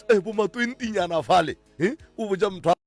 eh, bo ma 20 nyana fale eh, o botša motho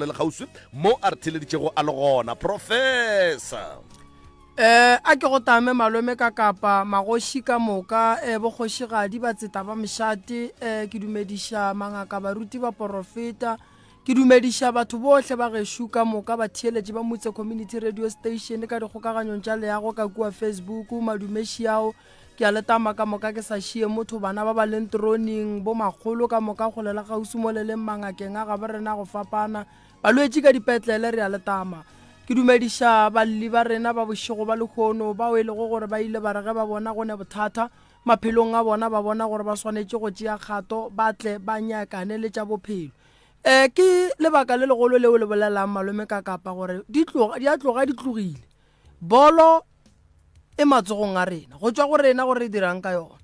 le kgauswi mo a re theleditšego a le gona professor. Eh, a ke go tame malome ka kapa magoši ka moka eh, bokgošigadi batseta ba mošate eh, ke dumediša mangaka baruti baporofeta ke dumediša batho bohle ba gešo ka moka batheeletši ba motse community radio station ka dikgokaganyong tša leago ka kua facebook madumešiao ke a le tama ka moka ke sa šie motho bana ba ba leng troning bo makgolo ka moka kgole la kgauswi mo le leng mangakeng a gabo rena go fapana balwetši ka dipetlele re a le tama ke dumediša balli ba rena ba bošego ba lehono bao e lego gore ba ile ba re ge ba bona go ne bothata maphelong a bona ba bona gore ba swanetše go tšea kgato ba tle ba nyakane le tša bophelo. Um ke lebaka le legolo leo le bolelang malome ka kapa gore di tloga di a tloga di tlogile. Bolo e matsogong a rena, go tšwa go rena gore re dirang ka yona.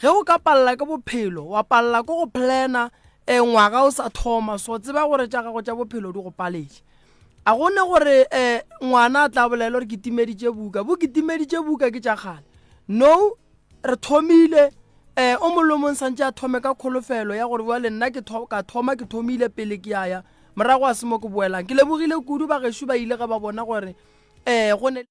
Ge o ka palela ke bophelo, wa palela ke go plana um ngwaga o sa thoma, so tseba gore tša gago tša bophelo di go paletše. A go ne gore um ngwana a tla bolela gore ke timeditše buka, bo ke timeditše buka ke tša kgale. No, re thomile um o mongwe le o mongwe santše a thome ka kholofelo ya gore bjale nna ke ka thoma ke thomile pele ke a ya morago a se mo ke boelang. Ke lebogile kudu bagešo ba ile ge ba bona gore um go ne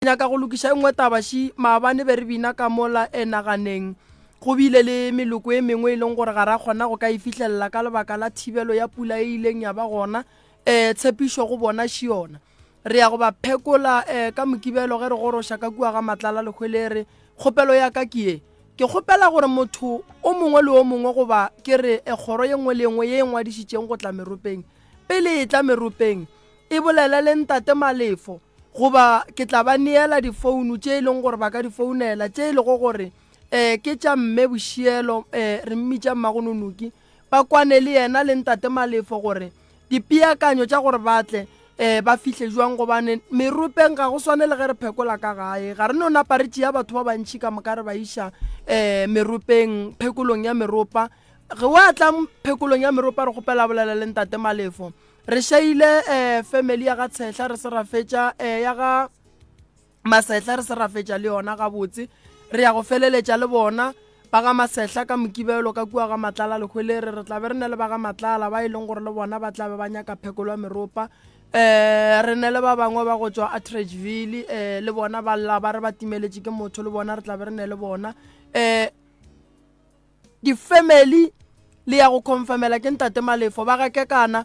nyaka go lokiša e nngwe taba ši maabane be re bina ka mola e naganeng go bile le meloko e mengwe e leng gore ga ra kgona go ka e fihlelela ka lebaka la thibelo ya pula e ileng ya ba gona um tshepišo go bona ši yona re ya go ba phekola um ka mokibelo ge re goroša ka kua ga matlala lehwelere kgopelo ya ka ke ye ke kgopela gore motho o mongwe le o mongwe goba ke re eh, kgoro ye nngwe le nngwe ye e ngwadišitšeng go tla meropeng pele e tla meropeng e bolele le ntate malefo goba ke tla ba neela difounu tše e leng gore ba ka di founela tše e lego gore um ke tša mme bošielo um re mmitša mmagononoki ba kwane le yena le ntate malefo gore dipeakanyo tša gore ba tle um ba fihle jwang gobane meropeng ga go swane le ge re phekola ka gae ga re no napa re tšea batho ba bantšhi ka moka re ba iša um meropeng phekolong ya meropa ge wa tla phekolong ya meropa re kgopela bolela le ntate malefo Re šaile eh, family ya ga Tshehla re se ra fetša eh, ya ga Masehla re se ra fetša le yona gabotse. Re ya go feleletša le bona ba ga Masehla ka Mokibelo ka kua ga Matlala Lehwelere. Re tla be re ne le ba ga Matlala ba e leng gore le bona ba tla be ba nyaka phekolo ya meropa. Eh, re ne le ba bangwe ba go tšwa Atteridgeville eh, le bona ba lla ba re ba timeletše ke motho le bona re tla be re ne le bona. Eh, Di-family le ya go confirmela ke ntate Malefo ba ga Kekana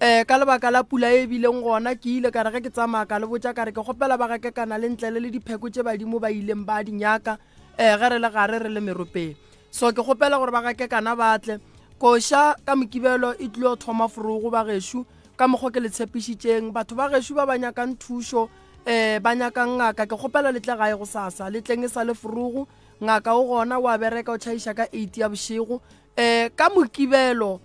um ka lebaka la pula e bileng gona ke ile ka re ge ke tsamaya ka le botša ka re ke kgopela ba ga Kekana le ntlele le dipheko tše badimo ba ileng ba di nyaka um ge re le gare re le meropeng so ke kgopela gore ba ga Kekana ba tle koša ka mokibelo e tlilo thoma forogo ba gešo ka mokgwa ke le tshepišitšeng batho ba gešo ba ba nyakang thušo um ba nyakang ngaka ke kgopela le tle gae go sasa le tleng e sa le forogo Ngaka o gona o a bereka o tšhaiša ka 8 ya bošego. Um ka Mokibelo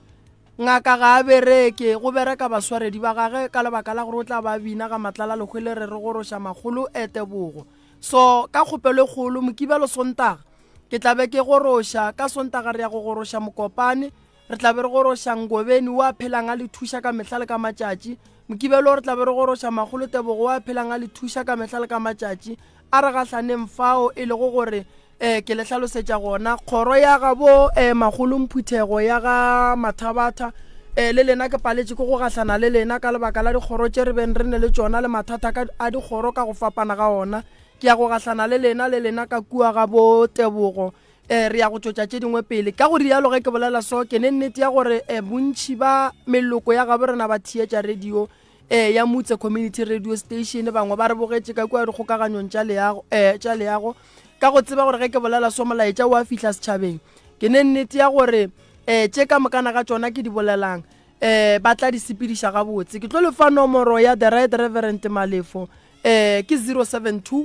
ngaka ga a bereke go bereka baswaredi ba gage ka lebaka la gore o tla ba bina ga matlala lekgwele re re goroša makgolo e tebogo. So ka kgopelo e kgolo Mokibelo Sontaga ke tla be ke goroša ka Sontaga re ya go goroša Mokopane Re tla be re goroša Ngobeni o a phelang a le thuša ka mehla le ka matšatši. Mokibelo re tla be re goroša Makgolo Tebogo o a phelang a le thuša ka mehla le ka matšatši. A re gahlaneng fao e lego gore um ke le hlalosetša gona. Kgoro ya gabo um Makgolo Mphuthego ya ga Mathabatha um le lena ke paletše ke go gahlana le lena ka lebaka la dikgoro tše re beng re ne le tšona le mathata a dikgoro ka go fapana ga ona. Ke ya go gahlana le lena le lena ka kua ga bo Tebogo eh, re ya go tšwetša tše dingwe pele ka go rialo ge ke bolela so ke ne nnete ya gore eh, bontšhi ba meloko ya gabo rena ba theetša radio eh, ya mutse community radio station bangwe ba re bogetše ka kua dikgokaganyong tša leago, eh, tša leago ka go tseba gore ge ke bolela so molaetša o a fihla setšhabeng ke ne nnete ya gore eh, tše ka mokana ga tšona ke di bolelang eh, ba tla di sepediša gabotse ke tlo lefa nomoro ya the right reverend malefo eh, ke 072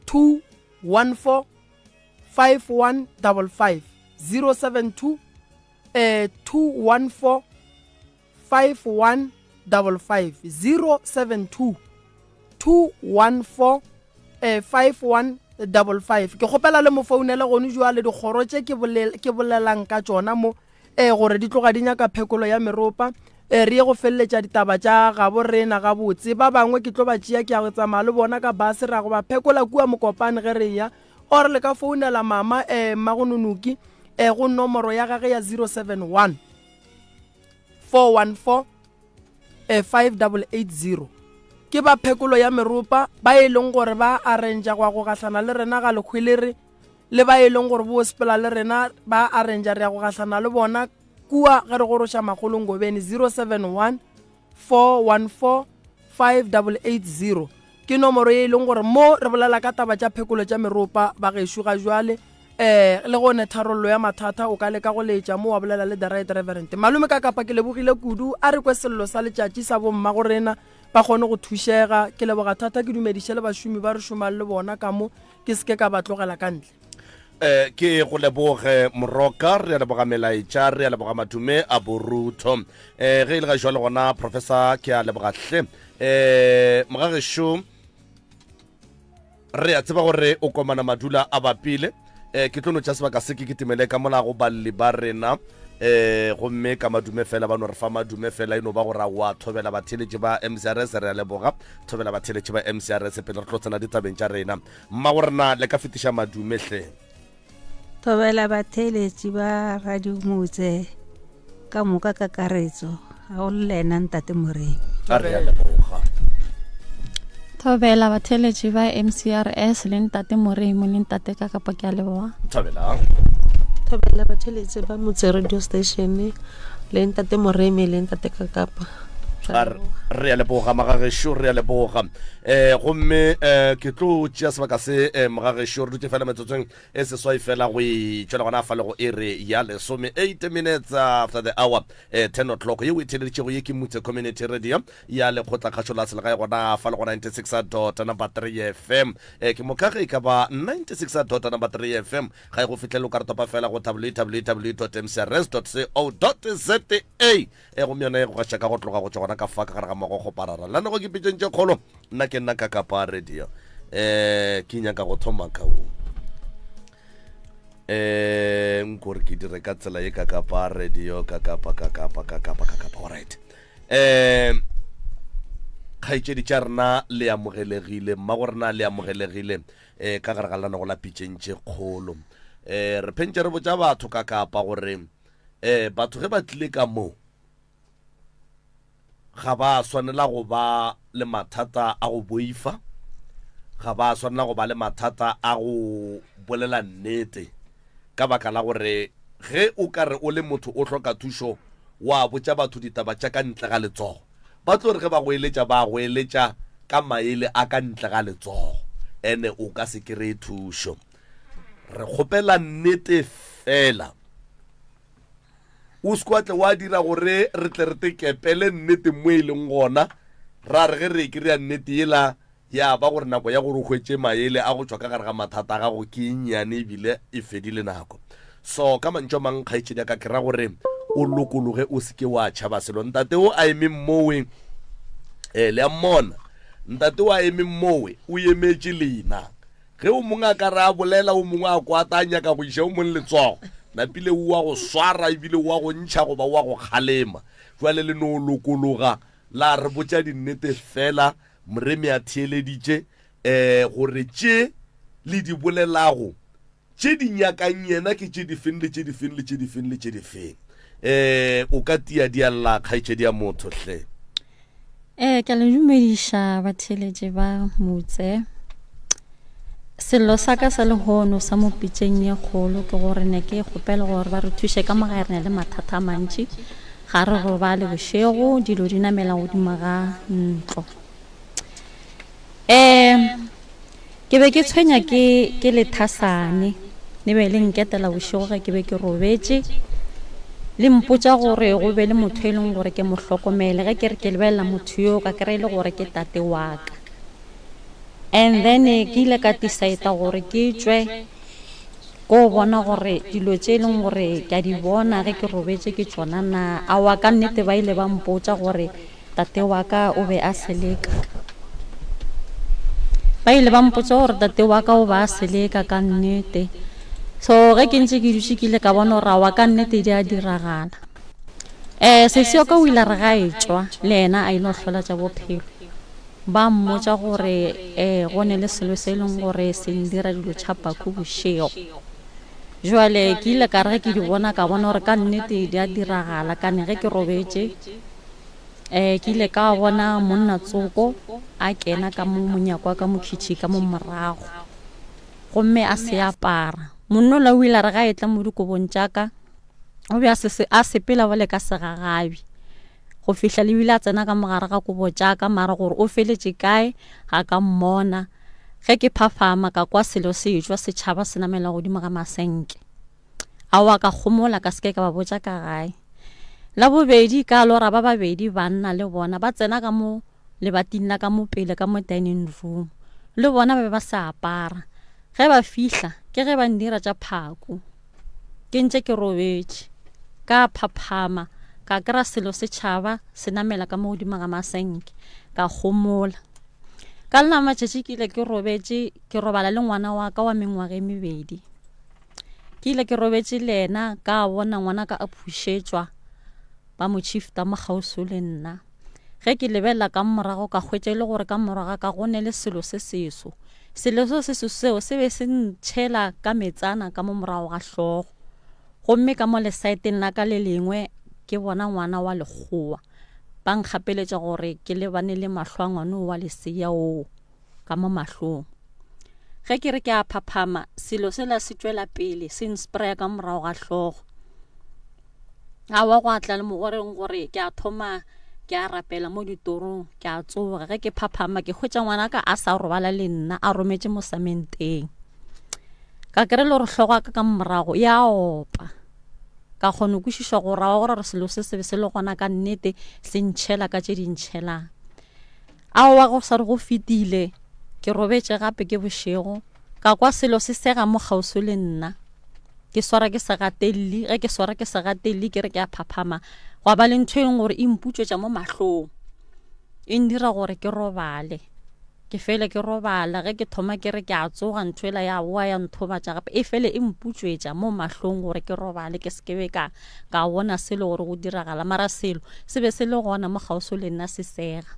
214 5155 072 eh 214 5155 072 214 eh 5155 ke kgopela le mo founele gone jwale dikgoro tše ke bolelang ka tšona mo eh gore di tloga di nyaka phekolo ya meropa eh re ye go feleletša ditaba tša gabo rena gabotse ba bangwe ke tlo ba tšea ke ya go tsamaya le bona ka base ra go ba phekola kua mokopane ge re ya or le ka founela mama eh mmagononoki eh go nomoro ya gage ya 071 414 eh 5880 ke ba phekolo ya meropa ba e leng gore ba arrangea go ya go gahlana le rena ga lekgwelere le ba e leng gore bo sepela le rena ba arrangea re ya go gahlana le bona kua ge re goroša makgolong gobene 071 414 5880 ke nomoro ye e leng gore mo re bolela ka taba tša phekolo tša meropa ba gešo ga jwale eh le gone tharollo ya mathata o ka leka go letša mo wa bolela le the right reverend malome ka kapa ke lebogile kudu a re kwe sello sa letšatši sa bomma go rena ba kgone go thušega ke leboga thata ke dumediše le bašomi ba re šomang le bona ka mo ke seke ka ba tlogela ka ntle. Eh, ke go leboge moroka re a leboga melaetša re a leboga madume a borutho eh, ge e le ga jwale gona professor ke a leboga hle eh, mogagešo re a tseba gore o komana madula a bapile eh, ke tlo no tša sebaka se ke kitimele ka mola go balli ba rena eh gomme ka madume fela ba no re fa madume fela e no ba gore wa thobela batheletši ba mcrs re a leboga thobela batheletši ba mcrs pele re tlo tsena ditabeng tša rena mma go rena le ka fetiša madume hle thobela batheeletši ba radio motse ka moka kakaretso ga go le ena ntate moremi a re a leboga thobela batheeletši ba mcrs le ntate moremi le ntate ka kapa ke a leboga thobela thobela batheeletši ba motse radio station le ntate moremi le ntate kakapa re a leboga magagešo re a leboga um gomme um ke tlo tšea sebaka se um mogagešo re dutse fela metsotsong e seswai fela go e tšwela gona fa le go ere ya lesome 8 minutes after the hour um 10 o'clock yeo e theleditšego ye ke mutse community radio ya lekgotlakgašo la selegae gona fa le go 96 dot number 3 fm um ke moka ge e ka ba 96 dot number 3 fm Ga e go fihlele o ka re topa fela go www.mcrs.co.za e gomme yona e go gaša ka go tloga go tšwa gona ka fa ka gare ga magogoparara lanego ke pitšeng tše kgolo nna ke nna ka kapa radio um ke nyaka go thoma ka wo um nkore ke dire ka tsela ye ka kapa radio ka kapa ka kapa ka kapa ka kapa alright um kgaetšedi tša rena le amogelegile mmago rena le amogelegile um ka gare ga lenanego la pitšeng tše kgolo um re phentše re botša batho ka kapa gore um batho ge ba tlile ka mo ga ba swanela go ba le mathata a go boifa ga ba swanela go ba le mathata a go bolela nnete ka baka la gore ge o ka re o le motho o hloka thušo wa botša batho ditaba tša ka ntle ga letsogo Ba tlo re ge ba go eletša, ba go eletša ka maele a ka ntle ga letsogo, ene o ka se kry-e thušo. Re kgopela nnete fela. O se kwa tle wa dira gore re tle re tekepele nnete mo e leng gona, ra re ge re e kry-a nnete yela Ya ba gore nako ya gore o hwetše maele a go tšwa ka gare ga mathata a gago ke e nnyane ebile e fedile nako. So, ka mantšu a mang, kgaetšedi ya ka, ke ra gore o lokologe o se ke wa tšhaba selo. Ntate o a emeng mowe, eh, le a mmona, ntate o a emeng mowe o emetše lena. Ge o mongwe a ka re a bolela, o mongwe a kwata a nyaka go iša o mongwe letsogo, napile o wa go swara ebile o wa go ntšha goba o wa go kgalema. Jwale le no lokologa la re botša dinnete fela. Moremi a theeleditše um gore tše le di bolelago tše di nyakang yena ke tše difeng le tše difeng le tše difeng le tše difeng. Um o ka tia di a lla kgaetšedi ya motho hle. Ee, ke a le dumediša batheeletši ba Motse. Sello sa ka sa lehono sa mo pitšeng ye kgolo ke gore ne ke kgopela gore ba re thuše ka mo gae re na le mathata a mantši. Ga re robale bošego, dilo di namela godimo ga ntlo. Um ke be ke tshwenya ke ke lethasane le be le nketela bošego ge ke be ke robetše le mpotša gore go be le motho e leng gore ke mo hlokomele ge ke re ke lebelela motho yo ka kry e le gore ke tate wa ka and then ke ile ka decide gore ke tšwe Ko bona gore dilo tše e leng gore ke a di bona ge ke robetše ke tšona na. Aowa, ka nnete ba ile ba mpotša gore tate wa ka o be a seleka. Ba ile ba mpotša gore tate wa ka o ba a seleka ka nnete. So ge ke ntše ke dutše ke ile ka bona gore aowa ka nnete di a diragala. Um sesi wa ka o ile a re ga a etšwa le yena a ile go hlola tša bophelo. Ba mmotša gore e go ne le selo se e leng gore se ndira dilo tša paku bošego. Jwale ke ile ka re ge ke di bona ka bona gore ka nnete di a diragala kane ge ke robetše um ke ile ka bona monna tsoko a kena ka mo monyako wa ka mo khitšhi ka mo morago gomme a se apara. Monna ola o ile a re ga etla mo dikobong tša ka o be a sepela bjale ka segagabi. Go fihla le bile a tsena ka mogare ga kobo tša ka mara gore o feletše kae ga ka mmona. Ge ke phaphama ka kwa selo se etšwa setšhaba se namela godimo ga masenke. Aowa ka gomola ka seke ka ba botša ka gae. La bobedi ka lora ba babedi banna le bona ba tsena ka mo lebating la ka mo pele ka mo dining room. Le bona ba be ba sa apara. Ge ba fihla, ke ge ba ndira tša phaku. Ke ntše ke robetše. Ka phaphama, ka kry-a selo se tšhaba se namela ka mo godimo ga masenke. Ka gomola. Ka lena matšatši ke ile ke robetše, ke robala le ngwana wa ka wa mengwaga e mebedi. Ke ile ke robetše le yena, ka bona ngwana ka a phušetšwa, ba mo shifta mo kgauswi le nna. Ge ke lebelela ka morago ka hwetša e le gore ka morago ga ka go ne le selo se seso. Selo seo se seso seo se be se ntšhela ka metsana ka mo morago ga hlogo. Gomme ka mo lesaeteng la ka le lengwe ke bona ngwana wa lekgowa. Ba nkgapeletša gore ke lebane le mahlo a ngwana wa lesea oo ka mo mahlong. Ge ke re ke a phaphama, selo sela se tšwela pele se nspraya ka morago ga hlogo. Aowa gwa tla le mogoreng gore ke a thoma ke a rapela mo ditorong ke a tsoga ge ke phaphama ke hwetša ngwanaka a sa robala le nna a rometše mo samenteng ka kry le gore hlogo ka ka morago ya opa ka kgona go kwešiša go rawa gore re selo se sebe se le gona ka nnete se ntšhela ka tše di ntšhelang aowa go sa re go fetile ke robetše gape ke bošego ka kwa selo se sega mo kgauswi le nna ke swara ke segatelli ge ke swara ke segatelli ke re ke a phaphama gwa ba le ntho e leng gore e mputswetša mo mahlong e ndira gore ke robale ke fele ke robala ge ke thoma ke re ke a tsoga ntho ela ya boa ya nthobatša gape e fele e mputswetša mo mahlong gore ke robale ke se ke be ka ka bona selo gore go diragala mara selo se be se le gona mo kgauswi le nna se sega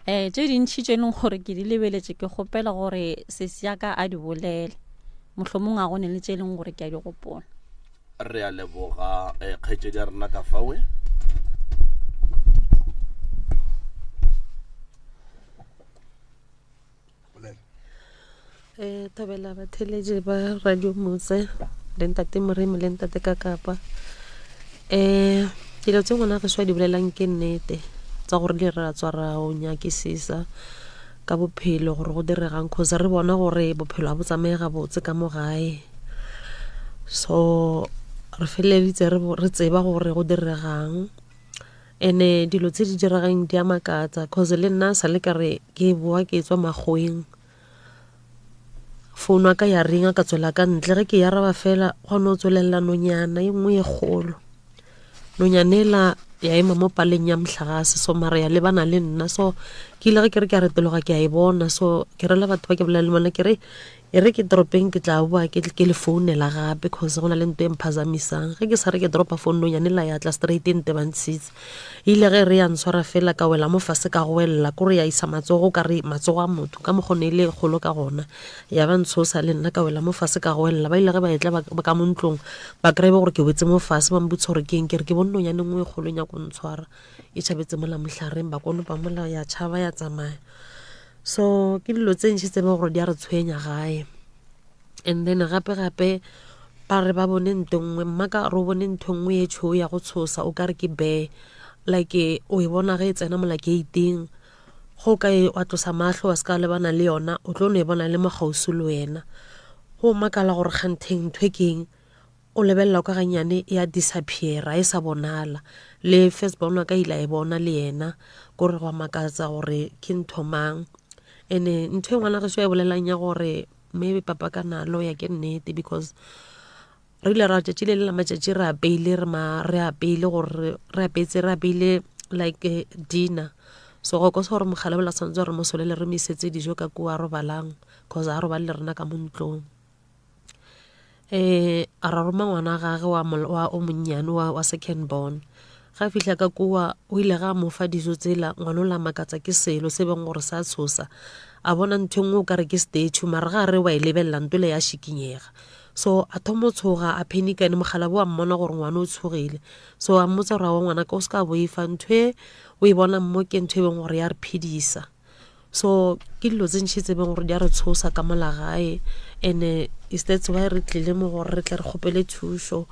um tše dintšhi tše e leng gore ke di lebeletše ke kgopela gore sesi ya ka a di bolele mohlomong a go ne le tše e leng gore ke a di gopola. Re a leboga eh, kgaetšedi ya rena ka fawe. Eh, thobela batheletše ba radio motse le ntate moremi le ntate ka kapa um dilo tse ngwana gešo a di bolelang ke nnete tsa gore di ra tswa ra o nyakisisa ka bophelo gore go diregang cause re bona gore bophelo ga bo tsamaye gabotse ka mo gae so re feleleditse re tseba gore go diregang ene dilo tse di diregang di a makatsa cause le nna sa le ka re ke boa ke tswa makgoweng founu ya ka ya ringa ka tswela ka ntle ge ke araba fela gwa no tswelela nonyana e nngwe e kgolo nonyana ela ya ema mo paleng ya mohlagase so mara ya lebana le nna so ke ile ge ke re ke a retologa ke a e bona so ke rela batho ba ke bolela le bona ke re e re ke toropeng ke tla boa ke ke le founela gape cause go na le nto e mphazamisang ge ke sa re ke dropa phone nonyane la ya tla straight e ntebantshitse ile ge re ya ntshwara fela ka wela mo fase ka goelela kore ya isa matsogo ka re matsogo a motho ka mokgone e le kgolo ka gona ya ba ntshosa le nna ka wela mo fase ka goelela ba ile ge ba etla ba ka mo ntlong ba kry-e gore ke wetse mo fase ba mpotsa gore keng ke re ke bone nonyane nngwe e kgolo nyako ntshwara e tšhabetse mola mohlareng ba konopa mola ya tšhaba ya tsamaya So ke dilo tse ntši tse e gore di a re tshwenya gae and then gape gape ba re ba bone nto nngwe mma ka re o bone ntho nngwe e tšhweu ya go tshosa o ka re ke bear like o e bona ge e tsena mola gate-ing go ka e wa tlosa mahlo wa se ka lebana le yona o tlo no e bona le mo kgauswi le wena go makala gore kgantheng ntho e keng O lebelela kwa gannyane ya disappear-a e sa bonala. Le first born wa ka ile a e bona le yena kore gwa makatsa gore ke ntho mang. And-e ntho e ngwana gešo a e bolelang ya gore maybe papa ka na loya ke nnete because re ile ra tšatši le le la matšatši re apeile re ma re apeile gore re apeetse re apeile like dinner so go kosa gore mogala bola tshwanetse gore mo solele re mo isetse dijo ka kua robalang cause a robale le rena ka mo ntlong. um a ra roma ngwana gage wa, wa o monnyane wa, wa second born ga fihla ka kua o ile ga mo fa dijo tsela ngwana o la makatsa ke selo se beng gore sa tshosa a bona ntho e nngwe o ka re ke statue mara ga a re wa e lebelela ntole ya šikinyega so a thoma o tshoga a panic ene mogala bo a mmona gore ngwana o tshogile so a mmotsa gore awa ngwana ka o se ka boifa ntho e o e bonang mo ke ntho e beng gore ya re phedisa So ke dilo tse ntšhi tse beng gore di a re tshosa ka mola gae and-e is that's why re tlile mo gore re tle re kgopele thušo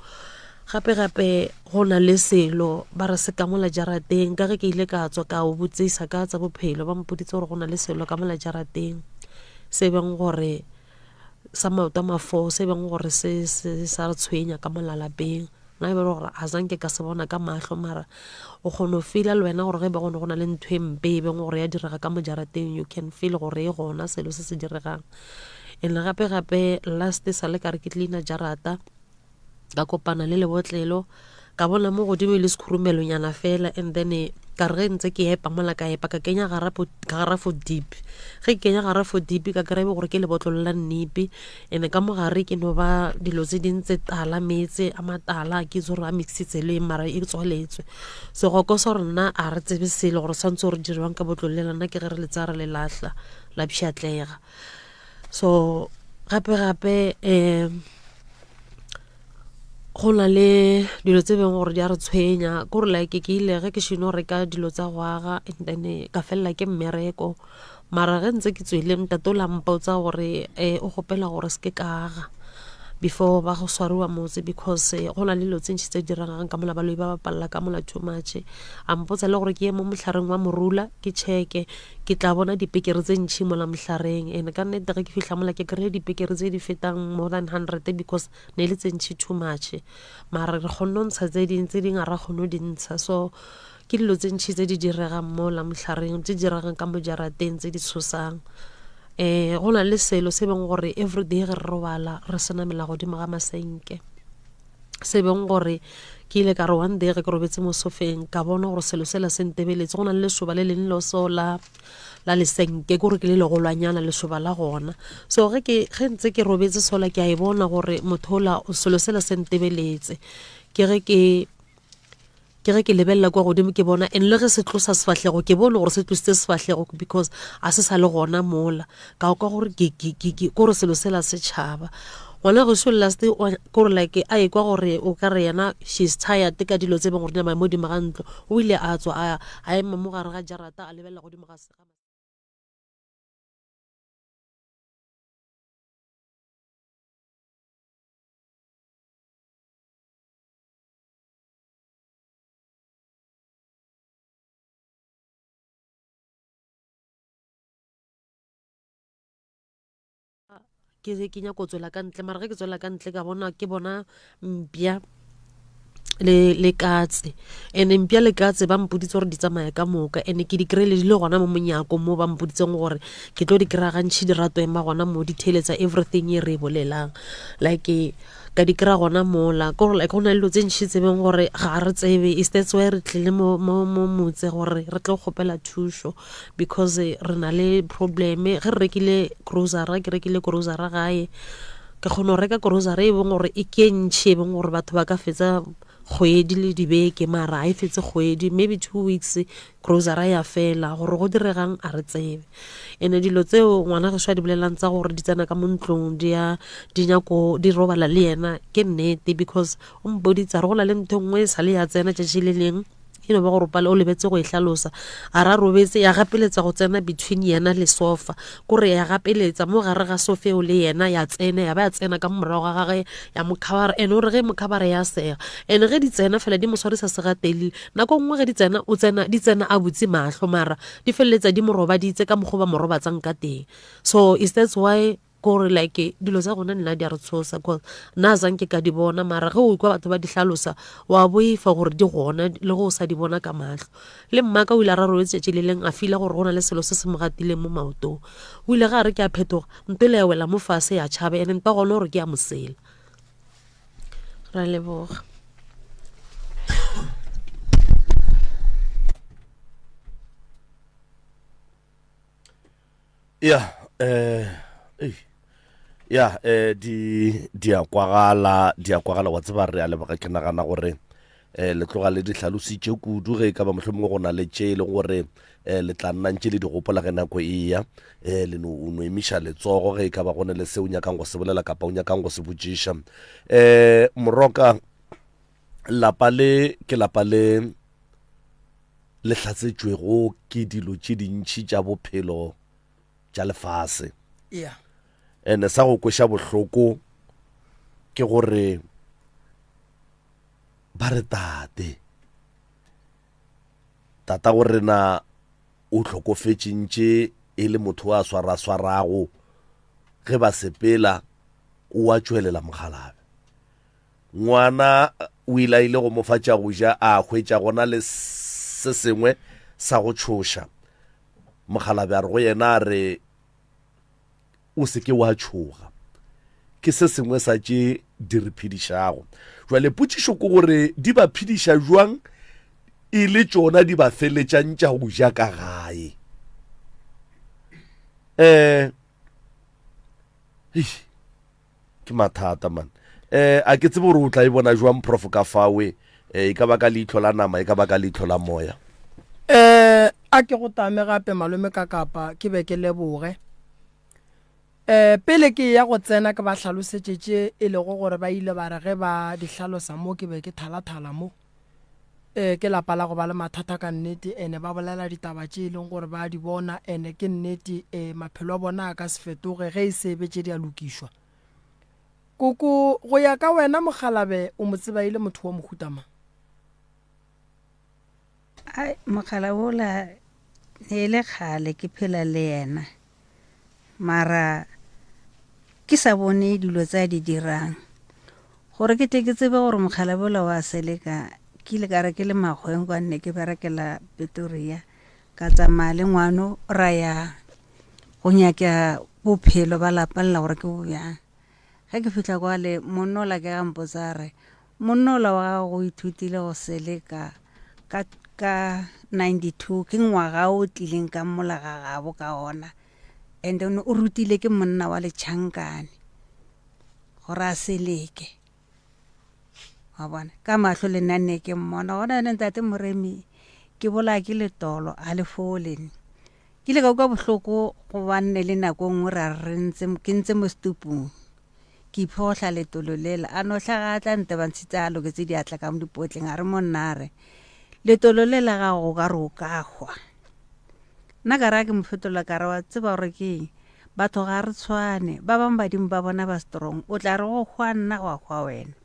gape gape go na le selo ba re se ka mola jarateng ka ge ke ile ka tswa ka o botsisa ka tsa bophelo ba mpoditse gore go na le selo ka mola jarateng se beng gore sa maoto a mafo se beng gore se se sa re tshwenya ka mola lapeng nna e be le gore a zanke ka se bona ka mahlo mara o kgona go feela le wena gore ge e be gone go na le ntho e mpe e beng gore ya direga ka mo jarateng you can feel gore e gona selo se se diregang. And gape gape last sa le ka re ke cleaner jarata ka kopana le lebotlelo ka bona mo godimo e le sekhurumelonyana fela and then eh, ka re ge ntse ke epa mola ka epa ka kenya garafo deep ge ke kenya garafo deep ka kry-e gore ke lebotlolo la nnipi and ka mogare ke no ba dilo tse ding tse tala meetse a matala ke itse gore a mixitse le mara e tswaletswe segoko sa rena a re tsebe selo gore santse gore dirwang ka botlolo le lena ke ge re le tsaya re le lahla la pšhatlega so gape gape um go na le dilo tse beng gore di a re tshwenya kore like ke ile ge ke šeno reka dilo tsa go aga and then ka felela ke mmereko mara ge ntse ke tswele ntate o la mpotsa gore um o kgopela gore se ke ka aga before ba go swariwa motse because eh, go na le dilo tse ntšhi tse di diregang ka mola baloi ba bapalela ka mola too much a mpotsa le gore ke ye mo mohlareng wa morula ke checke ke tla bona dipekere tse ntšhi mola mohlareng and ka nnete ge ke fihla mola ke kry-e dipekere tse di fetang more than hundred because ne e le tse ntšhi too much mara re kgonne go ntsha tse ding tse ding ga ra kgone go di ntsha so Ke dilo tse ntši tse di diregang mo la mohlareng, tse di diregang ka mo jarateng tse di tshosang. Um go na le selo se beng gore everyday ge re robala re se namela godimo ga masenke. Se beng gore ke ile ka re one day ge ke robetse mo sofeng ka bona gore selo sela se ntebeletse go na le lešoba le leng lo so la la lesenke ke gore ke le legolwanyana lešoba la gona so ge ke ge ntse ke robetse sola ke a e bona gore motho ola selo sela se ntebeletse ke ge ke ke ge ke lebelela kwa godimo ke bona and le ge se tlosa sefahlego ke bone gore se tlositse sefahlego because a se sa le gona mola ka kwa gore kore selo sela se tšhaba ngwana gešo last kore like a ekwa gore o ka re yena she's tired ka dilo tse beng gore di nama mo godimo ga ntlo o ile a tswa a ema mo gare ga jarata a lebelela godimo ga ke ke nyako tswela ka ntle mara ge ke tswela ka ntle ka bona ke bona mpya le le katse and mpya le katse ba mpoditse gore di tsamaya ka moka and ke di kry-ile di le gona mo monyako mo ba mpoditseng gore ke tlo di kry-a gantšhi di rato ema gona mo di theeletsa everything e re e bolelang like ka di kry-a gona mola ke gore like go na le dilo tse ntšhi tsebeng gore ga re tsebe is that's why re tlile mo motse gore re tlo kgopela thušo because re na le probleme ge re rekile grocery ke rekile grocery gae ke kgona go reka grocery e beng gore e ke ntšhi e beng gore batho ba ka fetsa kgwedi le dibeke mara ga e fetse kgwedi maybe two weeks grocery ya fela gore go diregang a re tsebe ene dilo tseo ngwana gešo a di bolelang tsa gore di tsena ka mo ntlong di ya di nyako di robala le yena ke nnete because o mpoditse a re go na le ntho e nngwe e sa le ya tsena tšatši le leng e no ba gore pale o lebetse go e hlalosa a ra robetse ya gapeletsa go tsena between yena le sofa kore ya gapeletsa mo gare ga sofa eo le yena ya tsena ya ba ya tsena ka morago ga gage ya mokhabara ene o re ge mokhabara ya sega ene ge di tsena fela di mo swarisa segatelile nako nngwe ge di tsena o tsena di tsena a butse mahlo mara di feleletsa di mo robaditse ka mokgwa ba mo robatsang ka teng so is that's why kore like dilo tsa gona nna di a re tshosa cause nna a zanke ka di bona mara ge o kwa batho ba di hlalosa wa boifa gore di gona le go o sa di bona ka mahlo le mmaka o ile a ra robetse tšatši le leng a fila gore go na le selo se se mo gatileng mo maotong o ile ga a re ke a phetoga ntwele ya wela mo fase ya tšhaba ene nta gona gore ke ya mosela ra leboga ya eh ya eh di di a kwagala di a kwagala wa tseba re a leboga ke nagana gore eh le tloga le di hlalositše kudu ge e ka ba mohlomongwe go na le tše e leng gore eh le tla nna ntše le di gopola ge nako e ya eh le no o no emiša letsogo ge e ka ba go ne le se o nyakang go se bolela kapa o nyakang go se botšiša eh moroka lapa le ke lapa le le hlatsetšwego ke dilo tše dintši tša bophelo tša lefase yeah. ene sa go kweša bohloko ke gore ba re tate tata go rena o hlokofetšentše e le motho a swaraswarago ge ba sepela o a tšwelela mokgalabe Ngwana o ile a ile go mo fa tša go ja, a hwetša gona le se sengwe sa go tšhoša. Mokgalabje a re go yena a re, O se ke wa tšhoga. Ke se sengwe sa tše di re phedišago. Jwale potšišo ke gore di ba phediša jwang e le tšona di ba feletšang tša go ja ka gae. Um ke mathata man. Um a ke tsebe gore o tla e bona jwang prof ka fawe eh, e ka ba ka leihlo la nama e ka ba ka leihlo la moya. Um a ke go tame gape malome ka kapa ke be ke leboge. Um pele ke ya go tsena ke ba hlalosetše tše e lego gore ba ile ba re ge ba di hlalosa mo ke be ke thalathala mo. Um ke lapa la go ba le mathata ka nnete ene ba bolela ditaba tše e leng gore ba di bona ene ke nnete um maphelo a bona a ka se fetoge ge e se be tše di a lokišwa. Koko, go ya ka wena mokgalabe o mo tseba e le motho wa mohuta mang? Ai, mogala wola ne e le kgale ke phela le yena mara ke sa bone dilo tse a di dirang gore ke tle ke tsebe gore mogala bola wa seleka ke ile ka re ke le makgweng kwa nne ke berekela Pretoria ka tsamaya le ngwano ra ya go nyaka bophelo ba lapa lela gore ke bo bjang ge ke fihla kwale monna ola ke ga mpotsa a re Monna ola wa gago o ithutile go seleka ka, ka 92, ke ngwaga o tlileng ka mola ga gabo ka ona. And then o rutile ke monna wa Letšhankane gore a seleke. Wa bona, ka mahlo le nna ne ke mmona gona yone ntate Moremi ke bolaya ke letolo a le fole. Ke ile ka utlwa bohloko gobane le nako e nngwe ra re ntse ke ntse mo setupung. Ke iphohla letolo lela. A no hlaga a tla ntebantshitse a loketse diatla ka mo dipotleng a re monna a re, Letolo le la gago o ka re o ka hwa. Nna ka re a ke mo fetola ka re wa tseba gore ke eng? Batho ga re tshwane. Ba bangwe badimo ba bona ba strong. O tla re go hwa nna gwa hwa wena.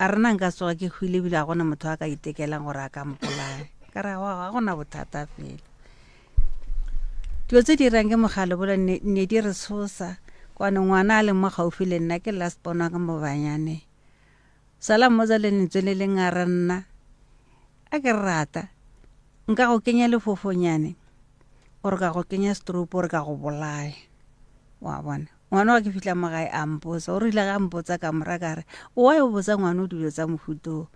A re na nka tsoga ke hwile ebile ga gona motho a ka itekelang gore a ka mpolaya. Ka re ga gona bothata fela. Dilo tse di dirang ke mogale bola ne, ne di re tshosa. Kwane ngwana a leng mo gaufi le nna ke last born wa ka mo banyane. Sala mmotsa le lentswe le leng a re nna a ke rata nka go kenya lefofonyane or ka go kenya stroke or ka go bolaya. Wa bona. Ngwana wa ke fihla mo gae a mpotsa o rile ga mpotsa ka mora ka re o wa o botsa ngwana o dilo tsa mofuto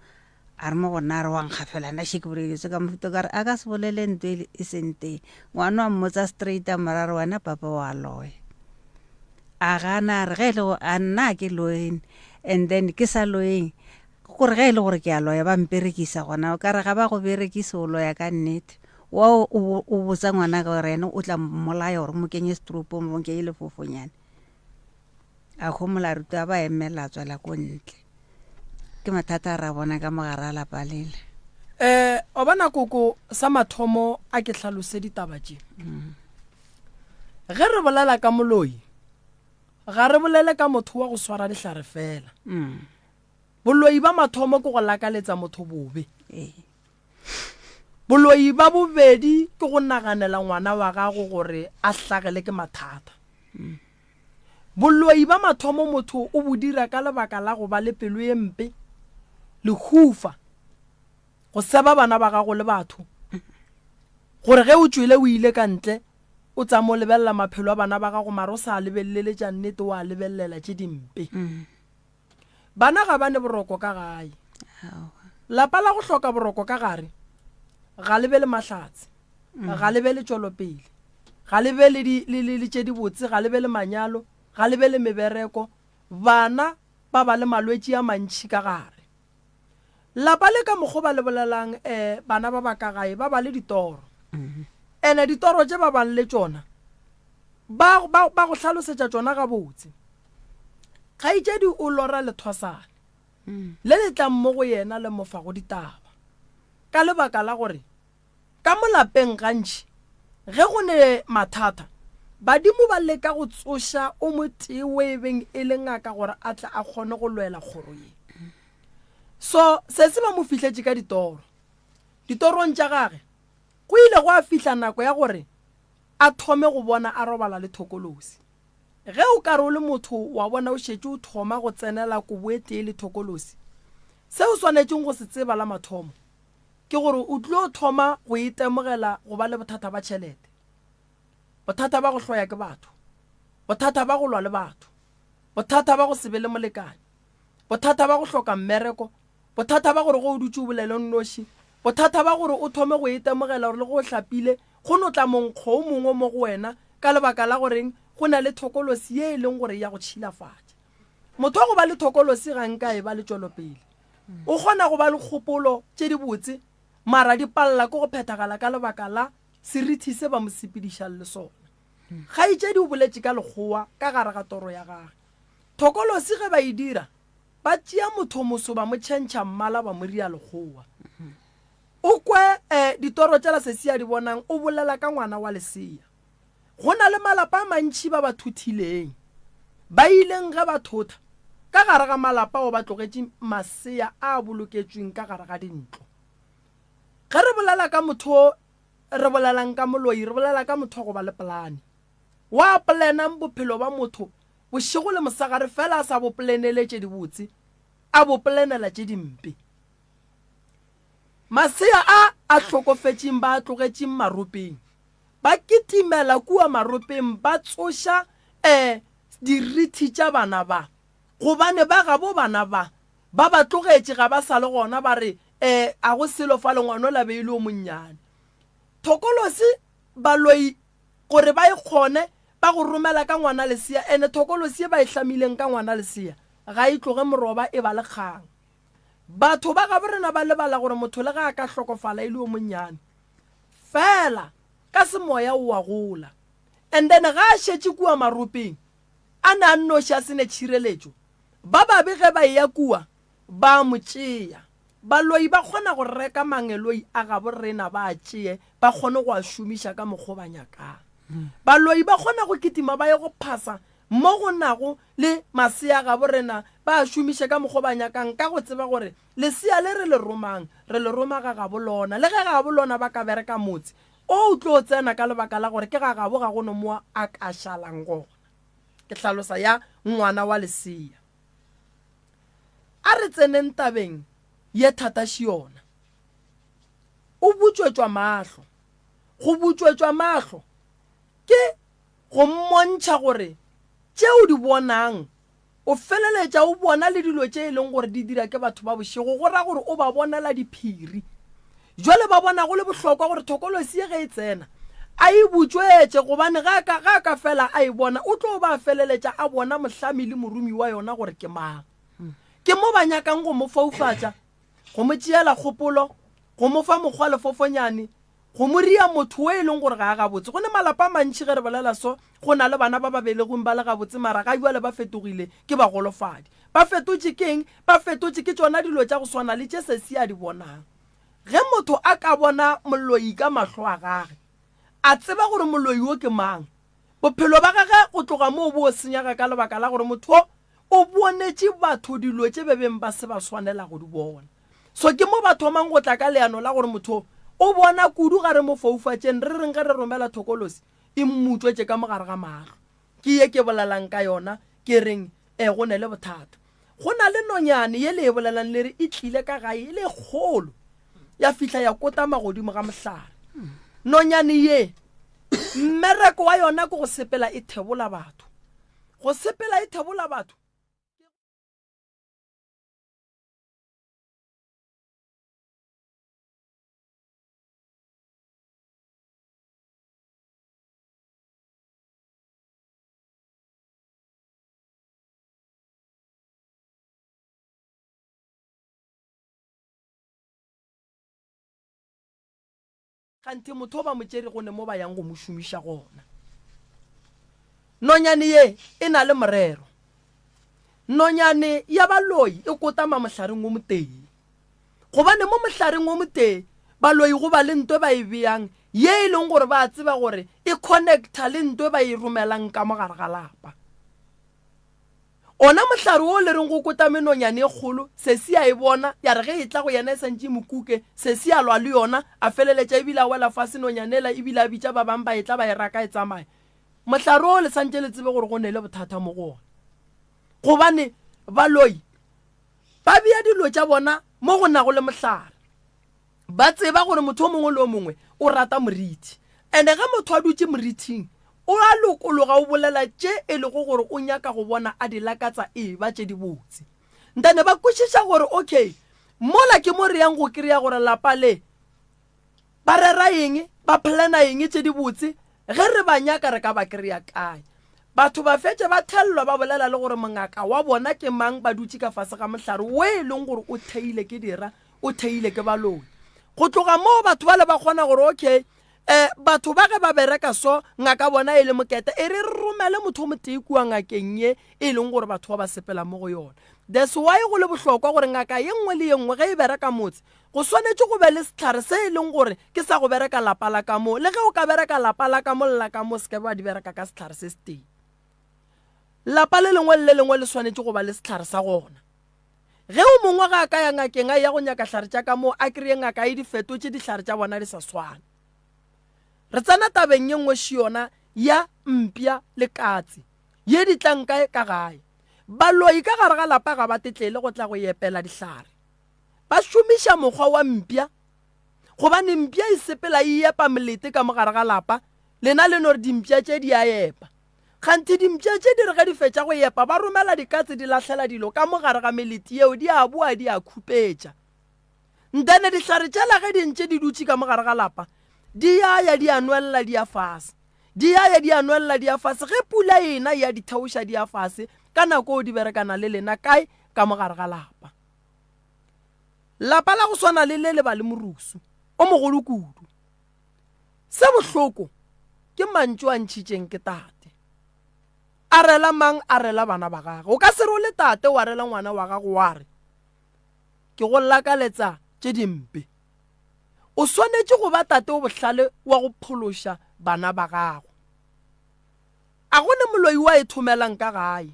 A re mo go nna a re wa nkgafela nna še ke boleditswe ka mofuta ka re a ka se bolele nto e, e seng teng. Ngwana wa mmotsa straight a mora re wena papa wa loya. A gana a re ge e le go a nna ke loyeng and then ke sa loyeng gore ge e le gore ke a loya ba mperekisa gona o ka re ga ba go berekise o loya ka nnete. Wa o o botsa ngwana ka gore ene o tla mmolaya gore mo kenye setoropong mo kenye lefofonyane. A homola a ruta ba emela a tswela ko ntle. Ke mathata a ra bona ka mogare a lapa lela. Eh, o bona koko sa mathomo a ke hlalose ditaba tše. Mm. Ge re bolela ka moloi, ga re bolele ka motho wa go swara dihlare fela. Mm. Boloi ba mathomo ke go lakaletsa motho bobe. Ee. Boloi ba bobedi ke go naganela ngwana wa gago gore a hlagele ke mathata. Mm. Boloi ba mathomo motho o bo dira ka lebaka la go ba le pelo ye mpe, lehufa, go seba bana ba gago le batho, gore ge o tšwele o ile ka ntle o tsama o lebelela maphelo a bana ba gago mara o sa a lebelele tša nnete o a lebelelela tše dimpe. Bana ga ba ne boroko ka gae. Lapa la go hloka boroko ka gare ga le be le mahlatse, ga le be le tšwelopele, ga le be le, di, le, le, le tše dibotse, ga le be le manyalo, ga le be le mebereko. Bana ba ba le malwetši a mantši ka gare. Lapa le ka mokgo ba le bolelang, eh, bana ba ba ka gae ba ba le ditoro. Ene ditoro tše ba bang le tšona, ba, ba, ba go hlalosetša tšona gabotse. Kgaetšedi o lora lethwasane le le tlang mo go yena le mo fago ditaba. Ka lebaka la gore ka mo lapeng gantši ge go ne mathata, badimo ba leka go tsoša o motee o e beng e le ngaka gore a tle a kgone go lwela kgoro ye. So sesi ba mo fihletše ka ditoro. Ditorong tša gage go ile gwa fihla nako ya gore a thome go bona a robala le thokolosi. Ge o ka re o le motho wa bona o šetše o thoma go tsenela kobo e tee le thokolosi, se o swanetšeng go se tseba la mathomo ke gore o tlo thoma go itemogela go ba le bothata ba tšhelete, bothata ba go hloya ke batho, Bothata ba go lwa le batho, bothata ba go se be le molekane, bothata ba go hloka mmereko, bothata ba gore ge o dutše o bolele o nnoši, bothata ba gore o thome go itemogela gore le ge o hlapile go no tla monkgo o mongwe mo go wena ka lebaka la goreng go na le thokolosi ye e leng gore ya go tšhilafatša. Motho wa go ba le thokolosi ga nka e ba le tšwelopele. O kgona go ba le kgopolo tše dibotse mara di palela ke go phethagala ka lebaka la serithi se ba mo sepedišang le sona. Kgaetšedi o boletše ka Lekgowa ka gare ga toro ya gage. Thokolosi ge ba e dira, ba tšea mothomoso ba mo tšhentšha mmala ba mo ria Lekgowa. O kwe eh, ditoro tšela sesi a di bonang o bolela ka ngwana wa lesea. Go na le malapa a mantši ba ba thothileng. Ba ileng ge ba thotha, ka gare ga malapa ao ba tlogetše masea a boloketšweng ka gare ga dintlo. Ge re bolela ka motho o re bolelang ka moloi, re bolela ka motho wa go ba le polane. Wa polenang bophelo ba motho bošego le mosegare fela a sa bo polenele tše dibotse, a bo polenela tše dimpe. Masea a a hlokofetšeng ba a tlogetšeng maropeng, ba kitimela kua maropeng ba tsoša um dirithi tša bana ba, gobane ba gabo bana ba ba ba tlogetše ga ba sa le gona, ba re, E, a go selo fale, ngwanola be e le o monnyane. Thokolosi, baloi gore ba e kgone, ba go romela ka ngwana lesea, ene thokolosi ye ba e hlamileng ka ngwana lesea, ga e tloge moroba e ba le kgang. Batho ba gabo rena ba lebala gore motho le ga a ka hlokofala e le o monnyane, fela ka semoya o a gola. And then ga a šetše kua maropeng, a ne a nnoši a se ne tšhireletšo, ba babe ge ba eya kua, Ba a mo tšea. Baloi ba kgona go reka mangeloi a gabo rena ba a tšee ba kgone go a šomiša ka mokgwa o ba nyakang. Baloi ba kgona go kitima ba ye go phasa mo go nago le masea a gabo rena ba a šomiše ka mokgwa o ba nyakang ka go tseba gore lesea le re le romang re le roma ga gabo lona le ge gabo lona ba ka bereka motse o o tlo tsena ka lebaka la gore ke ga gabo ga go no mo a ka šalang gona. Ke hlalosa ya ngwana wa lesea. A re tseneng tabeng ye thata Šiona. O butšwetšwa mahlo. Go butšwetšwa mahlo ke go mmontšha gore tše o di bonang o feleletša o bona le dilo tše e leng gore di dira ke batho ba bošego, go ra gore o ba bonela diphiri. Jwale ba bona go le bohlokwa gore thokolosi ye ge e tsena a e butšwetše gobane ge a ka, ge a ka fela a e bona o tlo ba a feleletša a bona mohlami le morumi wa yona gore ke mang. Ke mo ba nyakang go mo foufatša, go mo tšeela kgopolo, go mo fa mokgwa lefofonyane, go mo ria motho o e leng gore ga a gabotse. Go ne malapa a mantši ge re bolela so, go na le bana ba ba belegweng ba le gabotse mara ga bjale ba fetogile ke bagolofadi. Ba fetotše ke'ng? Ba fetotše ke tšona dilo tša go swana le tše sesi a di bonang. Ge motho a ka bona moloi ka mahlo a gage, a tseba gore moloi wo ke mang, bophelo ba gage go tloga moo bo senyega ka lebaka la gore motho wo o bonetše batho dilo tše be beng ba se ba swanela go di bona. So ke mo ba thomang go tla ka leano la gore motho o bona kudu ga re mo foufatšeng, re reng ge re romela thokolosi e mmutšwetše ka mo gare ga mahlo. Ke ye ke bolelang ka yona, ke reng, E, go ne le bothata. Go na le nonyane ye le e bolelang le re e tlile ka gae e le kgolo, ya fihla ya kotama godimo ga mohlare. Nonyane ye, mmereko wa yona ke go sepela e thebola batho. Go sepela e thebola batho. Kganthe motho o ba mo tšerego ne mo ba yang go mo šomiša gona. Nonyane ye e na le morero. Nonyane ya baloi e kotama mohlareng wo motee. Gobane mo mohlareng wo motee baloi go ba le nto e ba e beyang ye e leng gore ba tseba gore e connecta le nto e ba e romelang ka mo gare ga lapa. Ona mohlare wo le reng go kotame nonyane e kgolo, sesi a e bona, ya re ge e tla go yena e santše e mo kuke, sesi a lwa le yona, a feleletša ebile a wela fase nonyane ela ebile a bitša ba bang ba etla ba e raka e tsamaya. Mohlare wo le santše le tsebe gore go ne le bothata mo go ona. Gobane baloi ba bea dilo tša bona mo go nago le mohlare. Ba tseba gore motho o mongwe le o mongwe o rata moriti. Ene ge motho a dutše moriting, O a lokologa o bolela tše e lego gore o nyaka go bona a di lakatsa e ba tše dibotse. Ntane ba kwešiša gore okay, mola ke mo re yang go kry-a gore lapa le ba rera eng, ba plana eng tše dibotse, ge re ba nyaka re ka ba kry-a kae. Batho ba fetše ba thellwa ba bolela le gore mongaka wa bona ke mang ba dutše ka fase ga mohlare wo e leng gore o theile ke dira, o theile ke baloi. Go tloga moo batho bale ba kgona gore okay, um batho ba ge ba bereka so ngaka bona e le mokete e re re romele motho o motee kua ngakeng ye e leng gore batho ba ba sepela mo go yona. That's why go le bohlokwa gore ngaka ye nngwe le ye nngwe ge e bereka motse go swanetše go be le sehlare se e leng gore ke sa go bereka lapa la ka mo. Le ge o ka bereka lapa la ka mo le la ka mo se ke ba di bereka ka sehlare se setee. Lapa le lengwe le le lengwe le swanetše go ba le sehlare sa gona. Ge o mongwe ga a ka ya ngakeng a eya go nyaka hlare tša ka moo a kry-e ngaka e di fetotše dihlare tša bona di sa swane. Re tsena tabeng ye nngwe še yona ya mpša le katse ye di tlang kae ka gae. Baloi ka gare ga lapa ga ba tetlele go tla go epela dihlare. Ba šomiša mokgwa wa mpša gobane mpša e sepela e epa melete ka mo gare ga lapa, lena le no re dimpša tše di a epa. Kganthe dimpša tše di re ge di fetša go epa, ba romela dikatse di lahlela dilo ka mo gare ga melete yeo, di a boa di a khupetša. Ntene dihlare tšela ge di ntše di dutše ka mo gare ga lapa, di ya ya di a nwelela di ya fase. Di ya ya di a nwelela di ya fase, ge pula e ena ya di theoša di ya fase, ka nako eo di berekana le lena kae? Ka mo gare ga lapa. Lapa la go swana le le le ba le morusu o mogolo kudu. Se bohloko ke mantšu a ntšhitšeng ke tate. A rela mang? A rela bana ba gagwe. O ka se re o le tate wa rela ngwana wa gago wa re, Ke go lakaletsa tše dimpe. O swanetše go ba tate o bohlale wa go phološa bana ba gago. A go ne moloi wa e thomelang ka gae.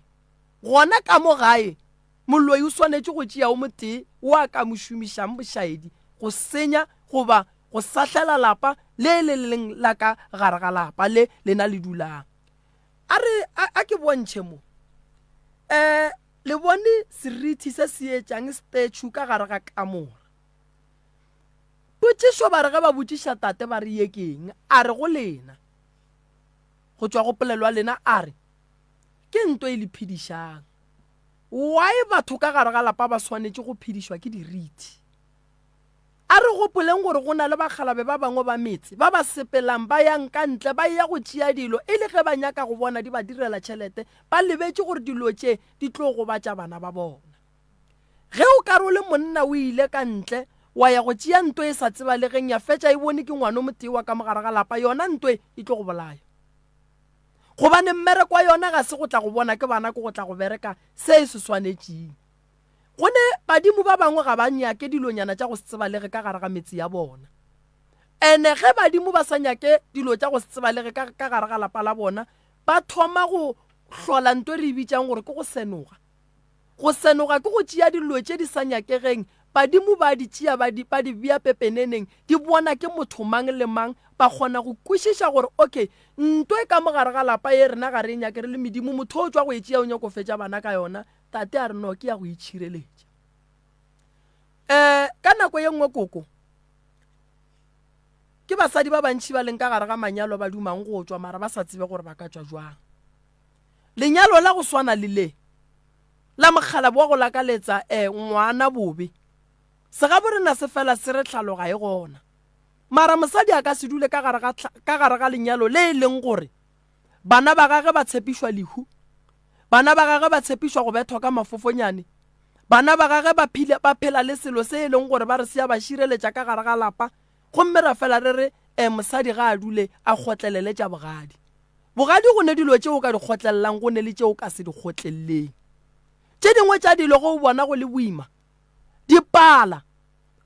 Gona ka mo gae, moloi o swanetše go tšea o motee wo a ka mo šomišang bošaedi go senya goba go sahlela lapa le le leng la ka gare ga lapa le lena le dulang. A re, a, a ke bontšhe mo. Um, le bone serithi se se etšang statue ka gare ga kamora. Potšišo ba re ge ba botšiša tate ba re ye ke eng, a re go lena, go tšwa go polelo ya lena a re, ke nto e le phedišang. Why batho ka gare ga lapa ba swanetše go phedišwa ke dirithi? A re gopoleng gore go na le bakgalabe ba bangwe ba metse ba ba sepelang ba yang ka ntle ba eya go tšea dilo e le ge ba nyaka go bona di ba direla tšhelete, ba lebetše gore dilo tše di tlo gobatša bana ba bona. Ge o ka re o le monna o ile ka ntle wa ya go tšea nto e sa tsebalegeng ya fetša e bone ke ngwano motee wa ka mo gare ga lapa, yona nto e e tlo go bolaya. Gobane mmereko wa yona ga se go tla go bona ke bana ke go tla go bereka se e se swanetšeng. Gone badimo ba bangwe ga ba nyake dilonyana tša go se tsebalege ka gare ga metse ya bona. Ene ge badimo ba sa nyake dilo tša go se tsebalege ka, ka gare ga lapa la bona, ba thoma go hlola nto e re e bitšang gore ke go senoga. Go senoga ke go tšea dilo tše di sa nyakegeng, badimo ba di tšea ba di, ba di bea pepeneneng, di bona ke motho mang le mang, ba kgona go kwešiša gore okay, nto e ka mo gare ga lapa ye rena ga re e nyake re le medimo, motho o tšwa go e tšea o nyako fetša bana ka yona, Tate a re, No, ke ya go itšhireletša. Um ka nako ye nngwe koko, ke basadi ba bantši ba leng ka gare ga manyalo ba dumang go tšwa mara ba sa tsebe gore ba ka tšwa jwang. Lenyalo la go swana le le la mokgalabo wa go lakaletsa um ngwana bobe, segabo rena se fela se re tlhalo ga e gona. Mara mosadi a ka se dule ka gare ga, ka gare ga lenyalo le e leng gore Bana ba gagwe ba tshepišwa lehu. Bana ba gagwe ba tshepišwa go bethwa ka mafofonyane. Bana ba gagwe ba phile, ba phela le selo se e leng gore ba re se a ba šireletša ka gare ga lapa, gomme ra fela re re, E, mosadi ga a dule a kgotlelele tša bogadi. Bogadi go ne dilo tše o ka di kgotlelelang go ne le tše o ka se di kgotleleleng. Tše dingwe tša dilo ge o bona go le boima, di pala.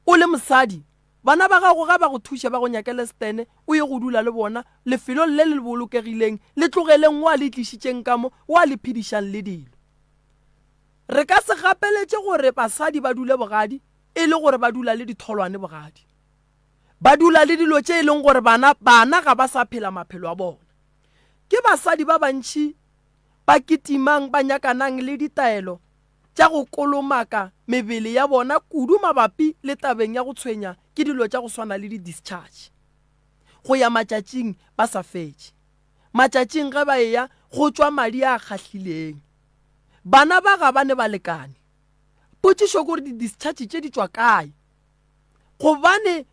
O le mosadi, Bana ba gago ga ba go thuše ba go nyakele setene o ye go dula le bona lefelong le le bolokegileng, le tlogeleng wo a le tlišitšeng ka mo, wo a le phedišang le dilo. Re ka se gapeletše gore basadi ba dule bogadi e le gore ba dula le ditholwane bogadi. Ba dula le dilo tše e leng gore bana bana ga ba sa phela maphelo a bona. Ke basadi ba bantši ba kitimang ba nyakanang le ditaelo tša go kolomaka mebele ya bona kudu mabapi le tabeng ya go tshwenya ke dilo tša go swana le di-discharge go ya matšatšing ba sa fetše. Matšatšing ge ba eya go tšwa madi a kgahlileng. Bana ba ga ba ne balekane. Potšišo ke gore di-discharge tše di tšwa kae? Gobane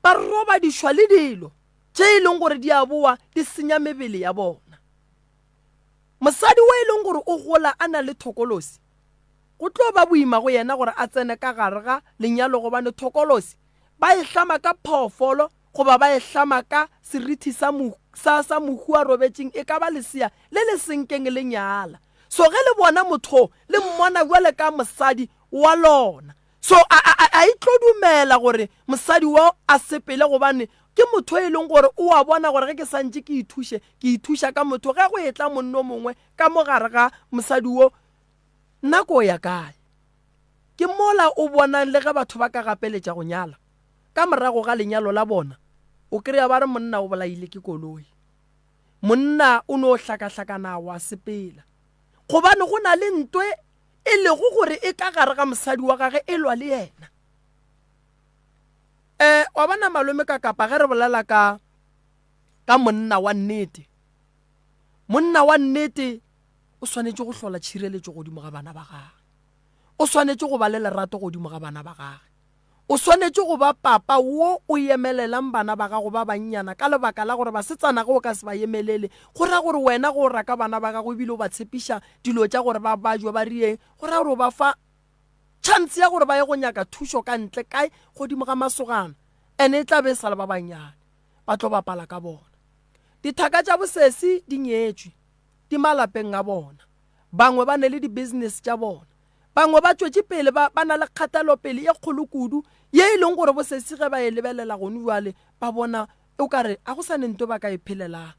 ba robadišwa le dilo tše e leng gore di a boa di senya mebele ya bona. Mosadi wo e leng gore o gola a na le thokolosi, go tlo ba boima go yena gore a tsene ka gare ga lenyalo gobane thokolosi ba e hlama ka phoofolo goba ba e hlama ka serithi sa, sa, sa mohu a robetšeng e ka ba lesea le le senkeng le nyala. So ge le bona motho le mmona bjale ka mosadi wa lona. So a, a, a, a e tlo dumela gore mosadi wo a sepele gobane ke motho e leng gore o a bona gore ge ke santše ke ithuše, ke ithuša ka motho. Ge go etla monno mongwe ka mo gare ga mosadi wo, nna ko ya kae? Ke mola o bonang le ge batho ba ka gapeletša go nyala, ka morago ga lenyalo la bona, o kry-a ba re monna o bolaile ke koloi. Monna o no hlakahlakana wa sepela. Gobane go na le ntwe e lego gore e ka gare ga mosadi wa gage e lwa le yena. Um wa bona malome ka kapa ge re bolela ka ka monna wa nnete, monna wa nnete o swanetše go hlola tšhireletšo godimo ga bana ba gage. O swanetše go ba le lerato godimo ga bana ba gage. O swanetše go ba papa wo o emelelang bana ba gago ba bannyana ka lebaka la gore basetsana ge o ka se ba emelele, go ra gore wena ge o raka bana ba gago ebile o ba tshepiša dilo tša gore ba bajwe ba rieng, go ra gore o ba fa chance ya gore ba ye go nyaka thušo ka ntle kae godimo ga masogana ene e tla be e sa le ba bannyane ba tlo bapala ka bona. Dithaka tša bosesi di nyetšwe, di malapeng a bona, bangwe ba ne le di-business tša bona. Bangwe ba tšwetše pele ba, ba na le kgatelopele ye kgolo kudu ye e leng gore bosesi ge ba e lebelela gone bjale ba bona o ka re a go sa ne nto ba ka e phelelang.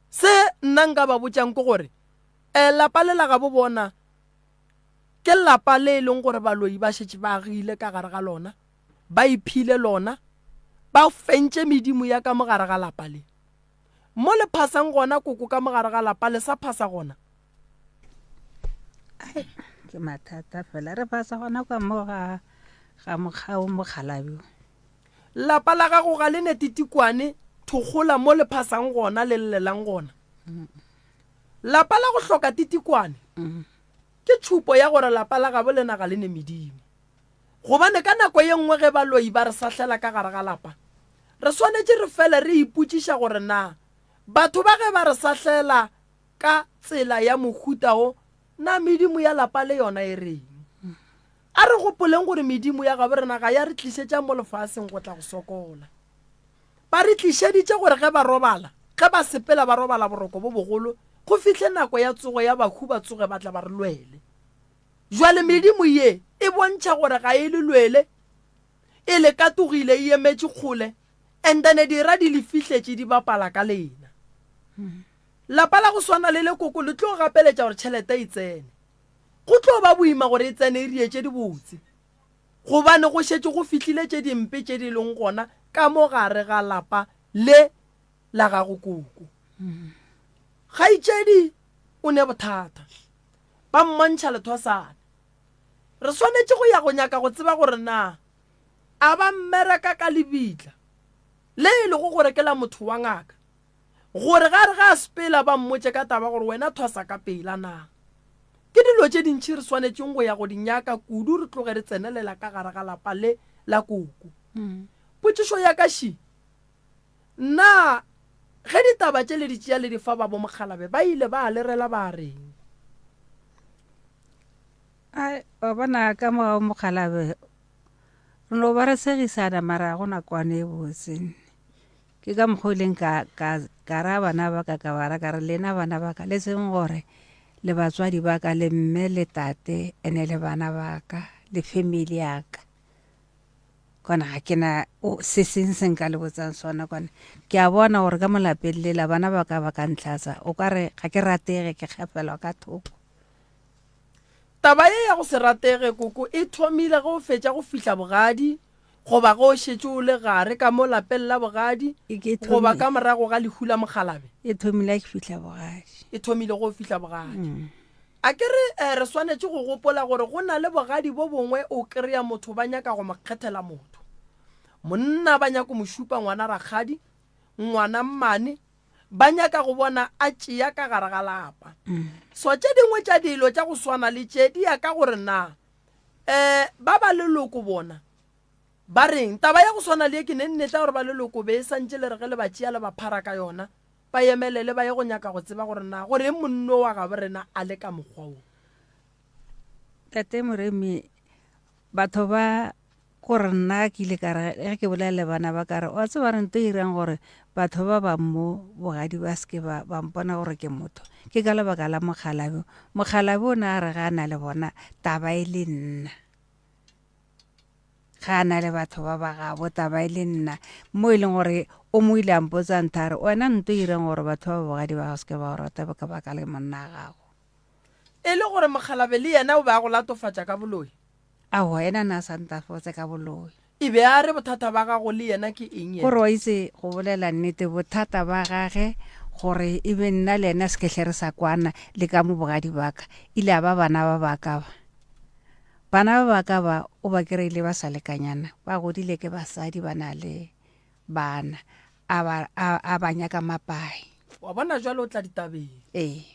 Se nna nka ba botšang ke gore um lapa le la gabo bona ke lapa le e leng gore baloi ba šetše ba agile ka gare ga lona, ba iphile lona, ba fentše medimo ya ka mo gare ga lapa le. Mo le phasang gona koko ka mo gare ga lapa le sa phasa gona. Ai, ke mathata fela re phasa gona kwa mo ga ga mokgao mokgalabjo. Lapa la gago ga le ne titikwane thokgola mo le phasang gona le llelang gona. Lapa la go hloka titikwane ke tšhupo ya gore lapa la gabo lena ga le ne medimo. Gobane ka nako ye nngwe ge baloi ba re sahlela ka gare ga lapa, re swanetše re fele re ipotšiša gore na batho ba ge ba re sahlela Ka tsela ya mohuta wo, na medimo ya lapa le yona e reng? A re gopoleng gore medimo ya gabo rena ga ya re tlišetša mo lefaseng go tla go sokola. Ba re tlišeditše gore ge ba robala, ge ba sepela ba robala boroko bo bogolo, go fihle nako ya tsogo ya bahu ba tsoge ba tla ba re lwele. Jwale medimo ye e bontšha gore ga e le lwele, e le katogile e emetše kgole, and then dira di le fihletše di bapala ka lena. Lapa la go swana le le koko le tlo gapeletša gore tšhelete e tsene. Go tlo ba boima gore e tsene e rie tše dibotse, gobane go šetše go fihlile tše dimpe tše di leng gona ka mo gare ga lapa le la gago koko. Kgaetšedi o ne bothata. Ba mmontšha lethosane. Re swanetše go ya go nyaka go tseba gore na a ba mmereka ka lebitla le e lego gore ke la motho wa ngaka. Gore ga re ge a sepela ba mmotše ka taba gore wena thwasa ka pela na. Ke dilo tše dintši re swanetšeng go ya go di nyaka kudu re tloge re tsenelela ka gare ga lapa le la koko. Potšišo ya ka še, Na ge ditaba tše le di tšea le di fa ba bomokgalabe ba ile ba le rela ba reng? Ai, wa bona ka mo ga bomokgalabe re no ba re segisana mara ga go na kwano e botse. Ke ka mokgwa o ileng ka, ka, ka raya bana ba ka, ka ba ra ka re, Lena bana ba ka, le tsebeng gore le batswadi ba ka, le mme le tate, ene le bana ba ka, le family ya ka. Kona ga ke na o, se seng se nka le botsang sona. Kona ke a bona gore ka mo lapeng lela bana ba ka ba ka ntlhatsa, o ka re ga ke ratege, ke kgafelwa ka thoko. Taba ye ya go se ratege, koko, e thomile ge o fetša go fihla bogadi Goba ge o šetše o le gare ka mo lapeng la bogadi, goba ka morago ga lehu la mokgalabe? E thomile ge ke fihla bogadi. E thomile ge o fihla bogadi. Mm. A ke re eh, re swanetše go gopola gore go na le bogadi bo bongwe o kry-a motho ba nyaka go mo kgethela motho. Monna ba nyako mo šupa ngwana rakgadi, ngwana mmane. Ba nyaka go bona a tšea ka gare ga lapa. So tše dingwe tša dilo tša go swana le tše di ya ka gore na um ba ba leloko bona ba reng. Taba ya go swana le ye ke ne nneta gore ba leloko be e santše le re ge le ba tšea le ba phara ka yona, ba emelele ba ye go nyaka go tseba gore na goreng monno wa gabo rena a le ka mokgwa wo. Tate Moremi, batho ba Gore nna ke ile ka re ge ke bolela le bana ba ka re, wa tseba re nto e irang gore batho ba ba mo bogadi ba se ke ba ba mpona gore ke motho, ke ka lebaka la mokgalabje. Mokgalabje o ne a re ga a na le bona taba e le nna. Ga a na le batho ba ba gabo taba e le nna. Mo e leng gore o mo ile a mpotsa ntho a re, wena nto e irang gore batho ba bogadi ba gago se ke ba go rata ka baka le monna gago. E le gore mokgalabje le yena o be a go latofatša ka boloi? Aowa, yena na sa ntafotse ka boloi. E be a re bothata ba gago le yena ke eng yena? Gore wa itse go bolela nnete, bothata ba gage gore e be nna le yena se ke hle re sa kwana le ka mo bogadi ba ka, ile a ba bana ba ba ka ba. Bana ba ba ka ba o ba kry-ile ba sa lekanyana, ba godile ke basadi ba na le bana, a ba, a, a ba nyaka mapai. Wa bona jwale o tla ditabeng. Ee.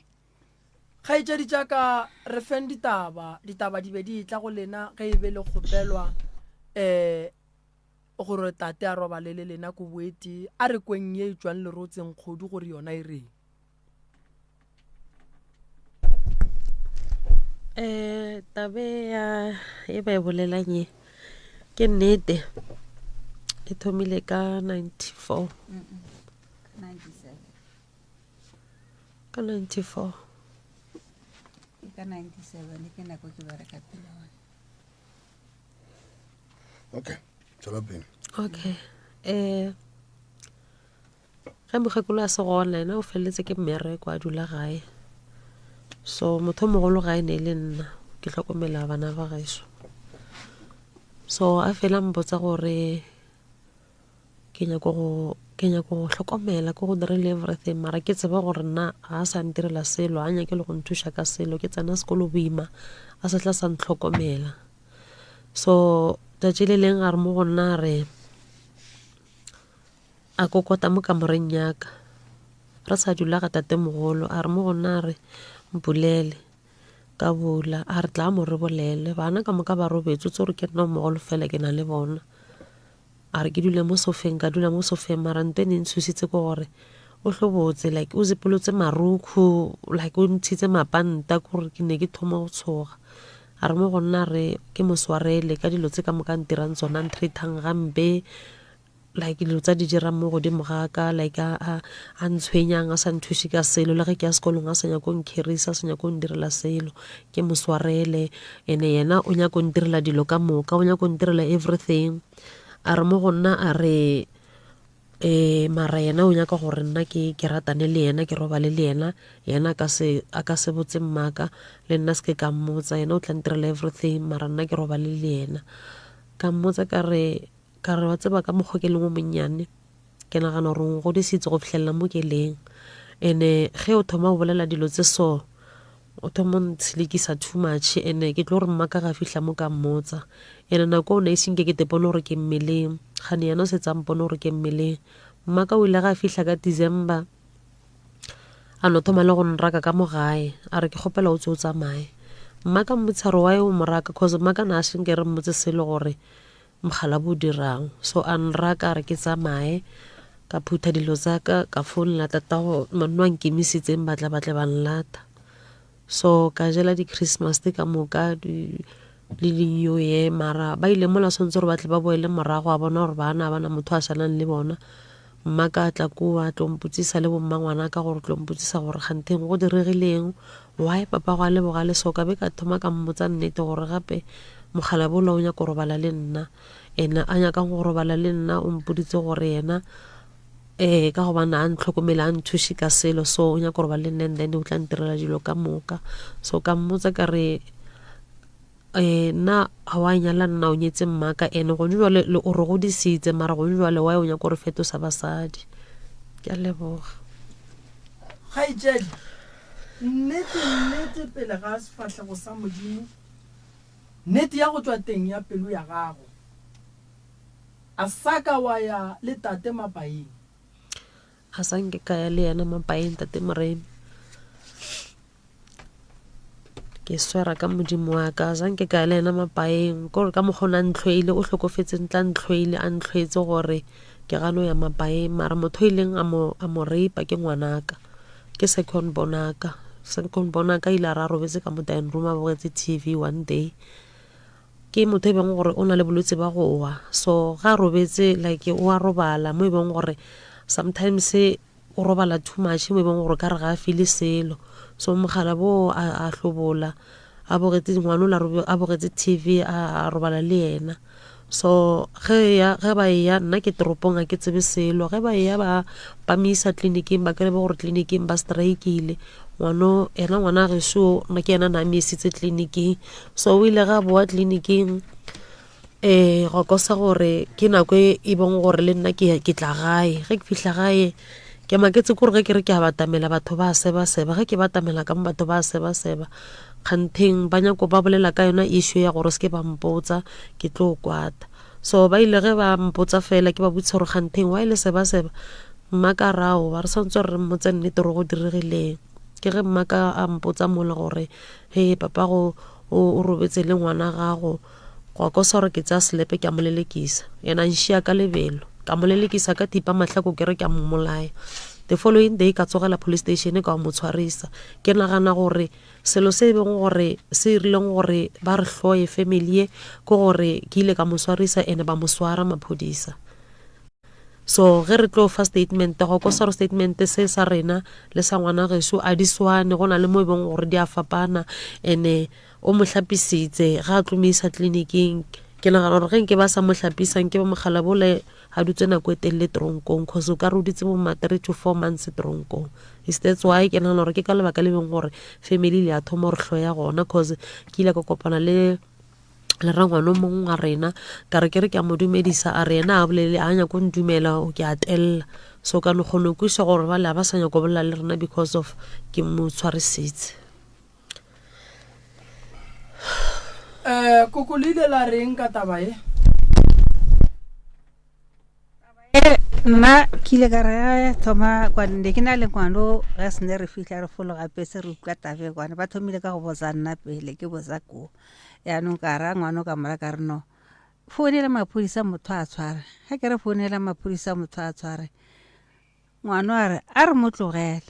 Kgaetšedi tša ka, re feng ditaba. Ditaba di be di etla go lena ge e be le kgopelwa um gore tate a robale le lena ko boetee. A re kweng ye e tšwang lerotseng kgodu gore yona e reng. Um tabe ya e ba e bolelang ye ke nnete e thomile ka 94 ka 94 ka 97 ke nako ke bereka pele one okay tswela pele okay eh ge mokgekolo a se gona ena o feleletse ke mmereko a dula gae so motho o mogolo gae ne e le nna ke hlokomela bana ba gaeso so a fela mpotsa gore ke nyako go ke nyako go hlokomela ke go direle everything mara ke tseba gore nna ga a sa ntirela selo a nyake le go nthuša ka selo ke tsena sekolo boima a se tla sa ntlhokomela so tšatši le leng a re mo go nna a re a kokota mo kamoreng yaka re sa dula ga tatemogolo a re mo go nna a re mpulele ka bula a re tla mo re bolele bana ka moka ba robetse o tse gore ke nna o mogolo fela ke na le bona A re ke dule mo sofeng, ka dula mo sofeng mara nto e ne e ntshositse ke gore o hlobotse like o zipolotse marukhu like o ntshitse mapanta ke gore ke ne ke thoma go tshoga. A re mo go nna a re ke mo swarele ka dilo tse ka moka a ntirang tsona a ntreat-ang gampe like dilo tsa di dirang mo godimo ga ka like a a a ntshwenyang a sa nthuše ka selo le ge ke ya sekolong a sa nyako nkgerisa a sa nyako ndirela selo ke mo swarele ene yena o nyako ntirela dilo ka moka o nyako ntirela everything a re mo go nna a re um mara yena o nyaka gore nna ke ke ratane le yena ke robale le yena yena a ka se a ka se botse mmaka le nna se ke ka mmotsa yena o tla ntirela everything mara nna ke robale le yena ka mmotsa ka re Ka re, Wa tseba, ka mokgwa ke leng o monnyane, ke nagana gore o ngodisitse go fihlelela mo ke leng. Ene ge o thoma go bolela dilo tse so, o thoma o ntshelekisa too much. Ene ke tlo re mmaka ga fihla mo ka mmotsa. Ene nako o ne e senke ke tepone gore ke mmeleng. Gane yena o setse a mpone gore ke mmeleng. Mmaka o ile ga fihla ka December, a no thoma le go nraka ka mo gae. A re ke kgopela o tse o tsamaye. Mmaka mmotsa gore why o mo raka, cause mmaka na a senke re mmotse selo gore Mogala bo dirang. So a nraka a re ke tsamaye, ka phutha dilo tsa ka, ka founela tatago manno a nkemisitseng ba tla ba tle ba nlata. So ka jela di-Christmas ka moka di le di-New Year mara ba ile mola swantse gore ba tle ba boele morago a bona gore bana ba na motho a šalang le bona. Mma ka tla koo a tlo mpotsisa le bomma ngwana ka gore tlo mpotsisa gore kgantheng go diregileng why papa go a leboga le so ka be ka thoma ka mmotsa nnete gore gape mokgalabje ola o nyaka go robala le nna ene a nyakang go robala le nna o mpoditse gore yena ee ka gobane a ntlhokomele a nthuše ka selo so o nyaka go robala le nna and then o tla ntirela dilo ka moka so ka mmotsa ka re um nna ga wa nyala nna o nyetse mmaka ene gone jwale le o re godisitse mara gone jwale wa o nyaka gore fetosa basadi ke a leboga kgaetšedi nnete nnete pele ga sefahlego sa modimo nnete ya go tšwa teng ya pelo ya gago a sa ka wa ya le tate mapaing. Ga sa nke ka ya le yena mapaeng tate Moremi. Ke swera ka modimo wa ka sa nke ka ya le yena mapaeng kore ka mokgona a ntlhoile o hlokofetse ntla ntlhoile a ntlhoetse gore ke gano ya mapaeng mara motho o ileng a mo a mo rape ke ngwanaka ke second bonaka second bonaka ile a ra robetse ka mo dining room a bogetse TV one day ke motho e beng gore o na le bolwetse ba go wa so ga a robetse like o a robala mo e beng gore sometimes o robala too much mo e beng gore ka re ga a file selo so mogala bo a hlobola a bogetse ngwana o la a bogetse TV a robala le yena so ge ya ge ba eya nna ke toropong ga ke tsebe selo ge ba eya ba ba mo isa tleliniking ba kry gore tleliniking ba strikile ngwano ena ngwana gešo nna ke yena na mo isitse tleliniking so o ile ga boa tleliniking um go kosa gore ke nako e, e bong gore le nna ke tla gae ge ke fihla gae ke maketse kore ge ke re ke a batamela batho ba seba-seba ge ke batamela ka mo batho ba seba-seba kgantheng ba nyako ba bolela ka yona issue ya gore se ke ba mpotsa ke tlo kwata so ba ile ge ba mpotsa fela ke ba botsa gore kgantheng wa ile seba-seba mma ka rao ba re santse re mmotse nnete gore go diregileng ke ge mma ka a mpotsa mola gore he papa go o robetse le ngwana gago gwa kosa gore ke tsaya selepe ke a mo lelekisa yena nšia ka lebelo ka mo lelekisa ka thipa mahlako ke re ke a mo molaya the following day ka tsogela police station ka mo tshwarisa ke nagana gore selo se e beng gore se irileng gore ba re hloye family ye ke gore ke ile ka mo swarisa ene ba mo swara maphodisa so ge re tlo fa statement go ko sa statement se sa rena le sa ngwana gešo a di swane go na le mo e beng gore di a fapana ene o mo hlapisitse ga a tlo mo isa tleliniking ke nagana gore ge nke ba sa mo hlapisang ke ba mogala bole a dutse nako e telele tronkong cause o ka re o ditse bo ma three to four months tronkong is that's why ke nagana gore ke ka lebaka le beng gore family le ya thoma gore hloya gona cause ke ile ka kopana le le rangwane o mongwe wa rena ka re ke re ke a mo dumedisa a re yena a bolele a nyako ntumela o ke a telela so ka no kgone go kweša gore ba le a ba sa nyako bolela le rena because of ke mo tshwarisitse um koko le ile la reng ka taba e nna ke ile ka re "Eh, thoma kwane ne ke na le ngwano ge se ne re fitlha re fologa pese re utlwa tabe kwane ba thomile ka go botsa nna pele ke botsa ko yaanong ka ra ngwano ka mora ka re no founela maphodisa motho a tshware ge ke re founela maphodisa motho a tshware ngwano a re a re mo tlogele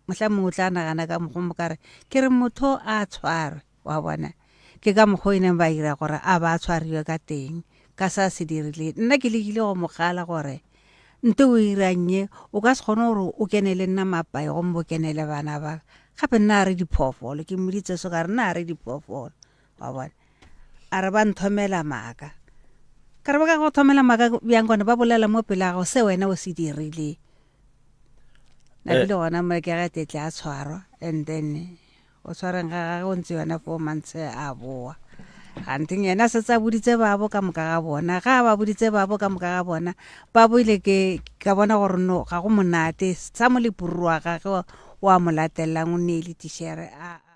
mohla mongwe o tla nagana ka mokgwa mo kare ke re motho a tshwarwe wa bona ke ka mokgwa o neng ba ira gore a ba tshwariwe ka teng ka sa se dirile nna ke lekile go mogala gore nte o irang o ka se kgone gore o kene le nna mapae gomme o kene le bana ba gape nna a re diphoofolo ke mmoditse so ka re nna a re diphoofolo wa bona a re ba nthomela maaka ka re ba ka go thomela maaka bjang kone ba bolela mo pele ga gago se wena o se dirileng nabile eh. gona mo ke ge tetle a tshwarwa and then o tshwareng ga gage o ntse yona four months a boa ganteng yena setse a boditse babo ka moka ga bona ga a ba boditse babo ka moka ga bona ba boile ke ka bona gore no ga go monate sa mo lepuru wa gage o a mo latelelang o ne e le tišhere a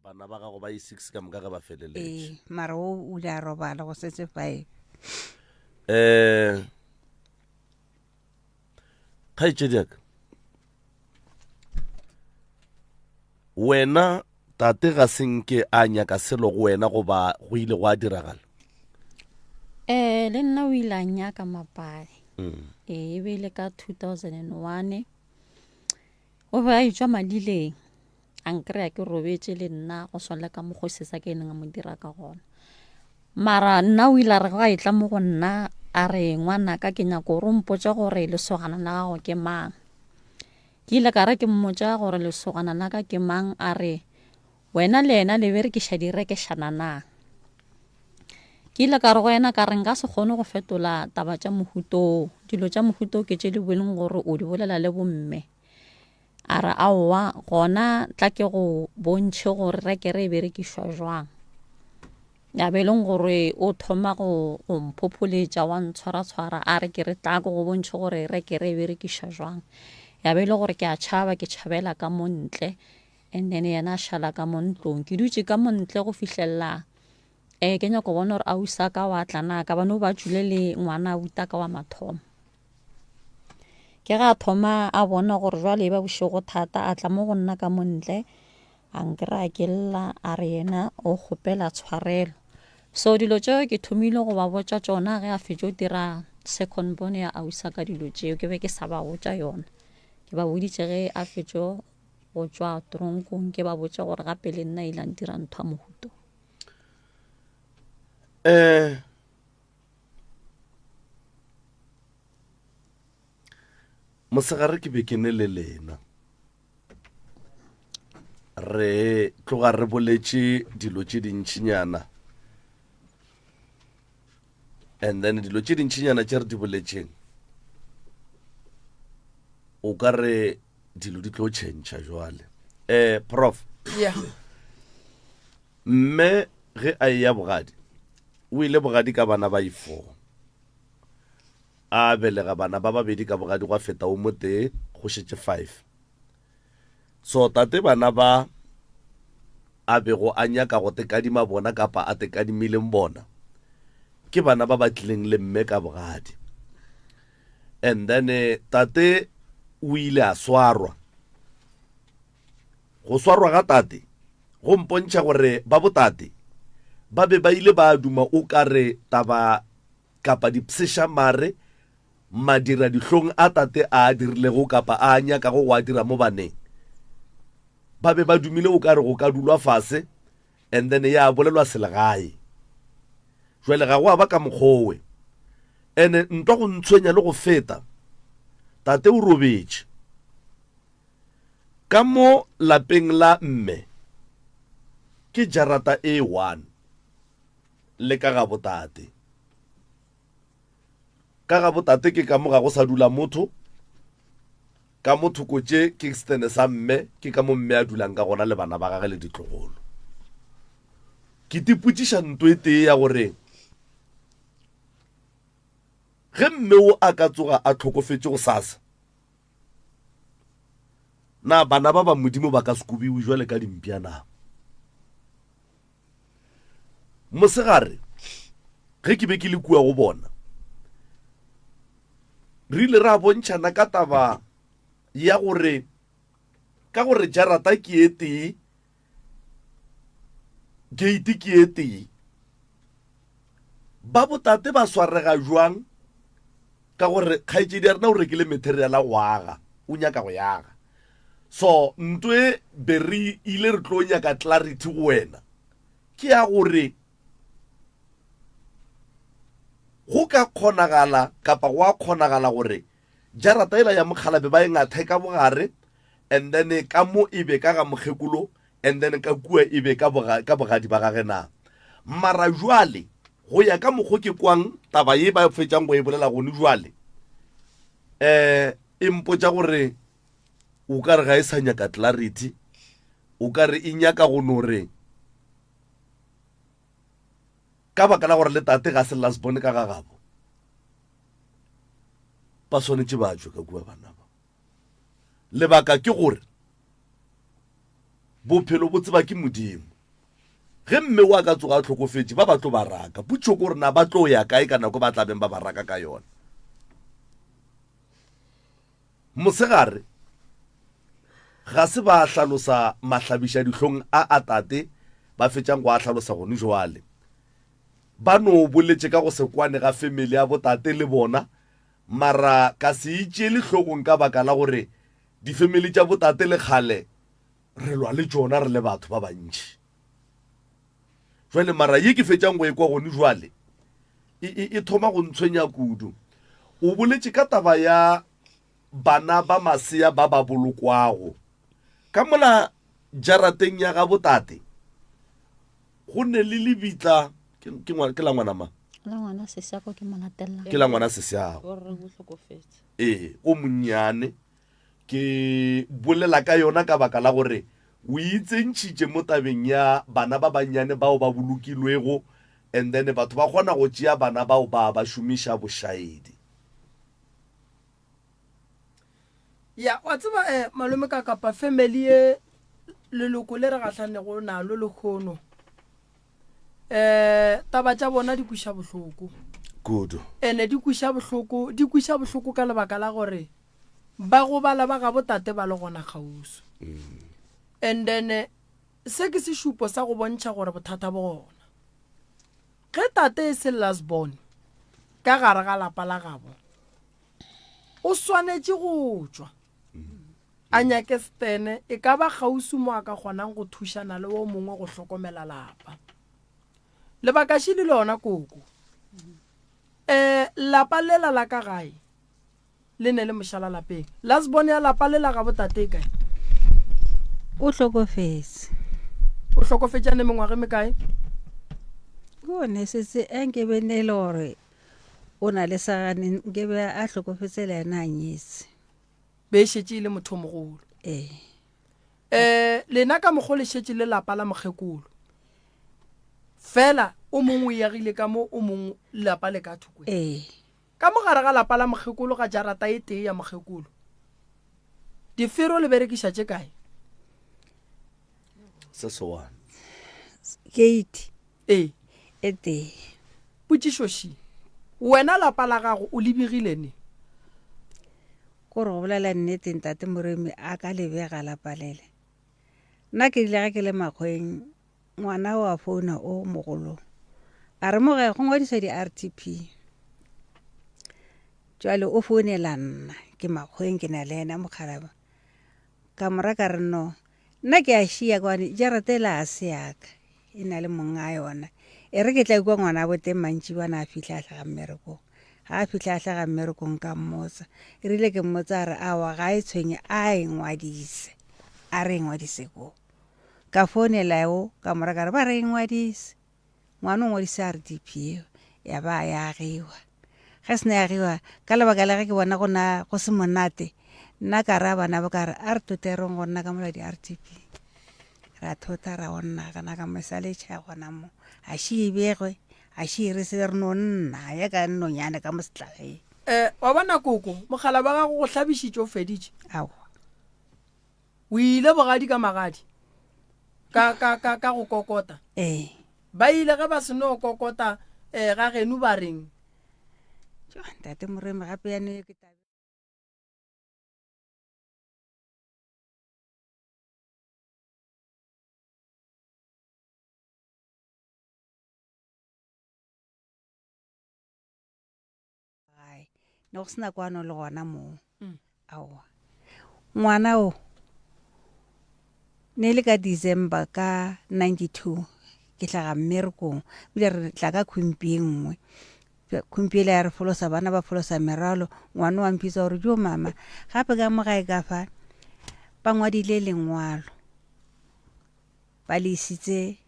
bana ba gago ba e-six ka moka ge ba feleletše ee mara o o ile a robala go setse five um kgaetšediaka wena tate ga se nke a nyaka selo go wena goba go ile go a diragala um le nna o ile a nyaka mapae mm. ee e be ile ka 2001 o be a etswa madileng a nkry-a ke robetse le nna go swana le ka mokgwa se sa ke neng a mo dira ka gona mara nna o ile a re ga e tla mo go nna a re ngwanaka ke nyako gore o mpotsa gore lesogana la gago ke mang Ke ile ka re ke mmotša gore lesogana la ka ke mang, a re, Wena le yena le berekiša direkešana na? Ke ile ka re go yena ka re nka se kgone go fetola taba tša mohutoo, dilo tša mohutoo ke tše di boleng gore o di bolela le bomme. A re aowa, gona tla ke go bontšhe gore rekere e berekišwa jwang. Ya be e leng gore o thoma go go mphopholetša wa ntshwaratshwara a re ke re tla ko go bontšhe gore rekere e berekiša jwang. Ya be e le gore ke a tšhaba ke tšhabela ka mo ntle and then yena a šala ka mo ntlong. Ke dutše ka mo ntle go fihlelela um ke nyako bona gore ausi a ka wa tla na ka bane o ba tšwile le ngwana abuti a ka wa mathomo. Ke ga a thoma a bona gore jwale e ba bošego thata a tla mo go nna ka mo ntle a nkry-a ke lla a re yena o kgopela tshwarelo. So dilo tšeo ke thomile go ba botša tšona ge a fetšo dira second born ya ausa ka dilo tšeo ke be ke sa ba botša yona. Ke ba boditše ge a fetšo go tšwa tronkong ke ba botše gore gape le nna ile a ntira ntho ya mohuto. Eh Mosegare ke be ke ne le lena. Re tloga re boletše dilo tše dintšinyana. And then dilo tše dintšinyana tše re di boletšeng o ka re dilo di tlo tšhentšha jwale. Eh prof. Yeah. Mme ge a eya bogadi, o ile bogadi ka bana ba i-four. A belega bana ba babedi ka bogadi gwa feta o motee, go šetše five. So tate bana ba a bego a nyaka go tekadima bona kapa a tekadimileng bona ke bana ba ba tlileng le mme ka bogadi. And then eh, tate o ile a swarwa. Go swarwa ga tate go mpontšha gore ba botate ba be ba ile ba duma o ka re taba kapa dipshešamare madira dihlong a tate a a dirilego kapa a a nyakago go a dira mo baneng. Ba be ba dumile o ka re go ka dulwa fase and then ya bolelwa selegae. Jwale ga go a ba ka mokgowe. Ene ntwa go ntshwenya le go feta, tate o robetše. Ka mo lapeng la mme ke jarata e one le ka ga botate. Ka ga botate ke ka mo ga go sa dula motho, ka mo thoko tše ke setene sa mme, ke ka mo mme a dulang ka gona le bana ba gage le ditlogolo. Ke tipotšiša nto e tee ya gore ge mme o a ka tsoga a hlokofetše gosasa, Na bana ba ba Modimo ba ka se kobiwe jwale ka dimpša na? Mosegare ge ke be ke le kua go bona, re ile ra bontšhana ka taba ya gore ka gore jarata ke e tee, gate ke e tee, ba botate ba swarega jwang ka gore kgaetšedi ya rena o rekile material go aga o nyaka go yaga so nto e be re ile re tlo nyaka clarity go wena ke ya gore go ka kgonagala kapa go a kgonagala gore jarata ela ya mokgalabe ba e ngathe ka bogare and then ka mo e be ka ga mokgekolo and then ka kua e be ka boga, ka bogadi ba gage na. Mara jwale go ya ka mokgo ke kwang taba ye ba fetšang go e bolela gone jwale, eh e mpotša gore o ka re ga e sa nyaka clarity, o ka re e nyaka go no re ka baka la gore le tate ga se last born ka ga gabo, ba swanetše ba tšwe ka kua bana ba. Lebaka ke gore bophelo bo tseba ke Modimo. Ge mme wa ka tsoga a hlokofetše, ba ba tlo ba raka. Potšo ke gore na ba tlo ya kae ka nako ba tla beng ba ba raka ka yona. Mosegare ga se ba hlalosa mahlabišadihlong a a tate ba fetšang go a hlalosa gone jwale. Ba no boletše ka go se kwane ga family ya botate le bona Mara ka se itšeele hlogong ka baka la gore difemili tša botate le kgale re lwa le tšona re le batho ba bantši. Jwale mara ye ke fetšang go e kwa gone jwale e, e, e thoma go ntshwenya kudu. O boletše ka taba ya bana ba masea ba ba bolokwago ka mola jarateng ya ga botate. Go ne le lebitla ke, ke, ke la ngwana mang? La ngwana sesiago ke mo latelang. Ke la ngwana sesiago. O re o hlokofetse. Ee, o monnyane. Ke bolela ka yona ka baka la gore o itsentšhitše mo tabeng ya bana ba bannyane bao ba bolokilwego. And then batho ba kgona go tšea bana bao ba ba šomiša bošaedi. Ya, wa tseba eh, malome ka kapa family ye leloko le re gahlanego nalo lekgono eh taba tša bona di kwiša bohloko kudu ene di kwiša bohloko di kwiša bohloko ka lebaka la gore ba gobala ba gabo tate ba le gona kgauswi mm. and then eh, se ke sešupo sa go bontšha gore bothata bo gona ge tate e se last born ka gare ga lapa la gabo o swanetše go tšwa a nyake stene e ka ba kgauswi mo a ka kgonang go thušana le o mongwe go hlokomela lapa lebakaši le lona koko um lapa lela la ka gae le ne le mošala lapeng lasbone ya lapa lela ga botate e kae o hlokofetse o hlokofetšane mengwaga e mekae ke one setse a nkebe ne e le gore o na le sagane nkebe a hlokofetse le ena a nyetse be e šetše e le motho mogolo ee um lena ka mokgo le šetše le lapa la mokgekolo fela o mongwe o yagile ka mo o mongwe lapa le ka thoko ee ka mo gare ga lapa la mokgekolo ga jarata e tee ya mokgekolo difero le berekiša tše kae se se one gate Ee. E tee. Potšišo še, Wena lapa la gago o le begile neng? Ko re go bolela nnete ntate Moremi a ka le bega lapa lele. Nna ke rile ge ke le makgweng ngwana o a founa o mogolo a re mo gae go ngwadiswa di-R_T_P. Jwale o founela nna ke makgweng ke na le yena mokgalabje. Ka mo ra ka re no nna ke a šia kwane jarata ela ga se yaka e na le mong a yona e re ke tla kwa ngwana bo teng mantšibana a fitlha a hlaga mmerekong ga a fitlha a hlaga mmerekong ka mmotsa e rile ke mmotsa a re awa ga e tshwenye a e ngwadise a re e ngwadise koo ka founela eo ka mora ka re ba re e ngwadise Ngwana o ngwadise RDP eo ya ba ya agiwa. Ge se ne ya agiwa ka lebaka la ge ke bona go na go se monate nna ka raya bana ba ka re a re toterong go nna ka mola di-RDP. Ra thota ra onna gana ka mo sa le tšha gona mo. A še e begwe, a še e re se re no nna ya ka nonyane ka mo setlageng. Eh, wa bona koko, mogala wa gago go hlabišitše o feditše. Aowa. O ile bogadi ka magadi ka, ka, ka, ka go kokota. Ee. Ba ile ge ba se no kokota eh, ga geno ba reng? Jo, ntate Moremi gape ya ne ke tabe. Gae ne go sena kwano le gona moo mm. aowa ngwana o ne le ka december ka 92 ke hlaga mmerekong ebile re tla ka khumpi e nngwe khumpi ele ya re folosa bana ba folosa merwalo ngwana wa mpitsa gore jo mama gape ka mo gae ka fa ba ngwadile lengwalo ba le isitse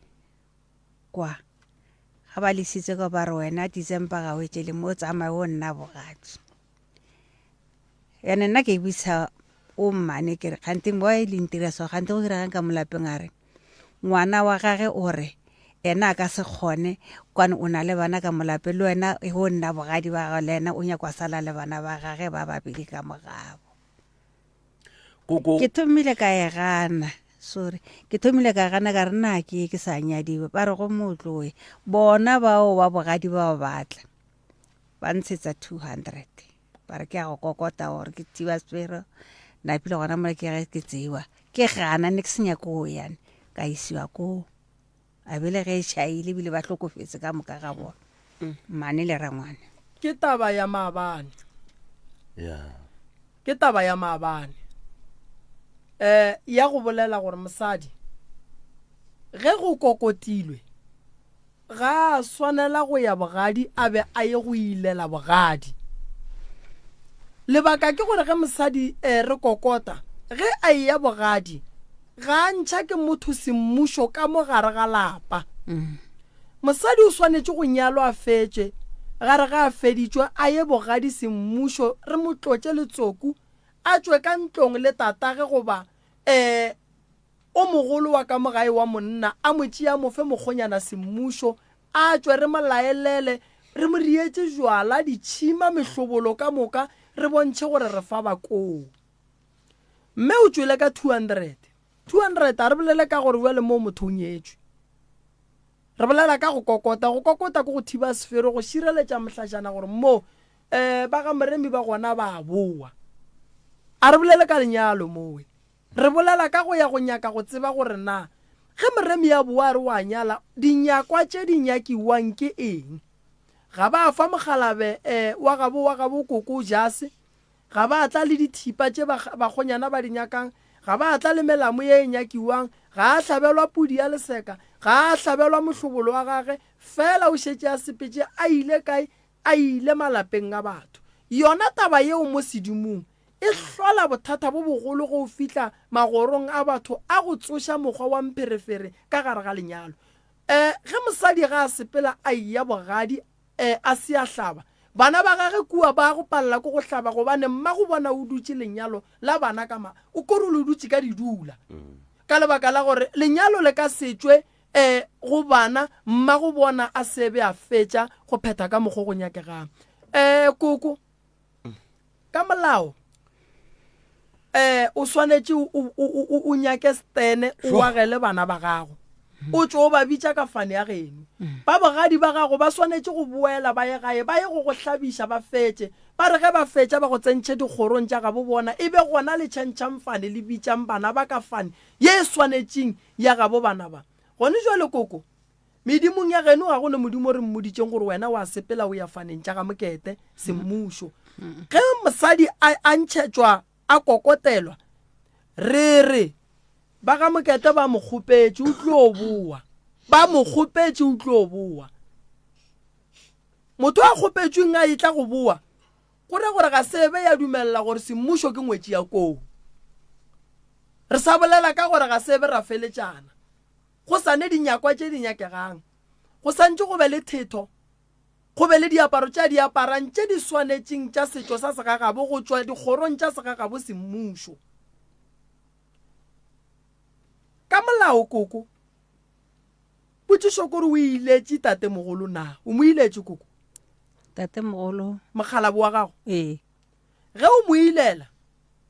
kwa ga ba lesitse kwa ba re wena December ga o etšele mo tsamaye o nna bogadi ene nna ke bitsa o mmane ke re kgante mo e leng tira so kgante go diregang ka molapeng a re ngwana wa gage o re ena a ka se kgone kwane o na le bana ka molape le wena o nna bogadi ba gago le ena o nyakwa sala le bana ba gage ba babedi ka mogabo Koko. Ke thomile ka e gana sorry ke thomile ka gana ka re na ke ke sa nyadiwe ba re go motloe bona bao ba bogadi bao batla ba ntshetsa 200 ba re ke ya go kokota gore ke thiba sefero napile gona mola ke ge ke tseiwa ke gana ne ke se nyako yane ka isiwa koo a bele ge e tšhaile ebile ba hlokofetse ka moka ga bona mm. mmane le rangwane ke taba ya maabane yeah. ke taba ya maabane um ya go bolela gore mosadi ge go kokotilwe ga a swanela go ya bogadi a be a ye go ilela bogadi lebaka ke gore ge mosadi um re kokota ge a eya bogadi Ga a ntšha ke motho semmušo ka mo gare ga lapa. Mosadi o swanetše go nyalwa a fetše, gare ga a feditšwe a ye bogadi semmušo re mo tlotše letsoku a tšwe ka ntlong le tatage goba um o mogolo wa ka mo gae wa monna a mo tšee a mo fe mokgonyana semmušo. A tšwe re mo laelele, re mo rietše jwala, ditšhima, mehlobolo ka moka, re bontšhe gore re fa ba koo. Mme o tšwele ka 200. 200, a re bolele ka gore bjale moo motho o nyetšwe. Re bolela ka go kokota. Go kokota ke go thiba sefero, go šireletša mohlašana gore mo um ba ga Moremi ba gona ba a boa. A re bolele ka lenyalo mowe. Re bolela ka go ya go nyaka go tseba gore na ge Moremi a boa a re o a nyala, dinyakwa tše di nyakiwang ke eng. Ga ba fa mokgalabe um wa gabo wa gabo koko jase, ga ba tla le dithipa tše bakgonyana ba di nyakang, ga ba tla le melamo ye e nyakiwang, ga a hlabelwa pudi ya leseka, ga a hlabelwa mohlobolo wa gage, fela o šetše a sepetše a ile kae? A ile malapeng a batho. Yona taba yeo mo sedumong e hlola bothata bo bogolo ge o fihla magorong a batho a go tsoša mokgwa wa mpherefere ka gare ga lenyalo. E, ge mosadi ga a sepela a eya bogadi e, a se a hlaba, bana ba gage kua ba go palela ke go hlaba gobane mmago bona o dutše lenyalo la bana ka ma, o kore le dutše ka didula. Ka lebaka la gore lenyalo le ka se tšwe e, go bana, mmago bona a se be a fetša go phetha ka mokgo go nyakegang. E, koko, ka molao eh o swanetše o nyake stene o agele bana ba gago o tšo o ba bitša ka fane ya geno ba bogadi ba gago ba swanetše go boela ba ye gae ba ye go go hlabiša ba fetše ba re ge ba fetša ba go tsentšhe dikgorong tša gabo bona e be gona le tšhentšhang fane le bitšang bana ba ka fane ye e swanetšeng ya gabo bana ba gone jwale koko Medimong ya geno ga go ne modimo o re mmoditšeng gore wena wa sepela o ya faneng tša ga Mokete semmušo. Ge mosadi a, a ntšhetšwa a kokotelwa, re re ba ga Mokete ba mo kgopetše o tlo boa. Ba mo kgopetše o tlo boa. Motho a kgopetšweng a etla go boa, go ra gore ga se be ya dumelela gore semmušo ke ngwetši ya koo. Re sa bolela ka gore ga se be ra feletšana. Go sa ne dinyakwa tše di nyakegang. Go sa ntše go be le thetho, go be le diaparo tše a di aparang tše di swanetšeng tša setšo sa segagabo go tšwa dikgorong tša segagabo semmušo. Ka molao, koko, potšišo ke gore o iletše tatemogolo na? O mo iletše, koko? Tatemogolo. Mokgalabo wa gago? Ee. Ge o mo ilela,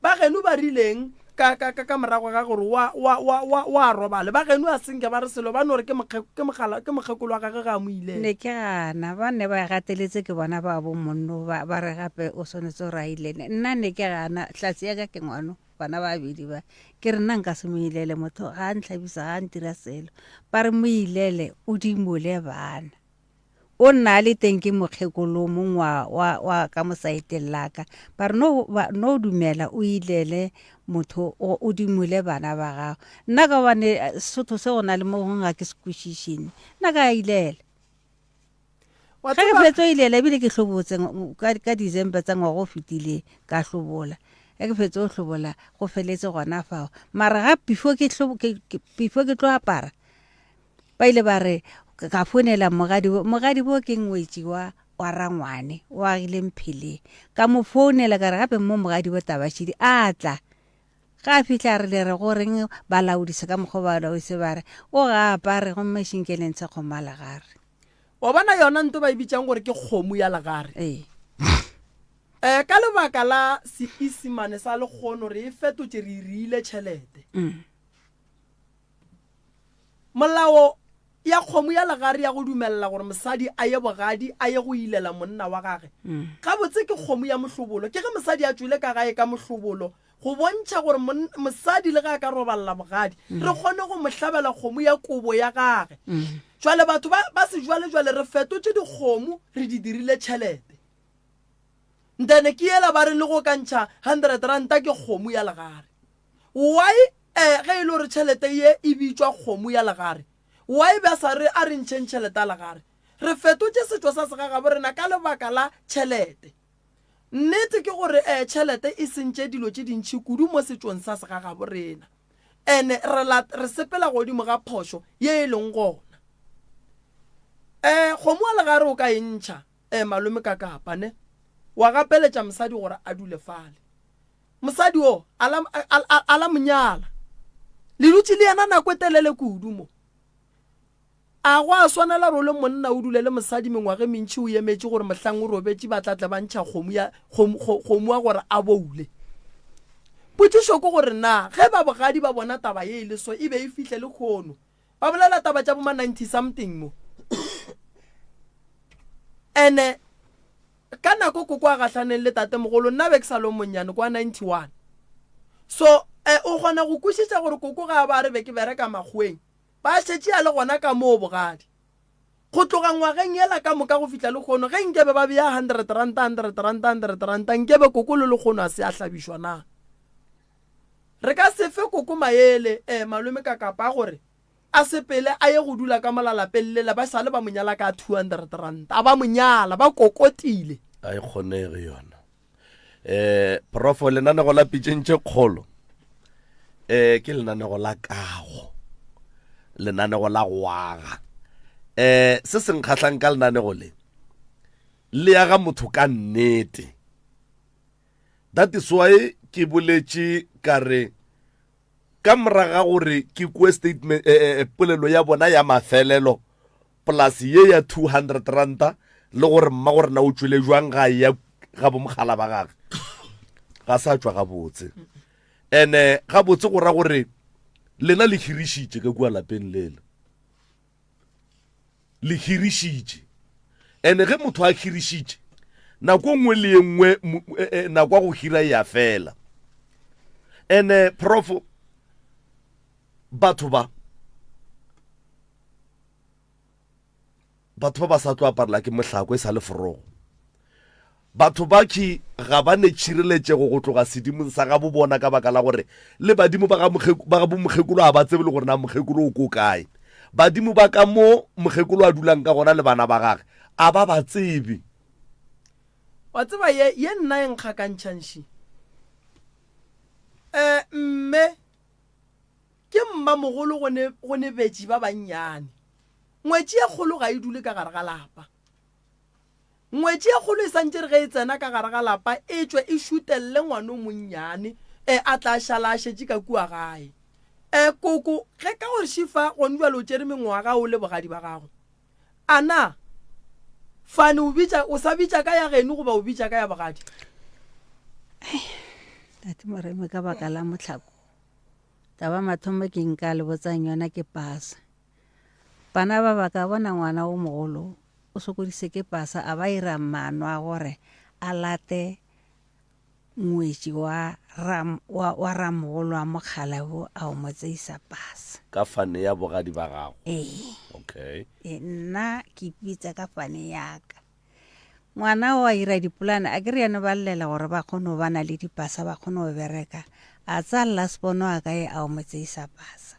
Ba geno ba rileng ka, ka, ka, ka morago ga gore wa, wa, wa, wa, wa robale? Ba geno a senke ba re selo, ba no re ke mokge, ke mogala, ke mokgekolo wa gage ge a mo ilela. Ne ke gana, ba ne ba gateletse ke bona ba bo monno, ba, ba re gape o swanetse gore a ilele. Nna ne ke gana, hlatse ya ka ke ngwano, bana ba babedi ba. Ke re nna nka se mo ilele motho, ga a ntlhabisa, ga a ntira selo. Ba re mo ilele, o dimole bana. O nna a le teng ke mokgekolo mong wa, wa, wa ka mo saeteng la ka. Ba re no, ba, no dumela o ilele motho o, o dimole bana ba gago. Nna ka gobane eh, Sesotho se go na le mo gongwe ga ke se kwešiše nne. Nna ka ilela. Wa Ge ke tseba- fetso ilela ebile ke hlobotse ng- ka, ka December tsa ngwaga o fetileng ka hlobola. Ge ke fetso go hlobola go feletse gona fao. Mara ga before ke hlobo, ke, ke, before ke tlo apara Ba ile ba re, Ka founela mogadibo. Mogadibo ke ngwetši wa, wa rangwane, o agile Mpheleng. Ka mo founela ka re gape mo mogadibo Tabashidi a tla. Ga a fihla a re le re go reng ba laodise ka mokgwa ba laodise ba re o ga apare gomme šinke le ntshe kgomo ya legare. Wa bona yona nto ba e bitsang gore ke kgomo ya legare. Ee. Eh, ka lebaka la Seisemane sa lekgono re e fetotše re e riile tšhelete. Molao ya kgomo ya legare ya go dumelela gore mosadi a ye bogadi a ye go ilela monna wa gage gabotse ke kgomo ya mohlobolo. Ke ge mosadi a tšwele ka gae ka mohlobolo go bontšha gore mosadi le ge a ka robalela bogadi re kgone go mo hlabela kgomo ya kobo ya gage. Jwale batho ba ba sejwalejwale re fetotše dikgomo re di dirile tšhelete. Ntene ke yela ba re le go ka ntšha hundred ranta ke kgomo ya legare. Why Eh, ge e le gore tšhelete ye e bitšwa kgomo ya legare, why ba sa re a re ntšheng tšhelete ya legare? Re fetotše setšo sa segagabo rena ka lebaka la tšhelete. Nnete ke gore eh tšhelete e sentše dilo tše dintši kudu mo setšong sa segagabo rena. Ene re la re sepela godimo ga phošo ye e leng gona. Eh kgomo ya legare o ka e ntšha eh malome ka kapa ne? Wa gapeletša mosadi gore a dule fale. Mosadi o a la, a, a, a la mo nyala. Le dutše le yena nako e telele kudu mo. A go a swanela gore o le monna o dule le mosadi mengwaga e mentši o emetše gore mohlang o robetše ba tla tle ba ntšha kgomo ya kgomo, kgomo wa gore a boule? Potšišo ke gore na ge ba bogadi ba bona taba ye e le so e be e fihle lehono ba bolela taba tša boma 90 something mo ene ka nako koko a gahlaneng le tatemogolo nna be ke sa le monnyane kwa 91 so eh, o kgona go kwešiša gore koko ga a ba re be ke bereka makgoweng Ba šetše a le gona ka moo bogadi. Go tloga ngwageng yela ka moka go fihla lehono, ge nkebe ba bea hundred ranta, hundred ranta, hundred ranta, nkebe koko le lekgono a se a hlabišwa na? Re ka se fe koko maele, eh, malome ka kapa a gore a sepele a ye go dula ka mola lapeng lela ba sale ba mo nyala ka 200 ranta. A ba mo nyala, ba kokotile. A e kgonege yona. eh profo lenanego la pitšeng tše kgolo eh ke lenanego la kago lenanego la go aga eh se se nkgahlang ka lenanego le le aga motho ka nnete that is why ke boletše ka re ka moraga gore ke kwe statement eh, eh, eh, polelo ya bona ya mafelelo polase ye ya 200 ranta le gore mma gore na o tšwele jwang ga ya ga bomogala ba gage ga sa tšwa gabotse ene gabotse go ra gore lena le hirišitše ka kua lapeng lela le hirišitše ene ge motho a hirišitše nako nngwe le ye nngwe e, e, nako ya go hira ya fela ene prof batho ba batho ba ba sa tlo aparela ke mohlako e sa le forogo batho ba khi ga ba ne tšhireletšego go tloga sedimong sa gabo bona ka baka la gore le badimo ba ga bomokgekolo ga ba tsebe le gore na mokgekolo o ko kae badimo ba ka mo mokgekolo a dulang ka gona le bana ba gage a ba ba tsebe wa tseba ye ye nna e nkgakantšhangši um mme Ke mmamogolo go ne, go ne betši ba bannyane. Ngwetši ye kgolo ga e dule ka gare ga lapa. Ngwetši ye kgolo e santše re ge e tsena ka gare ga lapa e tšwe e šutelle ngwana o monnyane e a tla šala a šetše ka kua gae. E, koko, ge ka gore šifa gone bjale o tšere mengwaga o le bogadi ba gago. A na Fane o bitša, o sa bitša ka ya geno goba o bitša ka ya bogadi? Tate Moremi ka baka la mohlako. Taba mathomo ke nka le botsang yona ke pasa. Bana ba ba ka bona ngwana o mogolo o sokodise ke pasa a ba ira maano a gore a late ngwetši wa ram, wa, wa ramogolo wa mokgalabo a o mo tseisa pasa. Ka fane ya bogadi ba gago? Ee. Okay. E, nna ke ipitsa ka fane yaka. Ngwana o a ira dipolane a ke re yane ba llela gore ba kgone go bana le dipasa ba kgone go bereka a tsaya laspono a kae a o mo tseisa pasa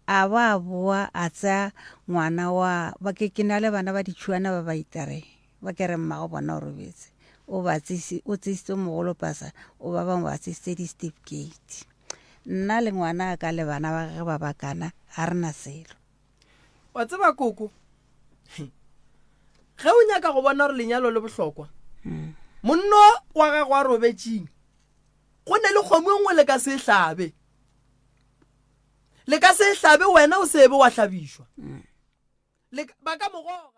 a ba a boa a tsaya ngwana wa ba ke ke na le bana ba ditšhuana ba ba itareng ba ke re mmago bona o robetse o ba tseisi o tseisitse mogolo pasa o ba bangwe ba tseisitse di-certificate nna le ngwana a ka le bana ba gage ba bakana ga re na selo Wa tseba koko, ge o nyaka go bona gore lenyalo le bohlokwa, monno wa gago a robetšing, go ne le kgomo e nngwe le ka se e hlabe. Le ka se e hlabe wena o se be wa hlabišwa. Le ba ka mo goga.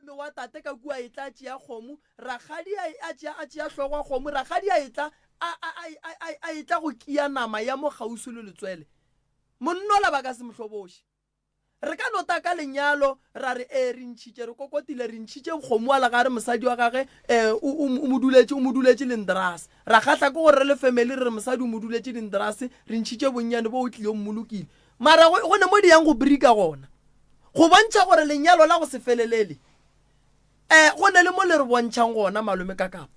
Malome wa tate ka kua etla a tšea kgomo, rakgadi a, a tšea, a tšea hlogo ya kgomo, rakgadi a etla, a, a, a, a, a, a etla go kia nama ya mo kgauswi le letswele. Monnola ba ka se mo hloboše. Re ka no taka lenyalo, ra re, Ee, re ntšhitše, re kokotile, re ntšhitše kgomo wa legare, mosadi wa gage, ee, o, o, o mo duletše, o mo duletše lendrase. Ra kgahla ke gore re le family re re mosadi o mo duletše dindrase, re ntšhitše bonnyane bo o tlile o mmolokile. Mara go, go ne mo di yang go brika gona. Go bontšha gore lenyalo la go se felelele um go ne le mo le re bontšhang gona malome ka kapa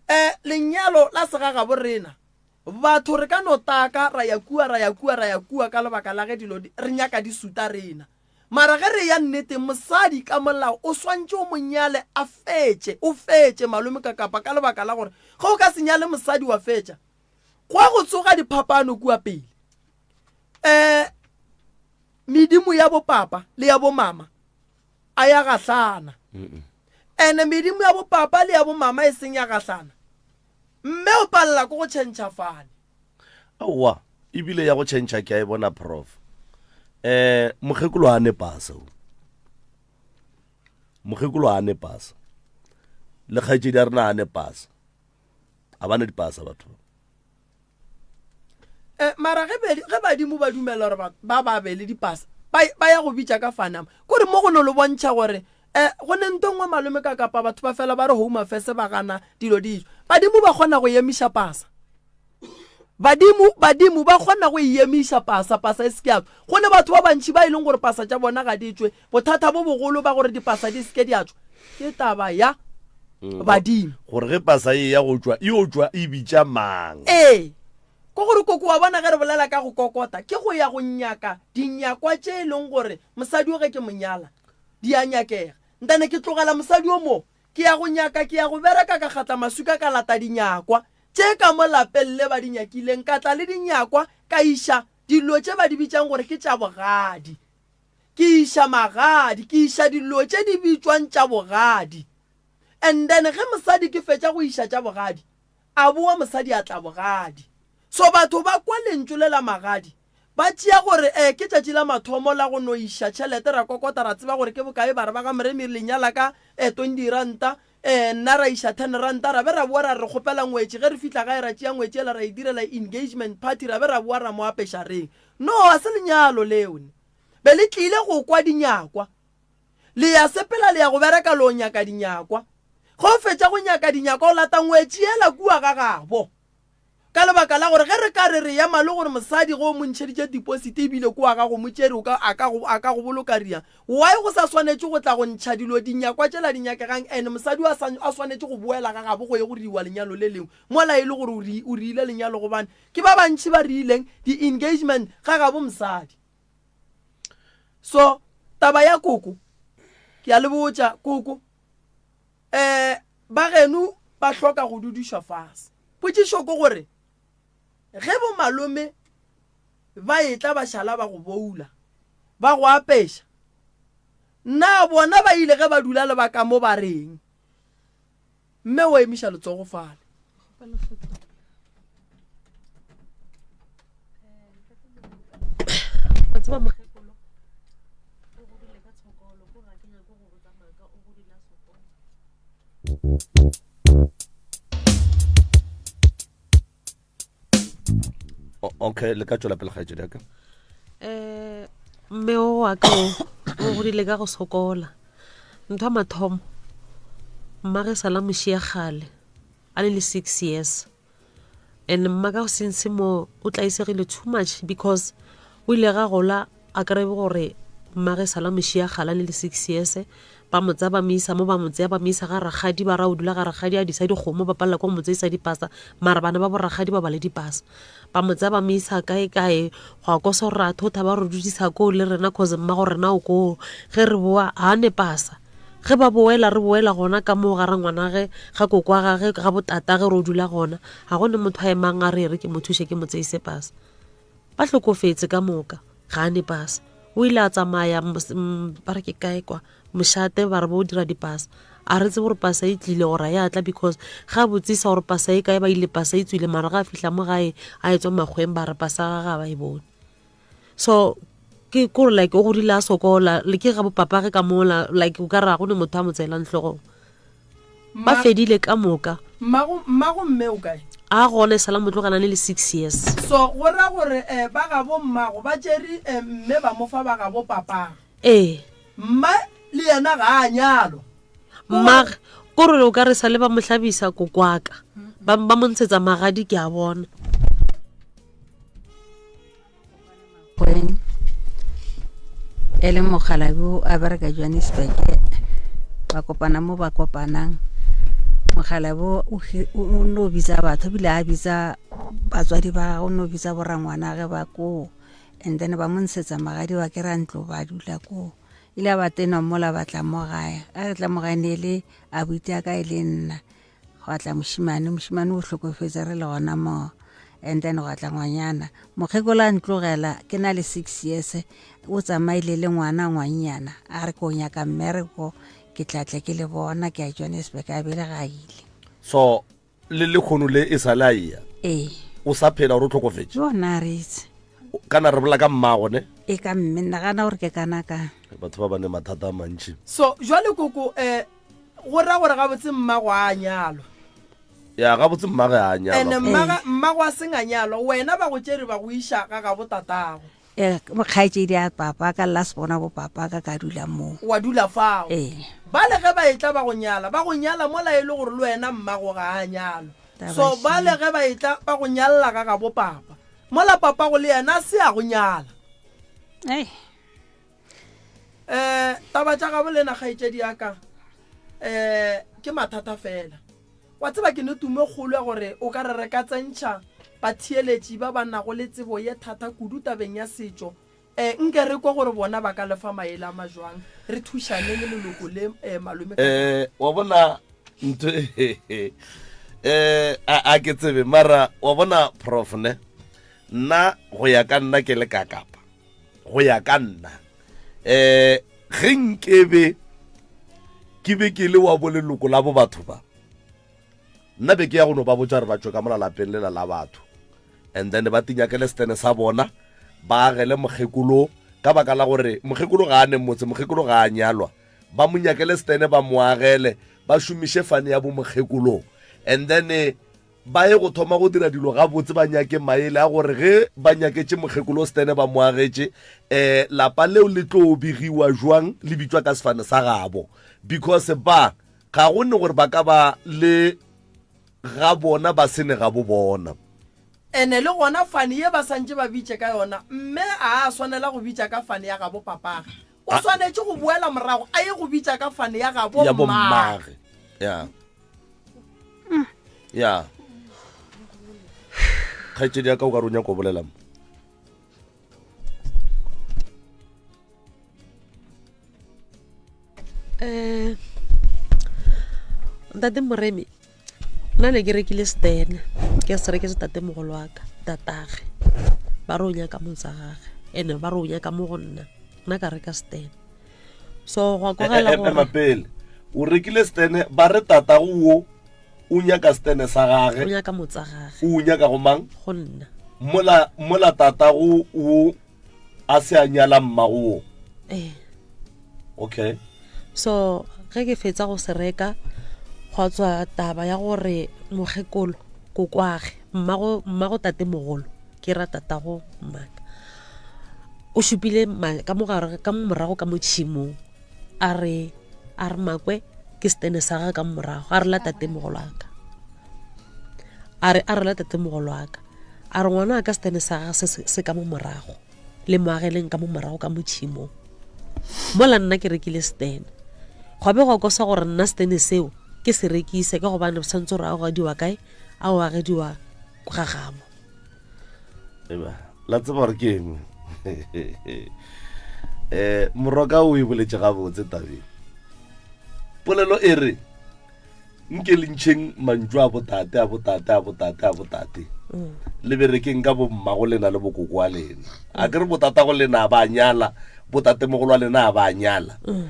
um lenyalo la segagabo rena batho re ka no taka ra ya kua ra ya kua ra ya kua ka lebaka la ge dilo re nyaka di suta rena mara ge re ya nneteng mosadi ka molao o swantše o monyale a fetše o fetše malome ka kapa ka lebaka la gore ge o ka se nyale mosadi wa fetša gwa go tsoga diphapano kua pele um medimo ya bopapa le ya bomama a ya gahlana. Ene medimo ya bopapa le ya bomama e seng ya gahlana, mme o palela ke go tšhentšha fane. Aowa, ebile ya go tšhentšha ke a e bona prof. Eh, mokgekolo a ne pasa o. Mokgekolo a ne pasa. Le kgaetšedi ya rena a ne pasa. A ba ne dipasa batho. Eh, mara ge ge badimo ba dumela gore ba ba be le dipasa ba ba ya go bitša ka fanama kore mo go no le bontšha gore um go ne nto nngwe malome ka kapa batho ba fela ba re home affairs ba gana dilo dijo badimo ba kgona go emiša pasa badimo badimo ba kgona go e emiša pasa pasa e seke ya go ne batho ba bantšhi ba e leng gore pasa tša bona ga di tšwe bothata bo bogolo ba gore dipasa di seke di a tšwa ke taba ya mm. badimo gore ge pasa e ya go tšwa e yo tšwa e bitša mang ee ko gore koko wa bona ge re bolela ka go kokota ke go ya go nyaka dinyakwa tše e leng gore mosadi o ge ke monyala di a nyakega ntane ke tlogela mosadi o mo ke ya go nyaka ke ya go bereka ka kgatla masuka ka lata dinyakwa tše ka mo lapeng le ba di nyakileng ka tla le dinyakwa ka iša dilo tše ba di bitšang gore ke tša bogadi Ke iša magadi, ke iša dilo tše di bitšwang tša bogadi. And then ge mosadi ke fetša go iša tša bogadi, a bowa mosadi a tla bogadi. So batho ba kwa lentšu le la magadi, ba tšea gore eh ke tšatši la mathomo la go no iša tšhelete, ra kokota ra tseba gore ke bokae, ba re ba ga Moremi le nyala ka eh 20 ranta, eh nna ra iša 10 ranta, ra be ra bowa ra re re kgopela ngwetši, ge re fihla gae ra tšea ngwetši yela ra e direla engagement party, ra be ra bowa ra mo apeša reng. No, ga se lenyalo leo. Ne be le tlile go kwa dinyakwa. Le ya sepela le ya go bereka le o nyaka dinyakwa. Ge o fetša go nyaka dinyakwa o lata ngwetši yela kua ga gabo. Ka lebaka la gore ge re ka re re ema le gore mosadi ge o mo ntšheditše deposit ebile kua ga go mo tšere o ka a ka go a ka go boloka riang. Why go sa swanetše go tla go ntšha dilo dinyakwa tšela di nyakegang and mosadi o a sa a swanetše go boela ga gabo go ye go riwa lenyalo le lengwe mola e le gore o ri o riile lenyalo gobane Ke ba bantši ba riileng di-engagement ga gabo mosadi. So taba ya koko, ke a le botša koko, um ba geno ba hloka go dudišwa fase. Potšišo ke gore ge bo malome ba etla ba šala ba go boula, ba go apeša, na bona ba ile ge ba dula le ba ka mo ba reng? Mme o emiša letsogo fale. Wa tseba mokgekolo o godile ka tshokolo ko ga ke nyako go botsa maaka o godile a sokola. Okay, le ka tšwela pele kgaetšedi ya ka. Um mme o wa ka o o godile ka go sokola ntho ya mathomo mmage sala mošia kgale a le le six years and mma ka since mo o tlaisegile too much because o ile ga gola a kry-e gore mmage sala mošia kgale a le le six years ba mo tsaya ba mo isa mo ba mo tseya ba mo isa ga rakgadi ba ra o dula ga rakgadi a disa dikgomo ba palela ko mo tseisa dipasa mara bana ba borakgadi ba ba le dipasa ba mo tsaya ba mo isa kae kae go ya ko soratho tha ba re dudisa koo le rena cause mma go rena o koo ge re boa ga ne pasa ge ba boela re boela gona ka moo ga rangwanage ga kokwa gage ga botata ge re o dula gona ga go ne motho a emang a re re ke mo thuše ke mo tseise pasa ba hlokofetse ka moka ga a ne pasa o ile a tsamaya ba re ke kae kwa mošate ba re bo o dira dipasa a re tsebe gore pasa e tlile gore a ya tla because ga a botsisa gore pasa e kae ba ile pasa e tswile mara ga a fihla mo gae a e tswa makgweng ba re pasa ga ga ba e bone so ke kore like o godile a sokola le ke ga bopapage ka mola like o ka re ga go ne motho a mo tseelang hlogong ba fedile ka moka mmago mme o kae a gona e sala motlogana le le six years so go ra gore um ba gabo mmago ba tšere um mme ba mo fa ba gabo papago ee mma le yena ga a nyalwa mmage kore o ka re sa le ba mo hlabisa kokwaka ba ba mo ntshetsa magadi ke a bona Gweng e le mokgalabje o a bereka Johannesburg ba kopana mo ba kopanang mokgalabje o no bitsa batho ebile a bitsa batswadi ba gagwe o no bitsa borangwanage ba koo and then ba mo ntshetsa magadi ba kry-a ntlo ba dula koo ile a ba tenwa mola ba tla mo gae a re tla mo gae ne e le abuti a ka e le nna gwa tla mošemane mošemane o hlokofetse re le gona moo and then gwa tla ngwanyana mokgekolo a ntlogela ke na le six years o tsamaile le ngwana ngwannyana a re ko nyaka mmereko Ke tla tle ke le bona ke ya Johannesburg a bele ga ile. So le lekgono le e sa le a eya? Ee. O sa phela gore o tlhokofetše? Yo na re itse. Kana re bolela ka mmago ne? E ka mme nagana gore ke kana ka. Batho ba ba ne mathata a mantši. So jwale koko eh go ra gore gabotse mmago a nyalwa. Ya gabotse mmage a nyalwa. Ene mmaga mmago a seng a nyalwa wena ba go tšere ba go iša ga gabo tatago. Ee, kgaetšedi ya papa ka la se bona bo papa ka ka dula moo. Wa dula fao. Ee. Bale ge ba etla ba go nyala, ba go nyala mola e le gore le wena mmago ga a nyalwa. So bale ge ba etla ba go nyalla ga gabo papa, mola papago le yena a se a go nyala. Ei. Eh, taba tša gabo lena kgaetšedi ya ka, eh, ke mathata fela. Wa tseba ke ne tumo e kgolo ya gore o ka re re ka tsentšha batheeletši ba ba nago le tsebo ye thata kudu tabeng ya setšo. E, nke re kwe gore bona ba ka le fa maele a majwang. Re thušaneng leloko le, e, malome ka Eh, wa bona ntho e, eh, a, a ke tsebe mara wa bona prof ne nna go ya ka nna ke le kakapa go ya ka nna eh ge nkebe ke be ke le wa boleloko la bo batho ba nna be ke ya go no ba botsa gore ba tšwe ka mola lapeng lela la batho and then ba tinyakele setene sa bona ba agele mokgekolo ka baka la gore mokgekolo ga a ne motse mokgekolo ga a nyalwa ba mo nyakele setene ba mo agele ba šomiše fane ya bo mokgekolo and then eh, Ba ye go thoma go dira dilo gabotse, ba nyake maele a gore ge ba nyaketše mokgekolo Stene ba mo agetše, um lapa leo le tlo begiwa jwang le bitšwa ka sefane sa gabo. Because ba, ga go ne gore ba ka ba le ga bona ba se ne gabo bona. Ene le gona fane ye ba santše ba bitše ka yona, mme ga a swanela go bitša ka fane ya gabo papage. O swanetše go boela morago a ye go bitša ka fane ya gabo Ya bo mmage. Ya. Ya. Kgaetšedi ya ka o ka re o nyaka go bolela mo. Um ntate Moremi, nna ne ke rekile stene ke se reketse tatemogolo wa ka tatage ba re o nyaka motsa gage ene ba re o nyaka mo go nna nna ka reka stene so go kwagala Eh, eh, ema gore pele o rekile stene ba re tatago wo o nyaka stene sa o gage nyaka motsa gage o nyaka go mang go nna mola mola tatago wo a se a nyala mmago wo ee okay so ge ke fetsa go se reka gwa tswa taba ya gore mokgekolo kokwage mmago mmago tatemogolo ke ra tatago mmaka o šupile ka mogare ka morago ka mo tšhimong a re a re makwe ke setene sa gage ka morago a re la tatemogolo aka a re a re la tatemogolo aka a re ngwana a ka setene sa gage se se ka mo morago le mo ageleng ka mo morago ka mo tšhimong mola nna ke rekile setene gwa be gwa kosa gore nna setene seo ke se rekise ka gobane santse gore a gadiwa kae a o agediwa ga gabo eba la tseba gore ke eng um moroka o e boletse gabotse tabeng polelo e re nke le ntšheng mantšu a botate a botate a botate a botate mm. le berekeng ka bommago lena le bokoko wa lena a ke re botata go lena ba nyala botatemogolo wa lena a ba nyala um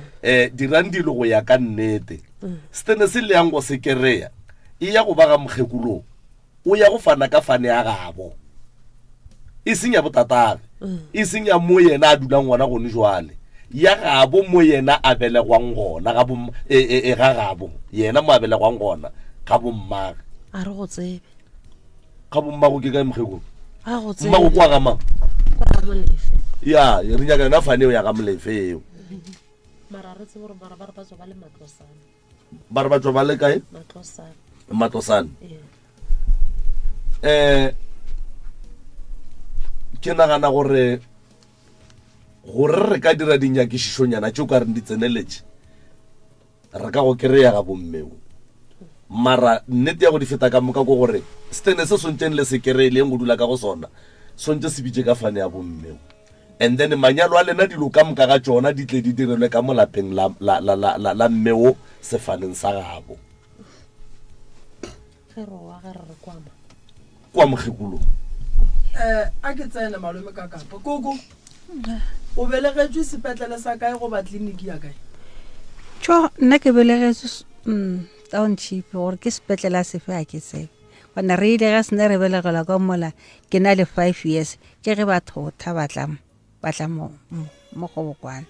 dirang dilo go ya ka nnete mm. setene se le yang go se kereya e ya go ba ga mokgekolong o ya go fana ka fane ya gabo e seng ya botatage mm. e seng ya mo yena a dulang gona gone jwale ya gabo mo yena a belegwang gona ga bo e, e, e, ga gabo yena mo a belegwang gona ga bommage a re go tsebe ga bommago ke kae mokgekolo a go tsebe mmago kwa ga mang kwa ga molefe ya re nyaka yona fane eo ya ga molefe eo mara re tsebe gore mara ba re ba tswa ba le matlosana ba re ba tswa ba le kae matlosane um ke nagana gore gore re ka dira dinyakišišonyana tše o ka reng di tseneletše re ka go kry-a ga bommeo mara nnete ya go di feta ka moka ko gore setene se swantšeng le se kry-e leng go dula ka go sona swantše se bitše ka fane ya bommeo And then manyalo a lena dilo ka moka ga tšona di tle di direlwe ka mo lapeng la, la, la, la, la, la mme wo sefaneng sa gabo. Ge re wa ge re re kwama. Kwa mokgekolo. Eh, a ke tsene malome ka kapa. Koko, o belegetšwe sepetlele sa kae goba kliniki ya kae? Tšho, nna ke belegetšwe mm, township gore ke sepetlele a sefe a ke tsebe. Gona re ile ga sene re belegelwa ka mola ke na le five years ke ge ba thotha ba tla ba tla mo mo Kgobokwane.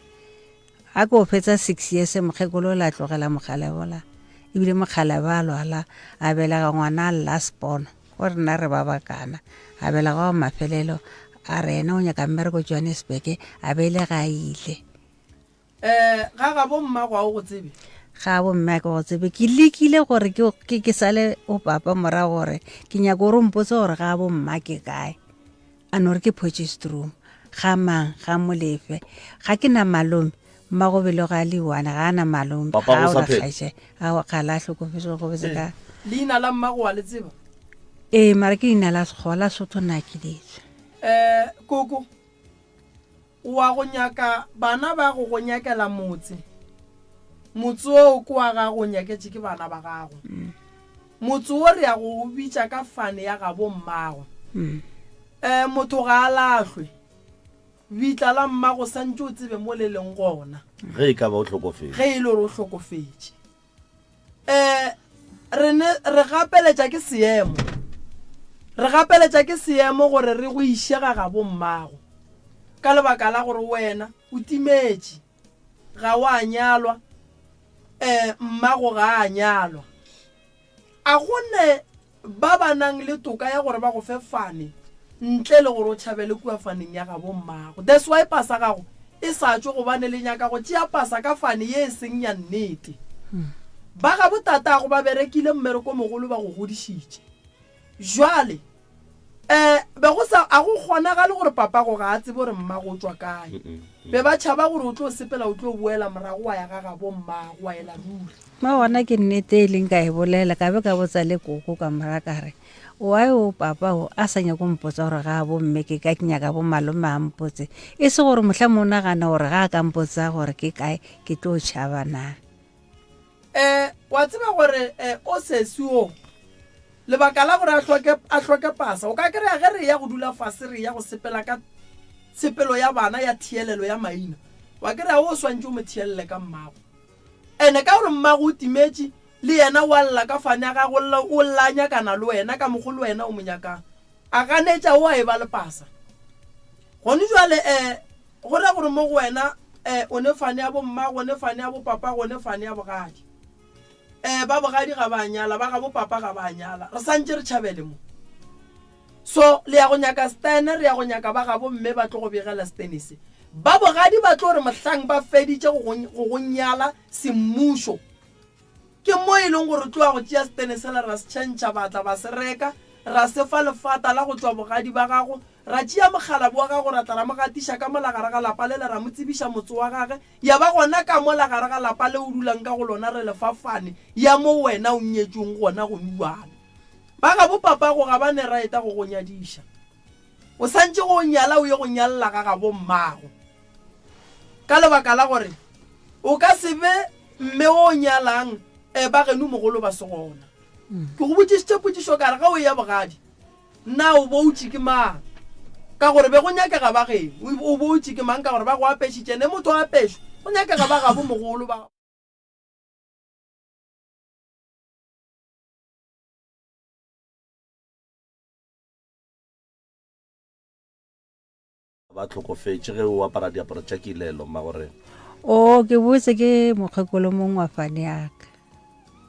Ga ke o fetsa six years mokgekolo o la tlogela mogala bola ebile mogala ba lwala a belega ngwana a last born go rena re ba bakana a belega wa mafelelo a re ena o nyaka mmereko Johannesburg a belega a ile. Um ga gabo mmago a o go tsebe? Ga bo mme a ke go tsebe. Ke lekile gore ke, ke, ke sale o papa morago gore ke nyaka gore o mpotse gore ga bo mma ke kae. A no re ke Potchefstroom. Ga mang? Ga Molefe. Ga ke na malome. Mmago bele ga le one, ga a na malome. Papa Ga o o sa na phela? kgaetše. A ga la hlokofetše go gobetse ka. Leina la mmago wa le tseba? Ee, mara ke leina la Sekgowa, la Sotho nna ke letswe. Um koko, Wa go nyaka bana ba go go nyakela motse. Motse oo ke wa gago o nyaketše ke bana ba gago. Motse wo re ya go o bitša ka fane ya gabo mmago. Um motho ga a lahlwe. Bitla la mmago santše o tsebe mo le leng gona. Ge e ka ba o hlokofetše. Ge e le gore o hlokofetše. Um re ne re gapeletša ke seemo. Re gapeletša ke seemo gore re go iše ga gabo mmago. Ka lebaka la gore wena o timetše, ga wa nyalwa, um mmago ga a nyalwa. A go ne ba ba nang le toka ya gore ba go fe fane ntle le gore o tšhabele kua faneng ya gabo mmago. That's why pasa gago e sa tšwe gobane le nyaka go tšea pasa ka fane ye e seng ya nnete. Ba gabo tatago ba berekile mmereko mogolo ba go godišitše. Jwale um be go sa a go kgonagale gore papago ga a tsebe gore mmago o tšwa kae. Be ba tšhaba gore o tlo sepela o tlo boela morago wa ya ga gabo mmago wa ela ruri. Mo gona ke nnete e leng ka e bolela ka be ka botsa le koko ka mora ka re why o papa o a sa nyako mpotsa gore ga bo mme ke ka ke nyaka bo malome a mpotse e se gore mohla mo nagana gore ga a ka mpotsa gore ke kae ke tlo tšhaba na. Um wa tseba gore um o sesi o lebaka la gore a hloke a hloke pasa o ka kry-a ge re ya go dula fase re ya go sepela ka tshepelo ya bana ya thielelo ya maina wa kry-a o swantše o mo thielele ka mmago ene ka gore mmago o timetše le yena wa lla ka fane ya gago lla o lla nyakana le wena ka mokgo le wena o mo nyakang a ganetša o a e ba le pasa gone jwale um Go ra gore mo go wena eh, o ne fane ya bommago, o ne fane ya bopapago, o ne fane ya bogadi. Eh, ba bogadi ga ba nyala, ba ga bopapa ga ba nyala. Re santše re tšhabele mo. So, le ya go nyaka Stene, re ya go nyaka ba gabo mme ba tlo go begela Stene se. Ba bogadi ba tlo re mohlang ba feditše go go go nyala semmušo. Ke mo e leng gore tlo ya go tšea Stene sela ra se tšhentšha, ba tla ba se reka, ra se fa lefata la go tšwa bogadi ba gago, Ra tšea mokgalabo wa gago ra tla ra mo gatiša ka mola gare ga lapa lela, ra mo tsebiša motse wa gage, ya ba gona ka mola gare ga lapa le o dulang ka go lona re le fa fane ya mo wena o nyetšweng gona go nuwana. Ba gabo papago ga ba ne raeta go go nyadiša. O santše go nyala o ye go nyalla ga gabo mmago. Ka lebaka la gore o ka se be mme o nyalang e ba geno mogolo ba se gona. Ke go botšišitše potšišo ka re ge o eya bogadi Na o boutše ke mang? Ka gore be go nyakega ba geno. O boutše ke mang? Ka gore ba go apešitše. Ne motho a apešwa, go nyakega ba gabo mogolo ba. Ba hlokofetše ge o apara diaparo tša kilelo, mmagorena. O, ke botse ke mokgekolo mongwe wa fane ya ka.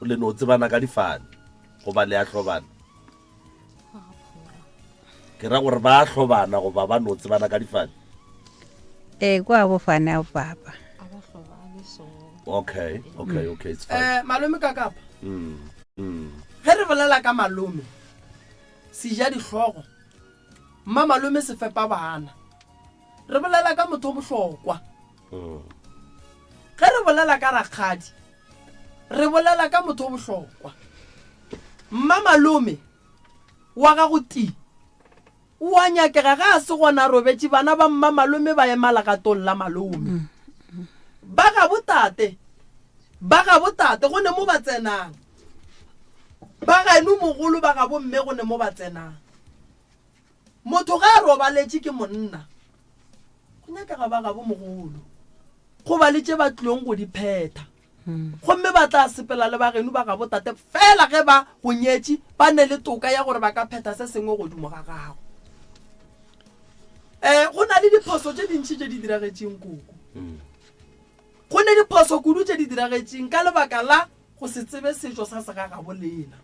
Le no tsebana ka difane goba le a hlobana? Ke ra gore ba a hlobana goba ba no tsebana ka difane? Ee, kwa bo fane a papa. Okay, okay, okay, it's fine. Eh, malome ka kapa. Mm, mm. Ge re bolela ka malome, seja dihlogo Mmamalome se fepa bana. Re bolela ka motho o bohlokwa. Ge re bolela ka rakgadi, re bolela ka motho o bohlokwa. Mmamalome wa gago ti o a nyakega ge a se gona a robetše bana ba mmamalome ba ema legatong la malome. Ba gabo tate, ba gabo tate go ne mo ba tsenang. Ba geno mogolo ba gabo mme go ne mo ba tsenang. Motho ge a robaletše ke monna, go nyakega ba gabo mogolo go ba le tše ba tlilong go di phetha. Gomme ba tla sepela le bageno ba gabo tate fela ge ba go nyetše, ba ne le toka ya gore ba ka phetha se sengwe godimo ga gago. Um go na le diphoso tše dintši tše di diragetšeng koko. Go ne diphoso kudu tše di diragetšeng ka lebaka la go se tsebe setšo sa segagabo lena.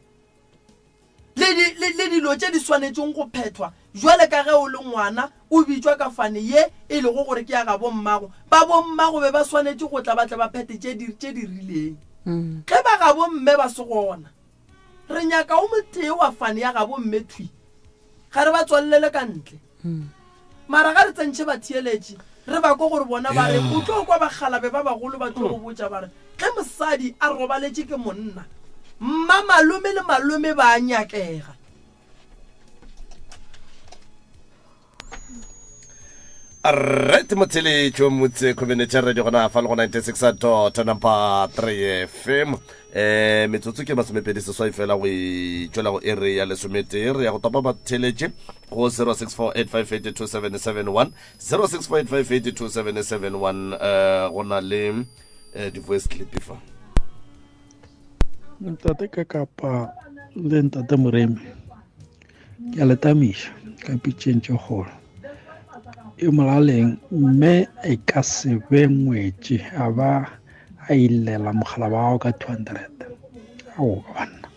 Le, le, le dilo tše di swanetšeng go phethwa bjale ka ge o le ngwana o bitšwa ka fane ye e lego gore ke ya gabo mmago. Ba bommago be ba swanetše go tla ba tle ba phethe tše di, tše di rileng. Ge ba gabo mme ba se gona, re nyaka o motee wa fane ya gabo mme thwi. Ga re ba tswalelele ka ntle. Mara ga re tsentšhe batheeletši, re ba kwe gore bona ba reng. O tlo kwa bakgalabe ba bagolo ba tlo go botša ba re, Ge mosadi a robaletše ke monna, mmamalome le malome ba a nyakega. Right motheletšo motse community radio gona fa le go 96 dot number 3 fm eh metsotso ke masomepedi seswai fela go e tšwela go ere ya lesometee re ya go topa batheletše go 0648582771 0648582771 eh go na le eh, di-voice clip fa Ntate Kakapa le ntate Moremi ke a le tamiša ka pitšeng tše kgolo e molaleng mme e ka se be ngwetši a ba a illela mogala wa gago ka 200 ao banna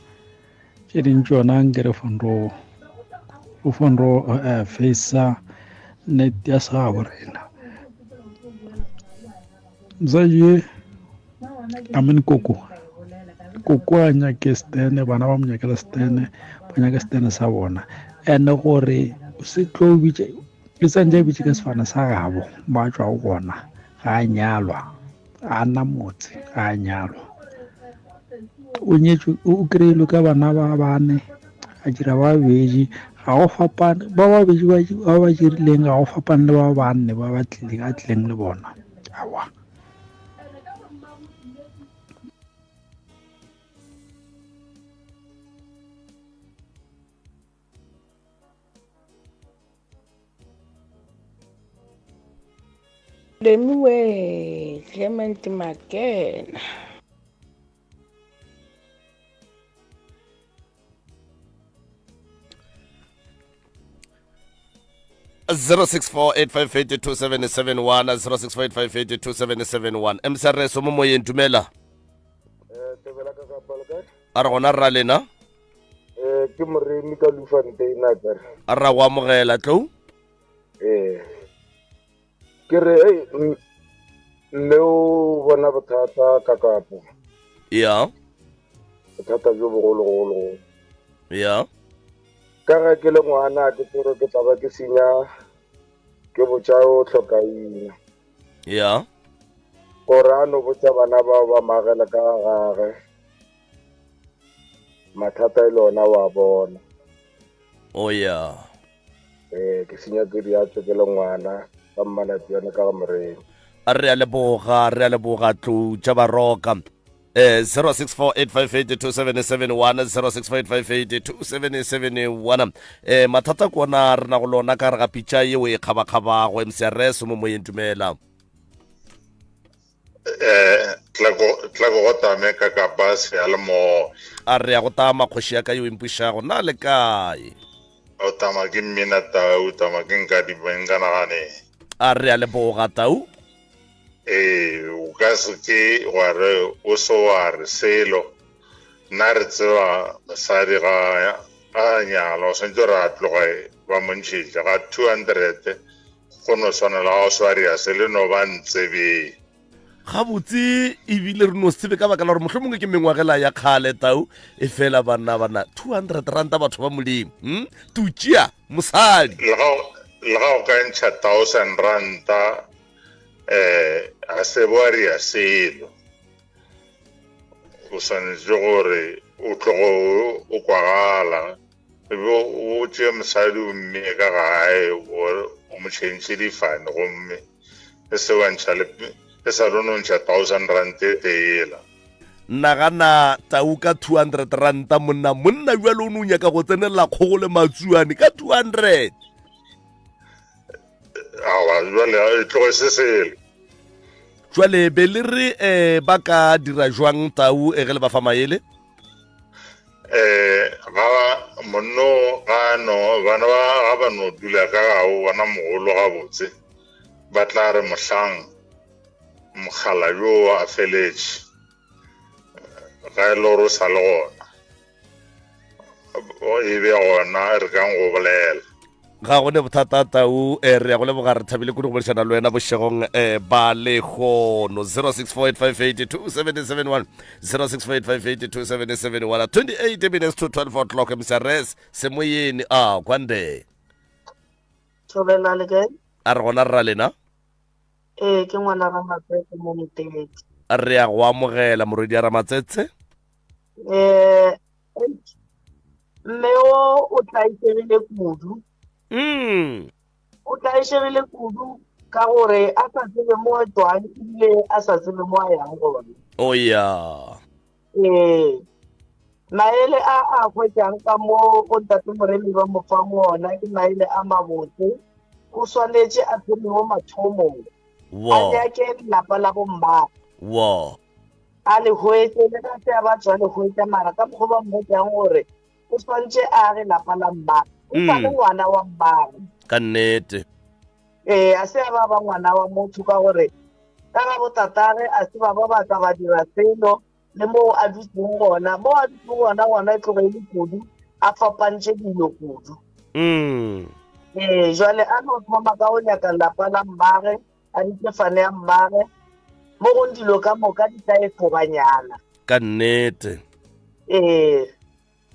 tše ding tšona nke re fonro o fonro eh, facea net ya segabo rena mosadi ye I mean koko koko a nyake stene bana ba mo nyakela stene ba nyake stene sa bona and gore se tlo bitše e santse a bitše ka sefane sa gabo mo a tšwago gona ga a nyalwa a na motse ga a nyalwa o nyetšwe o kry-ilwe ka bana ba bane a dira ba babedi ga go fapane ba babedi ba ba dirileng ga go fapane le ba banne ba ba tlileng a tlileng le bona awa Lemiwe Clement Makena. 0648582771 0648582771 msrs mo moyeng dumela eh, a re gona rra lena eh, ke moremi ka lufanteina kere a rra go amogela tlou ee ke re ei mme o bona bothata ka kapo ya bothata jo bogologolo ya ka ge ke le ngwana ke tsere ke tla ba ke senya ke botša o tlhokaina ya gore a no botša bana bao ba magela ka gage mathata e le ona wa bona o oh, ya ee ke senya ke diatso ke le ngwana ka mmalati yone ka ga morena a re a leboga re a leboga tlou tša baroka eh 0648582771 0648582771 eh mathata ke ona re na go lona ka re ga pitša yeo e kgabakgabago mcrs mo moyeng dumela eh tla go go tame ka kapa seyalemoya a re ya go tama kgoši ya ka yo empušago na le kae o tama ke mmina tau tama ke nka di nka nagane a re ya leboga tau ee o ka se ke wa re o se wa re selo nna re tseba mosadi ga a nyala o swantse gore a tloge ba mo ntšhetše ga 200 go no swana le ga o swaria se le no ba ntsebeng gabotse ebile re no se tsebe ka baka la gore mohlomongwe ke mengwagela ya kgale tau e fela banna bana 200 ranta batho ba molemo hmm? tutšea mosadi le ga o ka ntšha thousand ranta um ga se bo a ria selo o swanetše gore o tlogo o kwagala E be o tšee mosadi o mmee ka gae o mo tšhentšhe difane gomme e se wa ntšha le e sa le no ntšha thousand rand e tee yela. Nagana tau ka 200 ranta monna monna bjalo o no nyaka go tsenelela kgogo le matsuane ka 200. Awa bjale e tloge se sele. Jwale be le re um ba ka dira jwang tau e ge le ba fa maele? Eh ga monno ga no bana ba ga ba no dula ka ga o bona mogolo gabotse ba tla re mohlang mogala yo a feletše ga e le gore o sa le gona e be gona re kang go bolela. Ga go ne bothata tau eh, re ya go leboga re thabile kudu go boledišana le wena bošegong eh, ba lehono. 0648582771 0648582771 28 minutes to 12 o'clock msrs semoyeni a kwande. Thobela le kae? A re gona rra lena. Ee, ke ngwana Ramatsetse mo Motete. Re ya go amogela morwedi ya Ramatsetse. Eh, mme o o tlaišegile kudu. O tlaišegile kudu ka gore a sa tsebe mo a tswang ebile a sa tsebe mo a yang gona. O ya. Ee. Maele a a hwetšang ka mo go ntate Moremi ba mo fang ona ke maele a mabotse. O swanetše a thome mo mathomong. A nyake lapa la bommagwe. Wo. A le hwetše, le ga se a ba tswa le hwetša, mara ka mokgwa ba mmotšang gore o swantše a age lapa la mmagwe. O sa le ngwana wa mmagwe. Ka nnete. Ee, a se a ba ba ngwana wa motho ka gore ka ga botatagwe a se ba ba ba tla ba dira selo le moo a dutseng gona. Moo a dutseng gona gona e tloge e le kudu, a fapantše dilo kudu. Ee, jwale a no thoma ka go nyaka lapa la mmagwe, a bitše fane ya mmagwe, mo gong dilo ka moka di tla efoganyana. Ka nnete. Ee.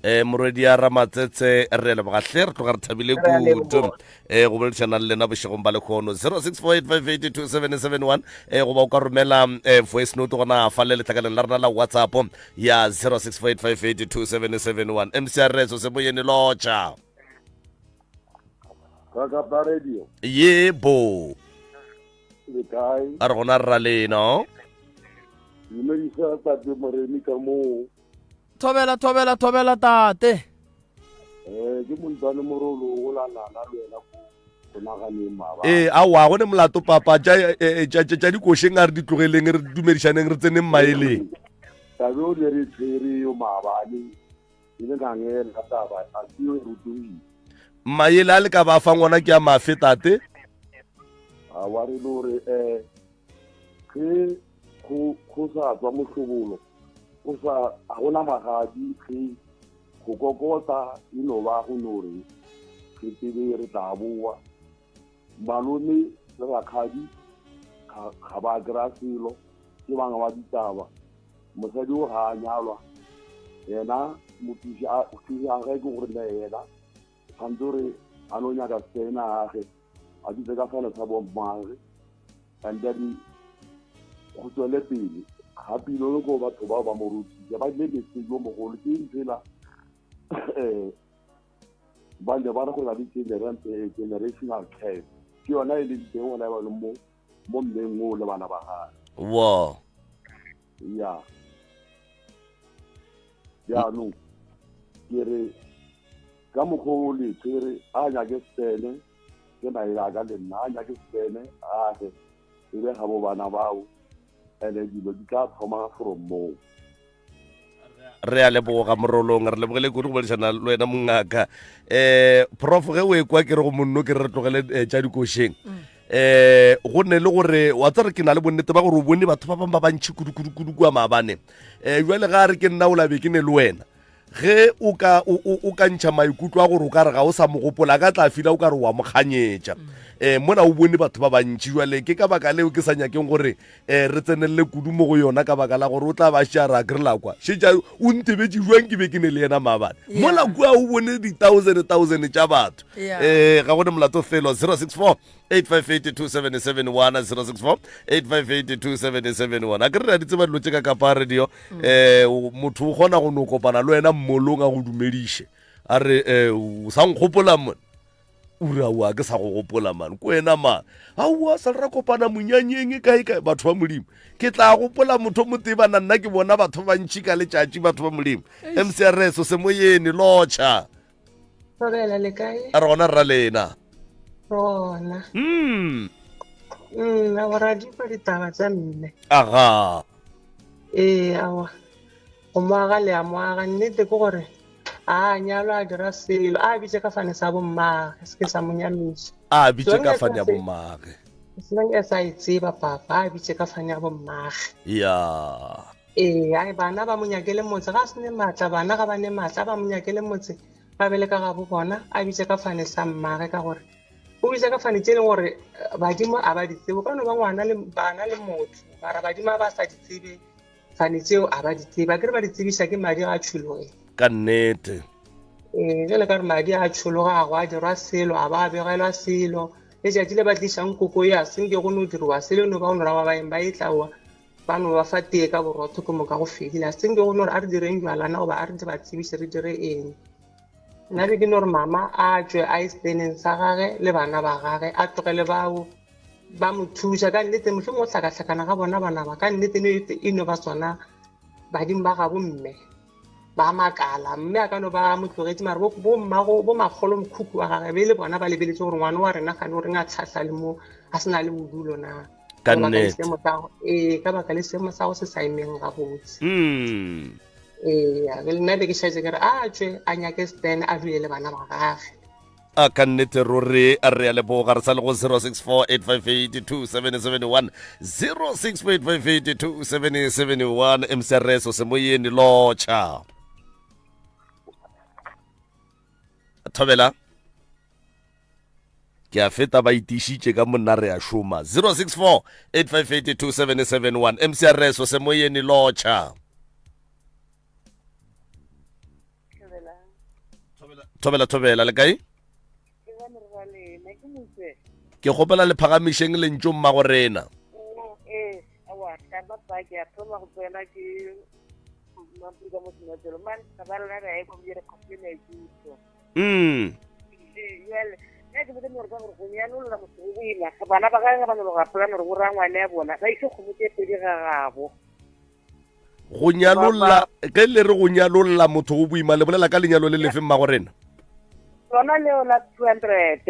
Eh morwedi ya Ramatsetse re leboga hle re tloga re thabile kudu eh go boledišana le lena bošegong ba lekgono 0648582771 eh goba o ka romela eh voice note gona fa le letlakaleng la rena la WhatsApp ya 0648582771 MCR Reso se boyene lotša Kakapa radio. Yebo. Le kae? A re gona rra lena. Dumedisa tate Moremi ka moo. Thobela thobela thobela tate. Eh ke montane morolo o la nana le wena ko go naganeng maabane. Ee aowa go ne molato papa tša eh, eh, tša tša dikošeng a re di tlogeleng re dumedišaneng re tseneng maeleng. Tabe o ne re tshwere yo maabane e le ngangela taba a se yo e rutogile. Maele a le ka ba fang ona ke a mafe tate? A wa re le gore eh ge go go sa tswa mohlobolo o sa a gona magadi ge go kokota e no ba go no re re tsebe re tla boa malome le rakgadi ga ba kry-a selo ke bangwe ba ditaba mosadi o ga a nyalwa yena mothuši a ge ke gore le yena tshwanetse gore a no nyaka sena age a dutse ka fane sa bommage and then go tswele pele gape ile le ko batho bao ba mo rutile ba ile metseng yo mogolo ke ntsela um ba ne ba re go na le generational curse ke yona e leng teng gona ba mo mo mmeng o le bana ba gage wo ya jaanong ke re ka mokgwa o le tshwere a nyake sene ke maele a ka le nna a nyake sene age e be ga bo bana bao ene dilo di tla thoma from moo. Re a leboga morolong re lebogele kudu go boledišana le wena mongaka um prof ge o ekwa ke re go monno ke re re tlogele eh, tša dikošeng um go ne le gore wa tsare ke na le bonnete ba gore o bone batho ba bangwe ba bantšhi kudu-kudu-kudu kua maabane um jale ga a re ke nna o labe ke ne le wena ge o ka o, o, o ka ntšha maikutlo a gore o ka re ga o sa mo gopola a ka tla fila o ka re wa mo kganyetša um mona o bone batho ba bantši jale ke ka baka leo ke sa nyakeng gore um re tsenelele kudu mo go yona ka baka la gore o tla ba šea ra kry la kwa šetša o ntebetše jwang ke be ke ne le yena maabane mola kua o bone di-thousand thousand tša batho um ga go ne molato felo 064 8582771 064 8582771 a ke re re a di tseba dilo tše ka kapa radio um motho o kgona go no kopana le wena mmolong a go dumediše a re um o sa nkgopola mone ura wa ke sa go gopola man ko wena man aowa sa le ra kopana monyanyeng e kae kae batho ba modimo ke tla gopola motho mo tee bana nna ke bona batho ba bantšhi ka letšatši batho ba modimo mcrs o se moyene lotšha Thobela le kae? A re gona rra lena. Rona. Awa ra di kwa ditaba tša mme. Aga. Ee, awa. Go mo aga le a mo aga. Nnete ke gore a nyalwa a dira selo. A bitše ka fane sa bommage, se ke sa mo nyamiša. A bitše ka fane ya bommage. Senang e sa e tseba papa, a bitše ka fane ya bommage. Ya. Ee, ai bana ba mo nyakele motse, ga a se ne maatla, bana ga ba ne maatla, ba mo nyakele motse, ba bele ka gabo bona, a bitše ka fane sa mmage ka gore o bitša ka fane tše e leng gore eh, badimo a ba di tsebe. O ka no ba ngwana le bana le motho, mara badimo a ba sa di tsebe fane tšeo, a ba di tsebe. A ke re ba di tsebiša ke madi a tšhologe. Ka nnete. Ee, jale ka gore madi a tšhologa a go a dirwa selo, a ba a begelwa selo. Letšatši le ba tlišang koko ya senke go no diriwa selo, no ba o no ra ba baeng ba e tlaoa ba no ba fa tee ka borotho ke moka go fedile. A senke go no re a re direng jwalana goba a re ba tsebiše re dire eng. Nna be ke no re mama a tšwe a ye seteneng sa gage le bana ba gage, a tlogele bao ba mo thuša. Ka nnete mohlomongwe go hlakahlakana ga bona bana ba, ka nnete no e no ba tsona badimo ba gabo mme ba makala. Mme a ka no ba mo tlogetše, mara bo mmago, bo makgolo mokhukhu wa gage be le bona ba lebeletse gore ngwana wa rena gane o reng a tlhahla le mo a se na le bodulo na. Ka nnete. Ee, ka baka le seemo sa go se sa emeng gabotse. Ee, le nna be ke šetše ke re a tšwe a nyake stand a dule le bana ba gage. A ka nnete ruri re a leboga. Re sa le go 0648582771, 0648582771. MCRS o semoyeni lotšha. Thobela. Ke a feta ba itišitše ka monna re a šoma. 0648582771 MCRS o semoyeni lotšha. Thobela, thobela, le kae? Ke kgopela le phagamišeng lentšu mmago rena. Ee, awa, ka ba pa ke a thoma go tsena ke mampudi ka mo senotlelo. Man, ba rena re a e kwa bile re khopile maikutlo. Jale, nna ke botse gore ka gore go nyalolla motho go boima. Bana ba gagwe ba no ga plan gore bo rangwane ya bona ba ise kgomo tse pedi ga gabo. Go nyalolla, ge le re go nyalolla motho go boima, le bolela ka lenyalo le lefe mmago rena? Lona leo la 200.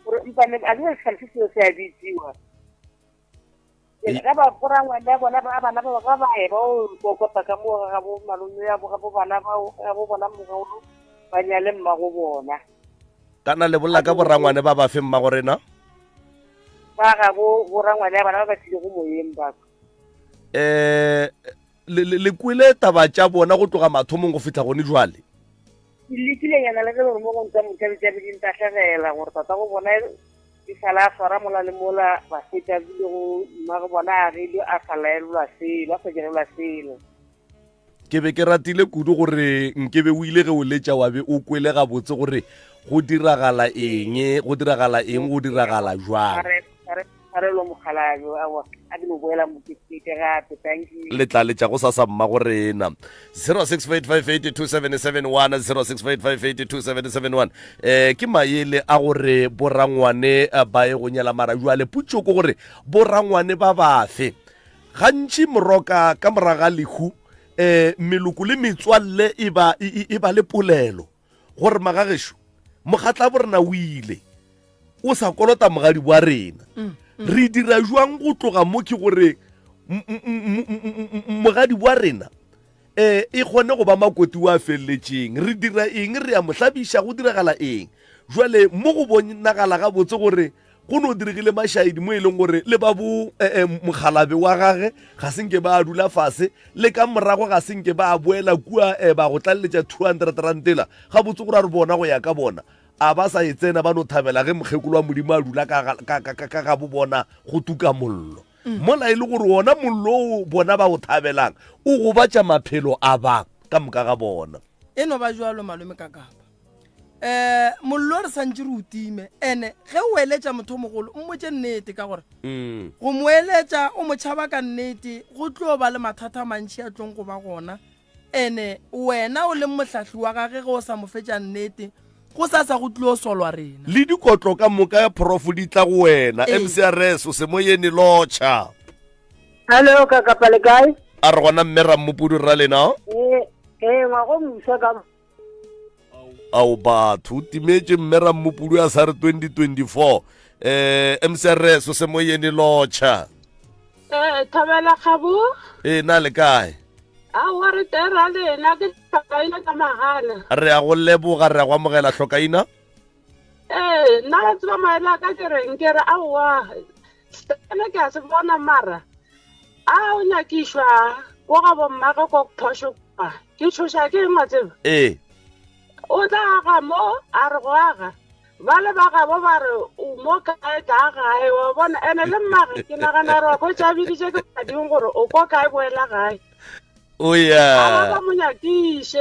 Gore mpane a ke se se se a bitsiwa. Ga ba borangwane ya bona ba bana ba ga ba e ba o kokota ka mo ga bo malome ya bo ga bo bana ba ga bo bona mogolo ba nyale mma go bona. Kana le bolela ka borangwane ba ba fe mmago rena? Ba ga bo borangwane ya bana ba ba tlile go moyeng ba. Le kwele taba tša bona go tloga mathomong go fihla gone jwale? Ke lekile nyana le ge gore mo go ntsa mothabe tša be di ntahlegela gore tata go bona e sala a swara mola le mola ba fetša bile go mma go bona a gele a sa laelwa selo, a sa direlwa selo. Ke be ke ratile kudu gore nkebe o ile ge o letša wa be o kwele gabotse gore go diragala eng, go diragala eng, go diragala jwang. Tshwarelo mokgalabje, aowa, a ke no boela mokete gape, thank you. Le tla letša go sasa mma go rena. 0685827771, 0685827771. Ke maele a gore borangwane ba ye go nyala mara jwale potšo ke gore borangwane ba bafe. Gantši moroka ka moraga lehu, meloko le metswalle e ba, e, e, e ba le polelo gore magagešo mogatla bo rena o ile o sa kolota mogadi wa rena. Re dira jwang go tloga mo ke gore mogadi wa rena e kgone go ba makoti wa felletšeng? Re dira eng? Re a mo hlabiša, go diragala eng? Jwale mo go bonagala gabotse gore go no diregile mašaedi mo e leng gore le ba bo mokgalabe wa gage ga se nke ba dula fase, le ka morago ga se nke ba boela kua ba go tlaleletša 200 rand ela. Gabotse gore a re bona go ya ka bona a ba sa e tsena, ba no thabela ge mokgekolo wa Modimo a dula ka ga bo bona go tuka mollo. Mola e le gore wona mollo o bona ba o thabelang o gobatša maphelo a ba ka moka ga bona. E no ba jwalo malome ka kapa. Mollo re santse re o time, ene ge o eletša motho o mogolo mmotše nnete, ka gore go mo eletša o mo tšhaba ka nnete go tlo ba le mathata a mantši a tlong go ba gona. Ene wena o leng mohlahli wa gage ge o sa mo fetša nnete, go sa sa go tlio solwa rena. Le dikotlo ka moka ya prof di tla go wena. MCRS o se moyeni lotšha. Hello, ka kapa le kae? A re gona mme Rammopudu rra lena. Ee, ngwago moswa ka Ao batho, o timetše mme Rammopudu a sa re 2024. Um mcr so se moyeni lotšha. Eh, thabela gabo. Ee, na le kae? Aowa re teng ra lena ke hlokaina ka magana. Re a go leboga, re a go amogela hlokaina. Ee, nna wa tseba maele a ka ke reng ke re aowa sena ke a se bona mara a o nyakišwa ko ga bommage ko phošo kwa ke tšhoša ke eng wa tseba? Ee. O tla aga mo a re go aga ba le ba gabo ba re o mo kae tla gae wa bona ene le mmage ke nagana gore wa khwetša a biditše ke badimo gore o ko kae boela gae o ya ba mo nyakiše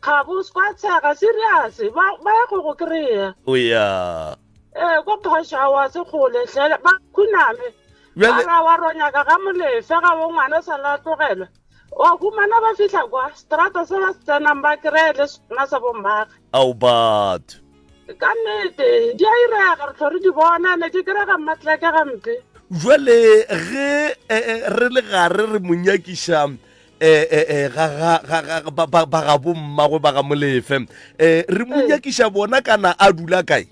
kgabo se kwa tshega serious ba ba ya go go kry-a o ya ee ko phoša wa se kgole tlhele ba khuname Bjale- ba ra wa ronyaka ga molefe ga bo ngwana o sa la tlogelwa wa humana ba fihla kwa strata se ba se tsenang ba kry-e le sona sa bommage ao batho ka nnete di a irega re tlho re di bona ne di kry-ga mmatleke gampe jwale ge eh, eh, re le gare re mo nyakiša eh, ba ga bommagwe ba ga molefe um re mo nyakiša bona kana a dula kae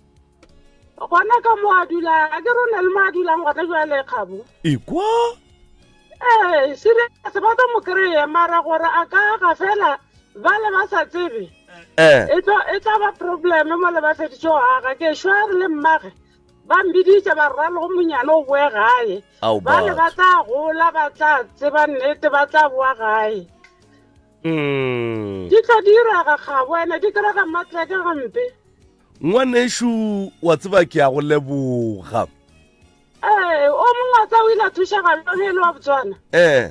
gona ka mo a dulang a ke re o na le mo a dulang gona jwale kgabo ekwa ee serious ba tlo mo kry-e mara gore a ka ga fela ba le ba sa tsebe eh. e e tla ba probleme mo le ba feditše go aga ke šwa re le mmage ba mbiditše ba rra le go monyane o boe gae ba le ba tla gola ba tla tseba nnete ba tla boa gae mm. di tlo direga gabo ene di kry-ga mmatleke gampe Ngwanešu, wa tseba ke a go leboga. Ee, o mongwe wa tsa o ile a thušega bjang e le wa Botswana? Ee.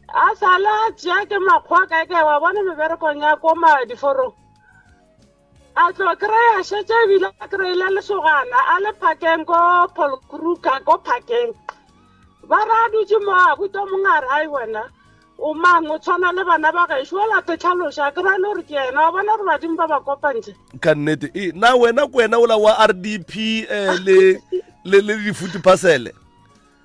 A sala a tšea ke makgowa kae kae wa bona meberekong ya ko ma diforong. A tlo kry-a šetše ebile a kry-ile lesogana a le phakeng ko Paul Kruger ko phakeng. Ba re a dutše mo a botsa mongwe a re ai wena o mang o tshwana le bana ba gešo o late tlhaloša ke ra le gore ke yena wa bona gore badimo ba ba kopantše ka nnete e na wena ke wena ola wa rdp eh, le le le di-food parcel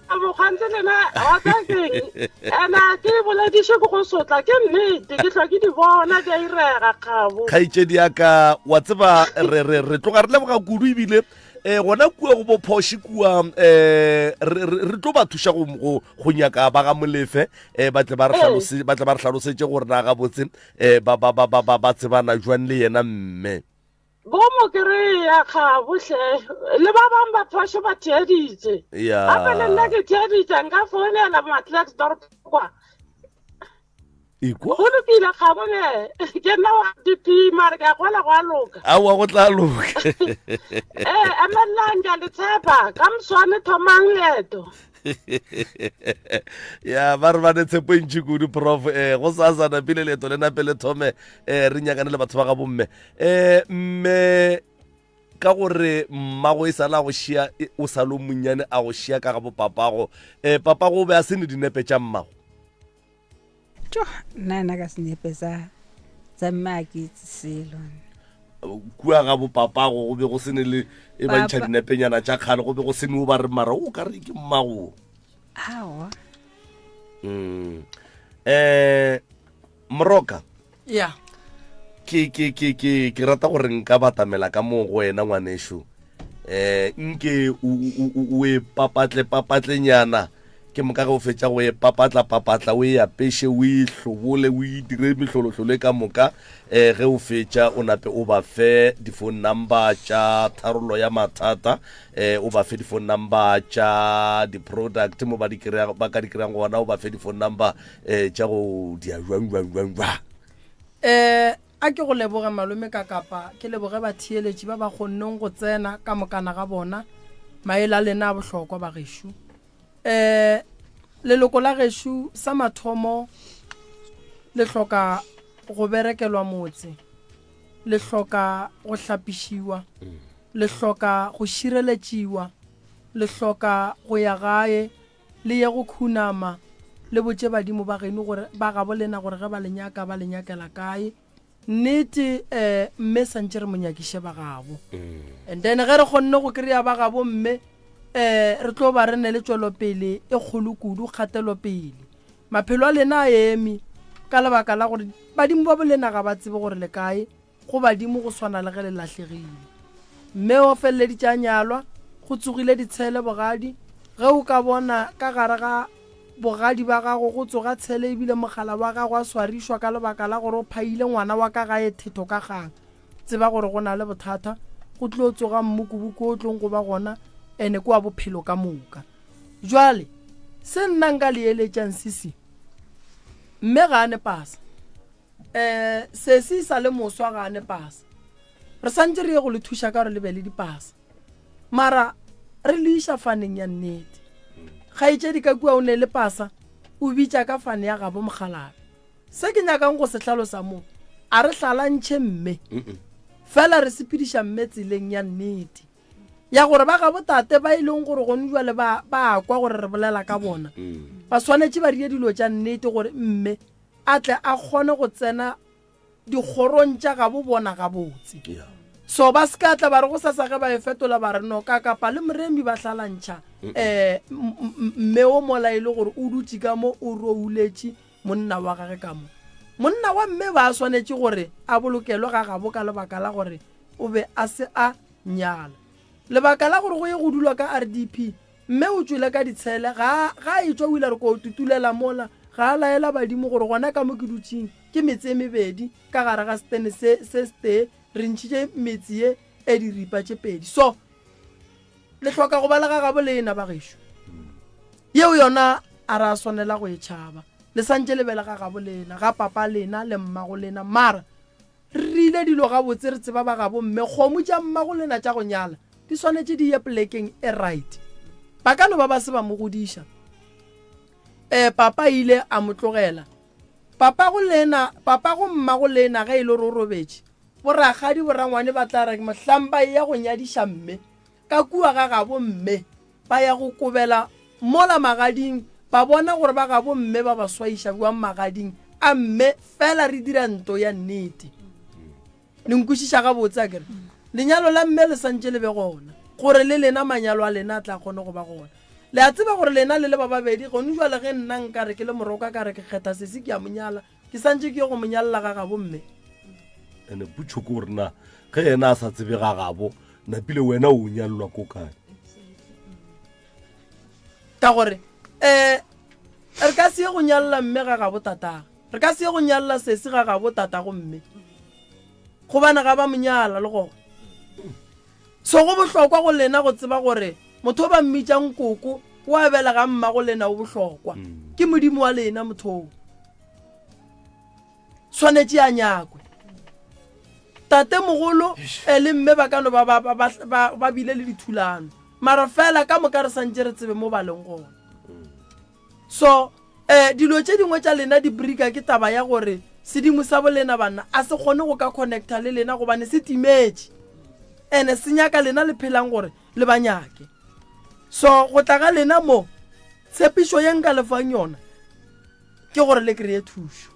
mokgantse lena wa tsa keng ena ke bolediše ke go sotla ke nnete ke tlhwa ke di bona di a irega kgabo kgaetšedi ya ka wa tseba re re re tloga re leboga kudu ebile um gona kua go bophoši kua um re tlo ba thuša go nyaka ba ga molefe um ba tle ba re hlalosetše gore na gabotse um ba tsebana jwang le yena mme bo mo kry-a ga bohle le ba bangwe ba phošo ba theeditše gape le nna ke theeditše nka founela matlaxdorp kwa Ikwa? Go lokile kgabone ke nna wa DP mare ke a gola go a loka. Aowa go tla loka. Eh emellang ke a le tshepa ka moswane thomang leeto. ya ba re ba ne tshepo e ntši kudu prof um go sa sa napile leeto le nape le thome um re nyakane le batho ba ga bomme um mme ka gore mmago e sala go šia e, o sa lo monnyane a go šia ka ga bopapago um papago o be a se ne dinepe tša mmago tjo nna ena ka senepe sa tsa mme a ke itse selo kua ga bopapago go be go sene le e ba ntšha dinepenyana tša kgale go be go sene o ba re mara o ka re ke mmago aowa um eh moroka ya ke ke ke ke ke rata gore nka batamela ka moo go wena ngwanešu eh nke o e papatle papatlenyana ke moka ge o fetša go e papatla papatla o e apeše o e hlobole o e dire mehlolohlolo e ka moka um ge o fetša o nape o ba fe di-phone number tša tharollo ya mathata um o ba fe di-phone number tša di-product mo ba ka di kry-ang gona o ba fe di-phone number um tša go dia jwang jwang jwang jwang um a ke go leboge malome ka kapa ke leboge batheeletši ba ba kgonneng go tsena ka mokana ga bona maele a lena a bohlokwa bagešo um leloko la gešo sa mathomo le hloka go berekelwa motse le hloka go hlapišiwa le hloka go šireletšiwa le hloka go ya gae Le ye go khunama, le botše badimo ba geno gore ba gabo lena gore ge ba le nyaka ba le nyakela kae. Nnete eh mme santše re mo nyakiše ba gabo. And then ge re kgonne go kry-a ba gabo mme eh re tlo ba re ne le tšwelopele e kgolo kudu, kgatelopele. Maphelo a lena a eme ka lebaka la gore badimo ba bolena ga ba tsebe gore le kae. Go badimo go swana le ge le lahlegile. Mme o feleleditše a nyalwa, Go tsogile ditshele bogadi. Ge o ka bona ka gare ga bogadi ba gago go tsoga tshele ebile mogala wa gago a swarišwa ka lebaka la gore o phaile ngwana wa ka gae thetho ka kgang, tseba gore go na le bothata. Go tlo tsoga mmukubuku o tlong go ba gona ene ke wa bophelo ka moka. Jwale se nna nka le eletšang sisi, mme ga a ne pasa. Um sesi sa le moswa ga a ne pasa. Re santše re ye go le thuša ka gore le be le dipasa. Mara re le iša faneng ya nnete. Kgaetšedi ka kua o ne le pasa, o bitša ka fane ya gabo mokgalabje. Se ke nyakang go se hlalosa mo, a re hlalantšhe mme. Fela re sepediša mme tseleng ya nnete. Ya gore ba gabo tate ba e leng gore gone jwale ba ba kwa gore re bolela ka bona. Ba swanetše ba rie dilo tša nnete gore mme a tle a kgone go tsena dikgorong tša gabo bona gabotse. So ba se ka tla ba re go sasa ge ba e fetola ba re no ka kapa le Moremi ba hlalantšha um mme o mola e le gore o dutše ka mo o rouletše monna wa gage ka mo. Monna wa mme ba swanetše gore a bolokelwe ga gabo ka lebaka la gore o be a se a nyala. Lebaka la gore go ye go dulwa ka RDP Mme o tšwele ka ditshele, ga, ga a etšwa o ile a re ko tutulela mola, ga a laela badimo gore gona ka mo ke dutšeng ke metse e mebedi ka gare ga setene se, se setee, re ntšhitše metse ye e diripa tše pedi. So, le hloka go ba le ga gabo lena, bagešo. Yeo yona a ra swanela go e tšhaba. Le santše le be le ga gabo lena, ga papa lena le mmago lena, mara Re rile dilo gabotse re tseba ba gabo mme kgomo tša mmago lena tša go nyala di swanetše di ye polekeng e right. Ba ka no ba ba se ba mo godiša. E, papa ile a mo tlogela. Papago lena, papago mmago lena ge e le gore o robetše, borakgadi borangwane ba tla re mohlang ba eya go nyadiša mme ka kua ga gabo mme ba ya go kobela mola magading ba bona gore ba gabo mme ba ba swaiša bjang magading a mme fela re dira nto ya nnete. Le nkwešiša gabotse a kere? Lenyalo la mme le santše le be gona gore le lena manyalo a lena a tla kgone go ba gona. Le a tseba gore lena le le ba babedi gone jwale ge nna nka re ke le moroka ka re ke kgetha sesi ke a mo nyala ke santše ke ye go mo nyalela ga gabo mme. Ene potšo ke gore na ge yena a sa tsebe ga gabo napile wena o nyalelwa ko kae? Ka gore um re ka se ye go nyalela mme ga gabo tataga, re ka se ye go nyalela sesi ga gabo tatago mme, gobane ga ba mo nyala le gona. So go bohlokwa go lena go tseba gore motho o ba mmitšang koko o a belegang mmago lena o bohlokwa. Ke modimo wa lena motho o. Swanetše a nyakwe. Tate mogolo eh, le mme ba ka no ba ba, ba, ba, ba, ba bile le dithulano. Mara fela ka moka re santše re tsebe mo ba leng gona. So eh, dilo tše dingwe tša lena di brika ke taba ya gore sedimo sa bolena banna a se kgone go ka connecta le lena gobane se timetše. Ene se nyaka lena le phelang gore le ba nyake. So go tla ga lena mo, tshepišo ye nka le fang yona ke gore le kry-e thušo.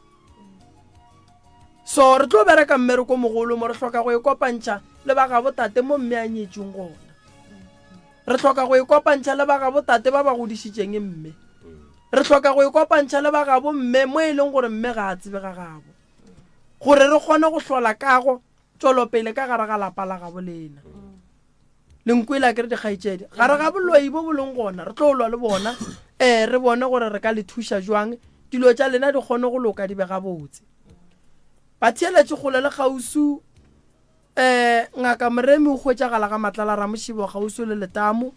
So re tlo bereka mmereko mogolo mo, re hloka go e kopantšha le ba gabo tate mo mme a nyetšweng gona. Re hloka go e kopantšha le ba gabo tate ba ba godišitšeng mme. Re hloka go e kopantšha le ba gabo mme mo e leng gore mme ga a tsebe ga gabo. Gore re kgone go hlola kago tšwelopele ka gare ga lapa la gabo lena. Le nkwele a ke re dikgaetšedi, gare ga boloi bo bo leng gona re tlo lwa le bona, eh re bone gore re ka le thuša jwang dilo tša lena di kgone go loka di be gabotse. Batheeletši kgole le kgausu eh ngaka Moremi o hwetšagala ga Matlala Ramošibo kgausu le Letamo.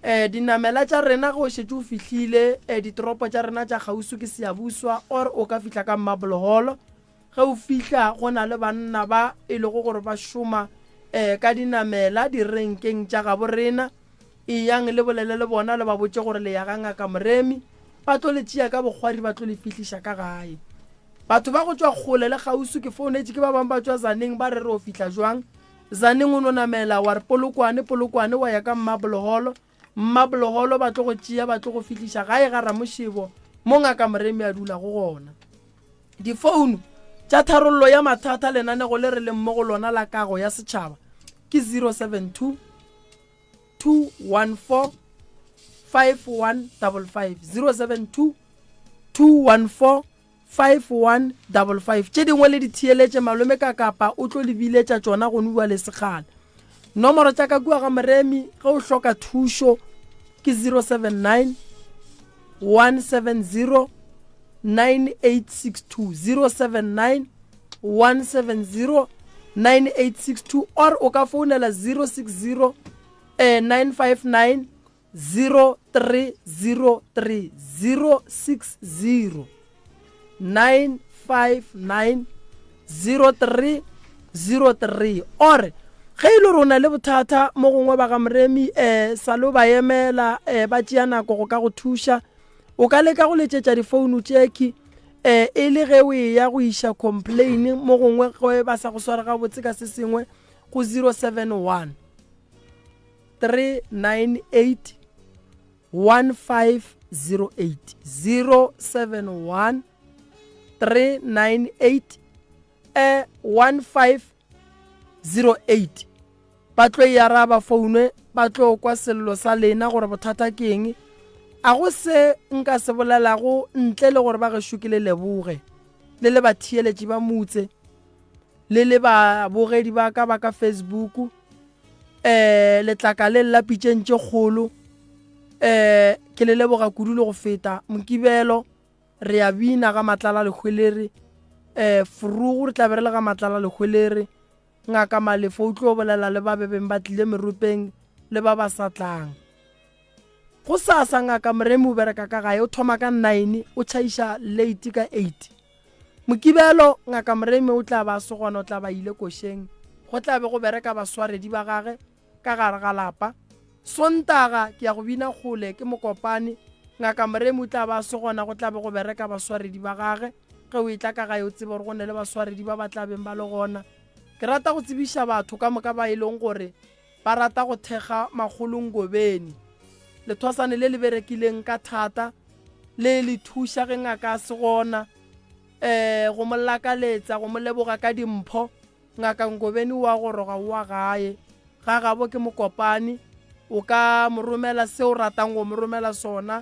Eh dinamela tša rena ge o šetše o fihlile eh ditoropo tša rena tša kgausu ke Siyabuswa or o ka fihla ka Marble Hall. Ge o fihla go na le banna ba e lego gore ba šoma um ka dinamela direnkeng tša gabo rena. Eyang le bolele le bona le ba botše gore le ya ga Ngaka Moremi. Ba tlo le tšea ka bokgwari ba tlo le fihliša ka gae. Batho ba go tšwa kgole le kgauswi ke founetše ke ba bangwe ba tšwa Zaneng ba re re o fihla jwang. Zaneng o no namela wa re Polokwane, Polokwane wa ya ka Marble Hall. Mmaboloholo ba tlo go tšea ba tlo go fihliša gae ga Ramošebo mo Ngaka Moremi a dulago gona. Difounu tša tharollo ya mathata lenanego le re leng mo go lona la kago ya setšhaba ke 072 214 5155 072 214 5155 Tše dingwe le di theeletše malome ka kapa o tlo le biletša tšona go nuwa le sekgala. Nomoro tša ka kua ga Moremi ge o hloka thušo ke 079 170 9862 079 170 9862 or o ka founela 060 eh, 959 0303 060 959 0303 or ge e le gore o na le bothata mo gongwe ba ga moremi um sa lo ba emela um ba tšea nako go ka go thuša o ka leka go letšetša difounu tšeki um e le ge o eya go iša complain mo gongwe ge ba sa go sware gabotse ka se sengwe go 071 398 1508 071 398 eh, 1508 ba tlo e araba foune ba tlo kwa sello sa lena gore bothata ke eng a go se nka se bolelago ntle le gore ba gešo ke le leboge le le batheeletši ba motse le le babogedi ba ka ba ka facebook um letlaka le lla pitšeng tše kgolo um ke le leboga kudu le go feta mokibelo re ya bina ga matlala lehwelere um furugu re tla be re le ga matlala lehwelere ngaka malefo o tlo bolela le ba bebeng ba tlile meropeng le ba ba sa tlang go sasa ngaka moremi o bereka ka gae o thoma ka 9 o tšhaiša late ka 8 Mokibelo, Ngaka Moremi o tla ba a se gona, o tla ba a ile košeng. Go tla be go bereka baswaredi ba gage ka gare ga lapa. Sontaga, ke ya go bina kgole ke Mokopane. Ngaka Moremi o tla ba a se gona, go tla be go bereka baswaredi ba gage. Ge o etla ka gae o tsebe gore go ne le baswaredi ba ba tla beng ba le gona. Ke rata go tsebiša batho ka moka ba e leng gore ba rata go thekga Makgolo Ngobeni. Lethwasane le le berekileng ka thata le le thuša ge ngaka a se gona um go mo lakaletsa go mo leboga ka dimpho ngaka Ngobeni o a goroga o a gae ga gabo ke mokopane o ka mo romela se o ratang go mo romela sona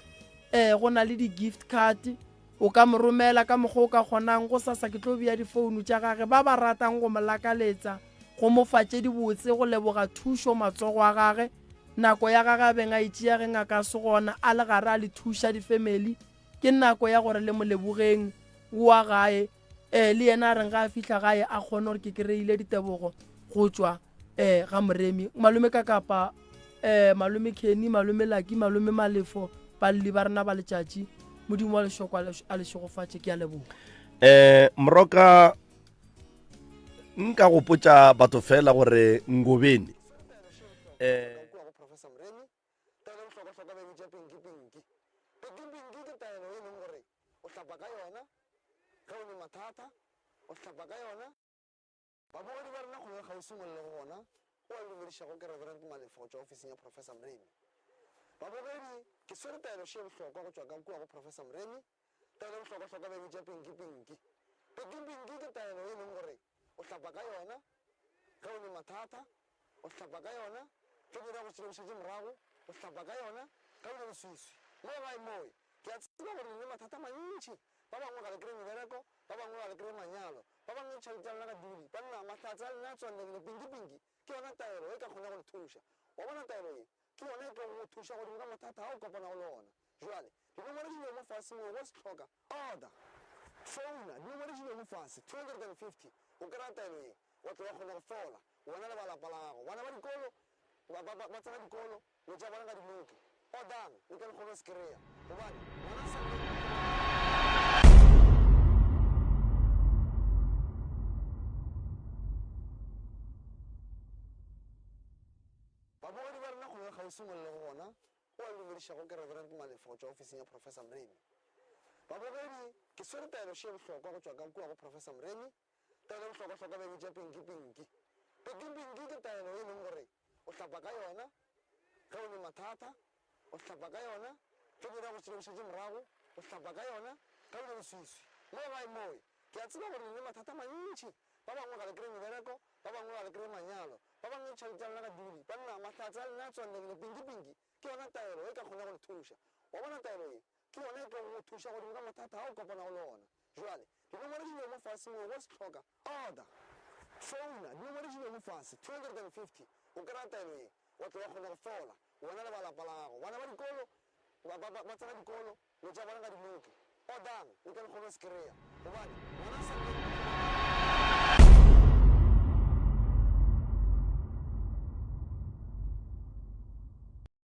um go na le di-gift card O ka mo romela ka mokgwa o ka kgonang, gosasa ke tlo bea difounu tša gage, ba ba ratang go mo lakaletsa, go mo fa tše dibotse, go leboga thušo matsogo a gage, nako ya gage a beng a e tšea ge ngaka a se gona, a le gare a le thuša difemeli, ke nako ya gore le mo lebogeng, o wa gae, eh, le yena a reng ga a fihla gae a kgone gore ke kry-ile ditebogo go tšwa eh, ga moremi malome ka kapa eh, malome kenny malome laki malome malefo balli ba rena ba letšatši modimo wa lešoko a le šegofatše ke a leboga eh moroka nka gopotša batho fela gore ngobeni eh O hlapa ka yona ge o ne mathata, o hlapa ka yona. Babogedi ba rena kgole le kgauswi mo le lego gona, o a le dumedišago ke Reverend Malefo go tšwa ofising ya Professor Mremi. Babogedi, ke swere taelo še ye bohlokwa go tšwa ka kua go Professor Mremi. Taelo ye bohlokwahlokwa ba e bitša Pinki-pinki. Pinki-pinki ke taelo ye e leng gore o hlapa ka yona ge o ne mathata, o hlapa ka yona ge dira go šele morago, o hlapa ka yona ge o le leswiswi. Mo gae moe, Ke a tseba gore le ne mathata a mantši. Ba bangwe ga le kreye mebereko, ba bangwe ga le kreye manyalo, ba bangwe ditšhelete tša lena ga di dule. Banna, mahlatse a lena a tswallegile pinki-pinki. Ke yona taelo e ka kgonago go le thuša. Wa bona taelo ye? Ke yona e tlogo go thuša godimo ga mathata a o kopanago le ona. Bjale, dinomoro di lego mo fase moo go se hloka, order. Founa, dinomoro di lego mo fase, 250, o kry-a taelo ye, wa tlo wa kgona go fola, wena le ba lapa la gago. Bana ba dikolo, ba, ba, ba, ba tsena dikolo, Lo tša bona ga di loke. Odang, le tle le kgone go se kry-a. Gobane, ngwana a sa Babogedi ba rena kgole le kgauswi mo le lego gona, o a le dumedišago ke Reverend Malefo go tšwa ofising ya Professor Mremi. Babogedi, ke swere taelo še ye bohlokwa go tšwa ka kua go Professor Mremi. Taelo ye bohlokwahlokwa ba e bitša Pinki-pinki. Pinki-pinki ke taelo ye e leng gore O hlapa ka yona ge o ne mathata, o hlapa ka yona ge dira go šele morago, o hlapa ka yona ge o le leswiswi. Mo gae moe, ke a tseba gore le ne mathata a mantši. Ba bangwe ga le kreye mebereko, ba bangwe ga le kreye manyalo, ba bangwe ditšhelete tša lena ga di dule. Banna, mahlatse a lena a tswallegile pinki-pinki. Ke yona taelo e ka kgonago go le thuša. Wa bona taelo ye? Ke yona e tlogo go thuša godimo ga mathata a o kopanago le ona. Bjale, dinomoro di lego mo fase moo go se hloka, order. Founa, dinomoro di lego mo fase, 250. O kry-a taelo ye, wa tlo wa kgona go fola, wena le ba lapa la gago. Bana ba dikolo, ba, ba, ba, ba tsena dikolo, lo tša bona ga di loke. Odang, le tle le kgone go se kry-a. Gobane, ngwana a sa.